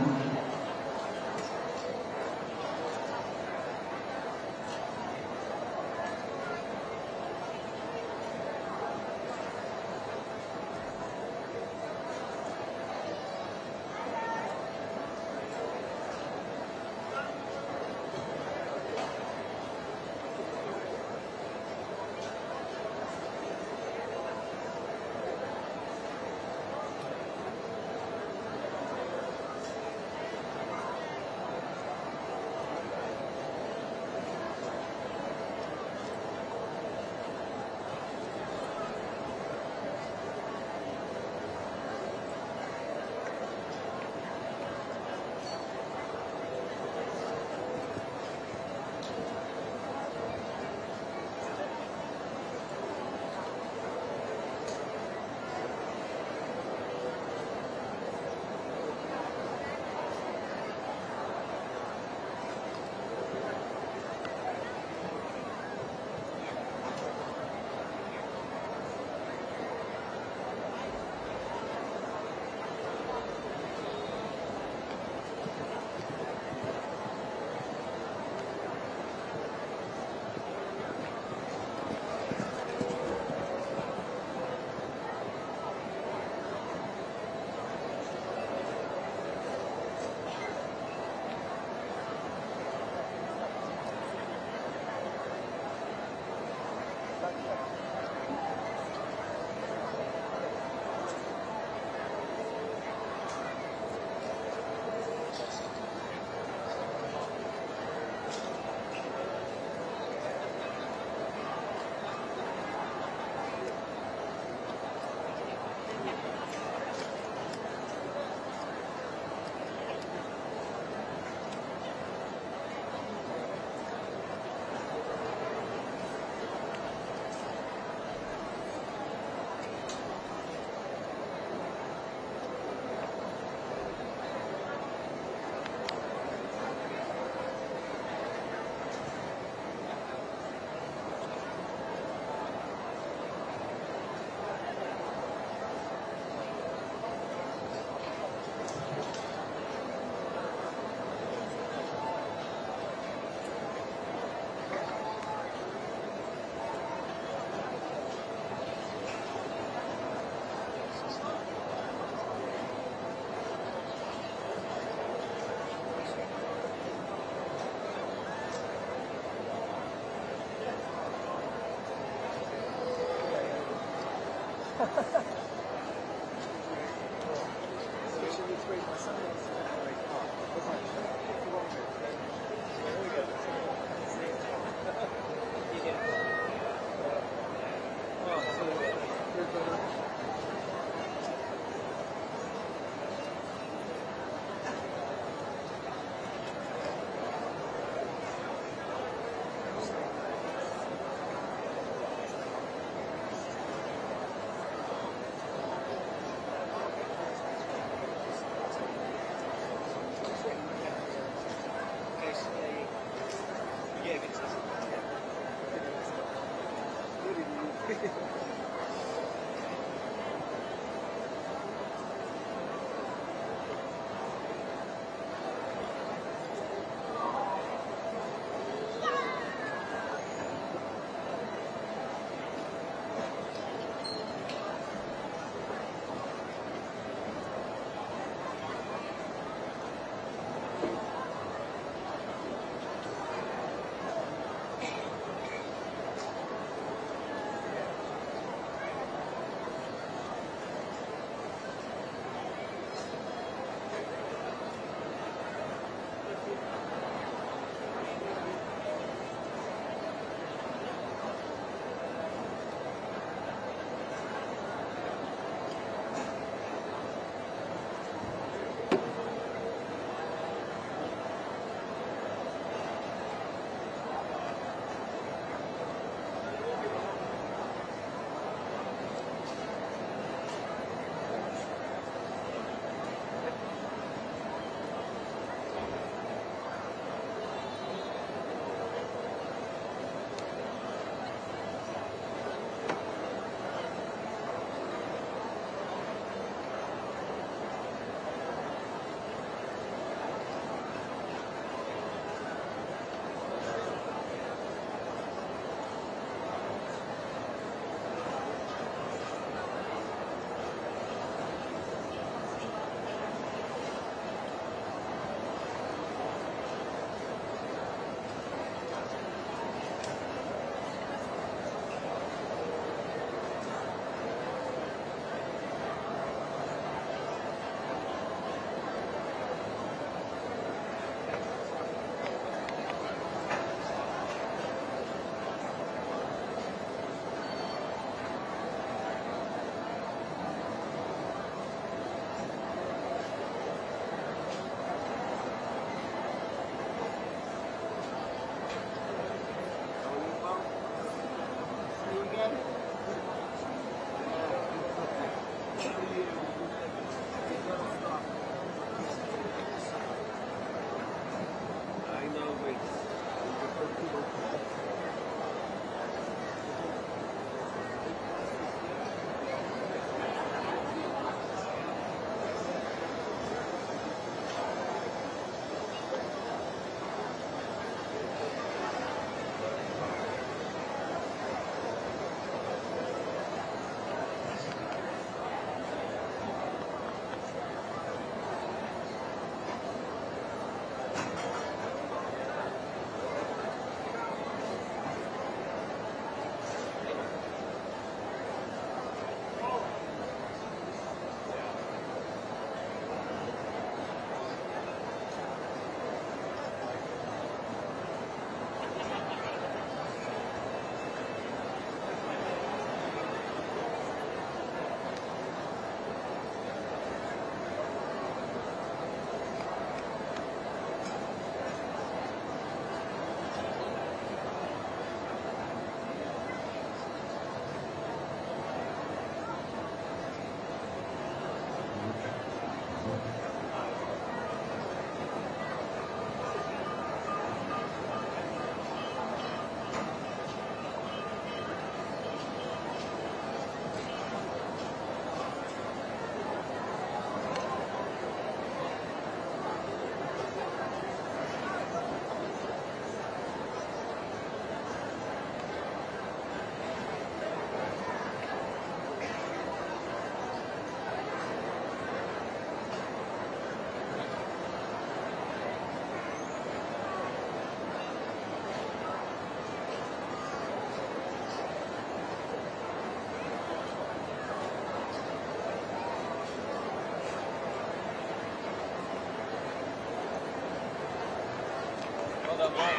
Speaker 2: done, Mark.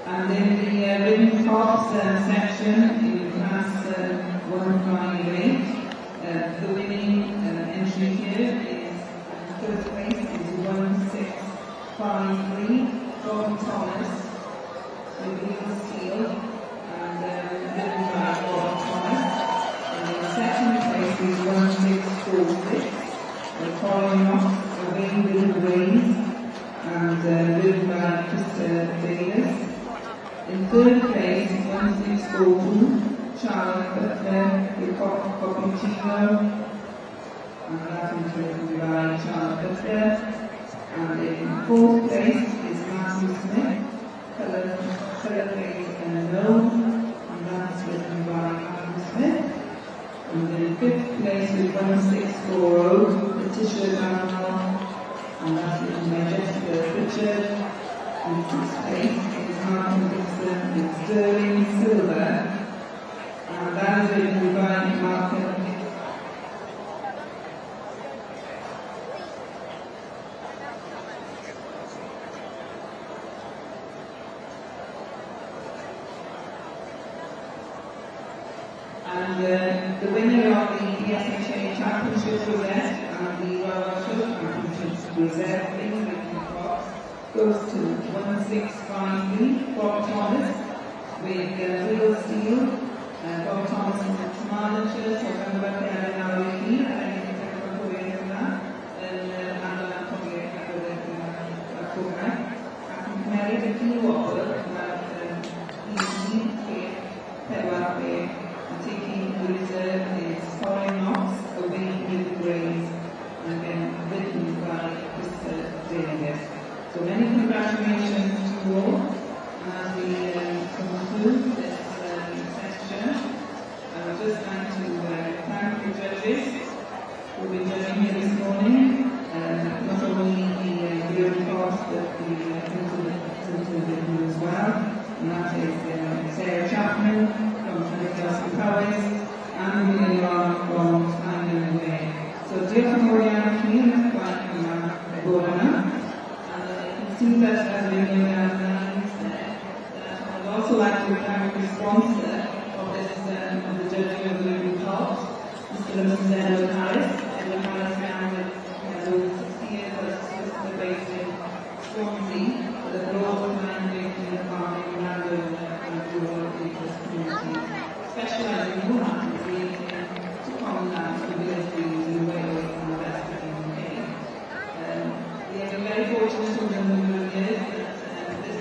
Speaker 3: And in the rim tops section in class 158, the winning entry here is first place is 1653, John Thomas with Neil Steele and ridden by Bob Thomas. And in second place is 1646, following off Away with the Ways and ridden by Krista Davis. In third place, 1642, Charlie Butler with Cappuccino, and that is written by Charlie Butler. And in fourth place is Matthew Smith Cullen Knoll, and that's ridden by Adam Smith. And in fifth place with 1640, Letitia Bramwell, and that's written by Jessica Pritchard. In sixth place is Martin Dixon with Sterling Silver, and that is written by Malcolm. And the winner of the BSHA Championships Rosette and the Royal Show Championships Rosette in the Victory Box goes to 1653, Bob Thomas, with Real Steel. Bob Thomas is a Tremarnockshire, so llongyfarchiadau mawr i chi, a ennill y pencampwriaeth yma yn ardal Marchogaeth. Ac yn cymeryd y prif wobr, mae'r 1646, and taking the reserve is Colin Knox, Away with the Greys, and again ridden by Krista Davis. So many congratulations to you all as we conclude this session. I would just like to thank the judges who have been judging here this morning, not only the Bureau Court, but the Interview as well, and that is Sarah Chapman from Llanidloes Powys and William Long from Tyne Way. So diolch yn fawr iawn i chi am eich gwaith yma y bore yma. And you can see that as we go down the lines there, that I would also like to thank the sponsor of this of the judging of the Living Colt, Mr. and Mrs. Edward Harris. Edward Harris now has over 60 years as a solicitor based in Swansea, with a broad mandate in the farming, landowner and rural interest community, specialising in all matters relating to common land for village in Wales and the rest of the UK. We have been very fortunate over a number of years that this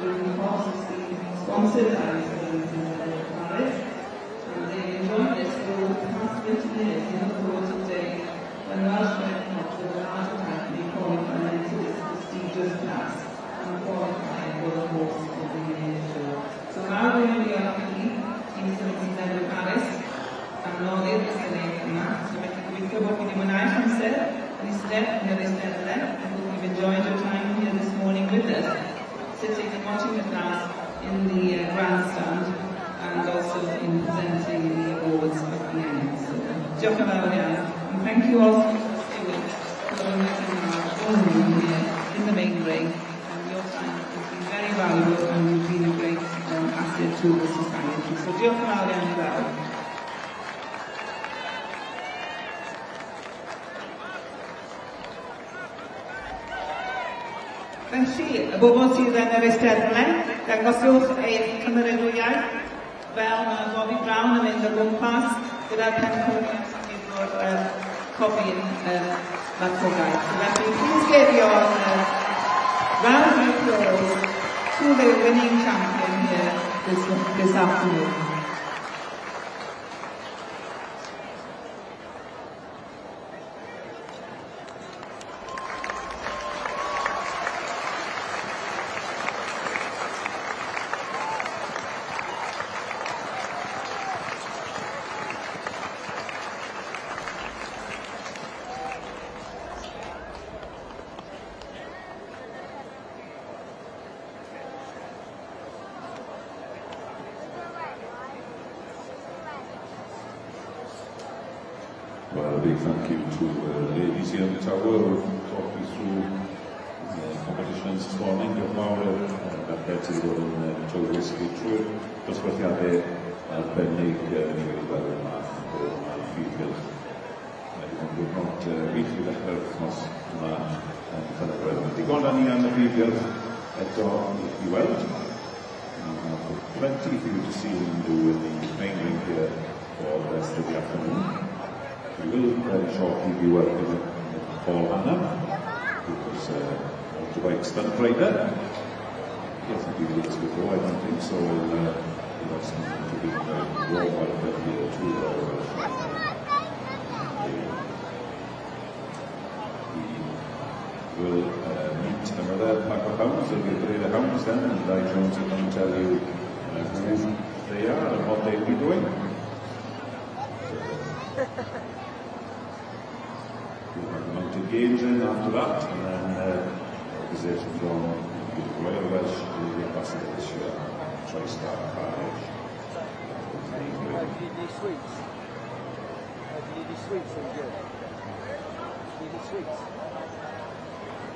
Speaker 3: Living Colt has been sponsored by Mr. and Mrs. Edward Harris, and they've enjoyed this for the past 20 years and look forward to the day when Welsh Red Cobs of a larger type may qualify into this prestigious class and qualify for the Horse of the Year show. So mawr iawn diolch i chi, i Mr. and Mrs. Edward Harris, am noddi'r gystadleuaeth yma. So felly gobeithio bod chi wedi mwynhau'ch amser yn eistedd yn yr eisteddle. I hope you've enjoyed your time here this morning with us, sitting and watching the class in the grandstand and also in presenting the awards at the end. So, diolch yn fawr iawn. And thank you also to the stewards for letting our own room here in the main ring. And your time has been very valuable and you've been a great asset to the society. So diolch yn fawr iawn i bawb. Felly, y bobl sydd yn yr eisteddle, dangoswch eich cymeradwyaeth fel mae Bobby Brown yn mynd o gwmpas gyda'r pencampwriaeth o'r cofyn marchogaeth. So felly, please give your round of applause to the winning champion here this afternoon.
Speaker 5: Well, a big thank you to the ladies here in the tower who have talked me through the competitions this morning. Diolch mawr i'r merched sydd wedi bod yn tywys chi trwy'r dosbarthiadau arbennig ni wedi gweld yma o'r prif gylch. Mae wedi bod yn diwrnod wych i ddechrau'r wythnos yma yn Llanelwedd. Mae digon da ni am y prif gylch eto i chi weld. We have plenty for you to see and do in the main ring here for the rest of the afternoon. We will very shortly be welcoming Paul Hannam, who was a motorbike stunt rider. He hasn't been with us before, I don't think, so we'll ask him to give a warm welcome here to our We will meet meet another pack of hounds. There'll be a parade of hounds then, and Dai Jones will come and tell you who they are and what they'll be doing. We'll have the mounted games in after that, and then a visit from the Royal Welsh the Ambassador this year, Tristar Parish.
Speaker 2: Do you need sweets? Do you need sweets? Do you need sweets?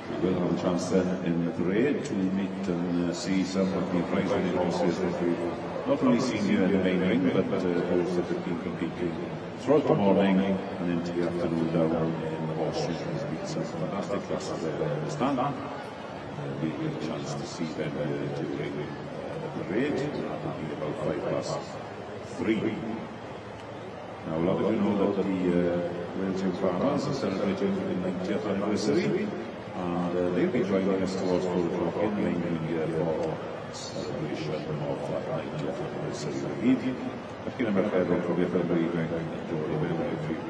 Speaker 5: We will have a chance then in the parade to meet and see some of the prize-winning horses that we've not only seen here in the main ring, but those that have been competing throughout the morning and into the afternoon down in the horseshoe. There's been some fantastic classes there, I understand. We get a chance to see them during the parade. That will be about 3:05. Now, a lot of you know that the Wales Young Farmers are celebrating the 90th anniversary, and they'll be joining us towards 4 o'clock in the main ring here for celebration of that 90th anniversary. Bechgyn a merched, o'r cofio ffermwyr ifanc yn dod i mewn i'r prif.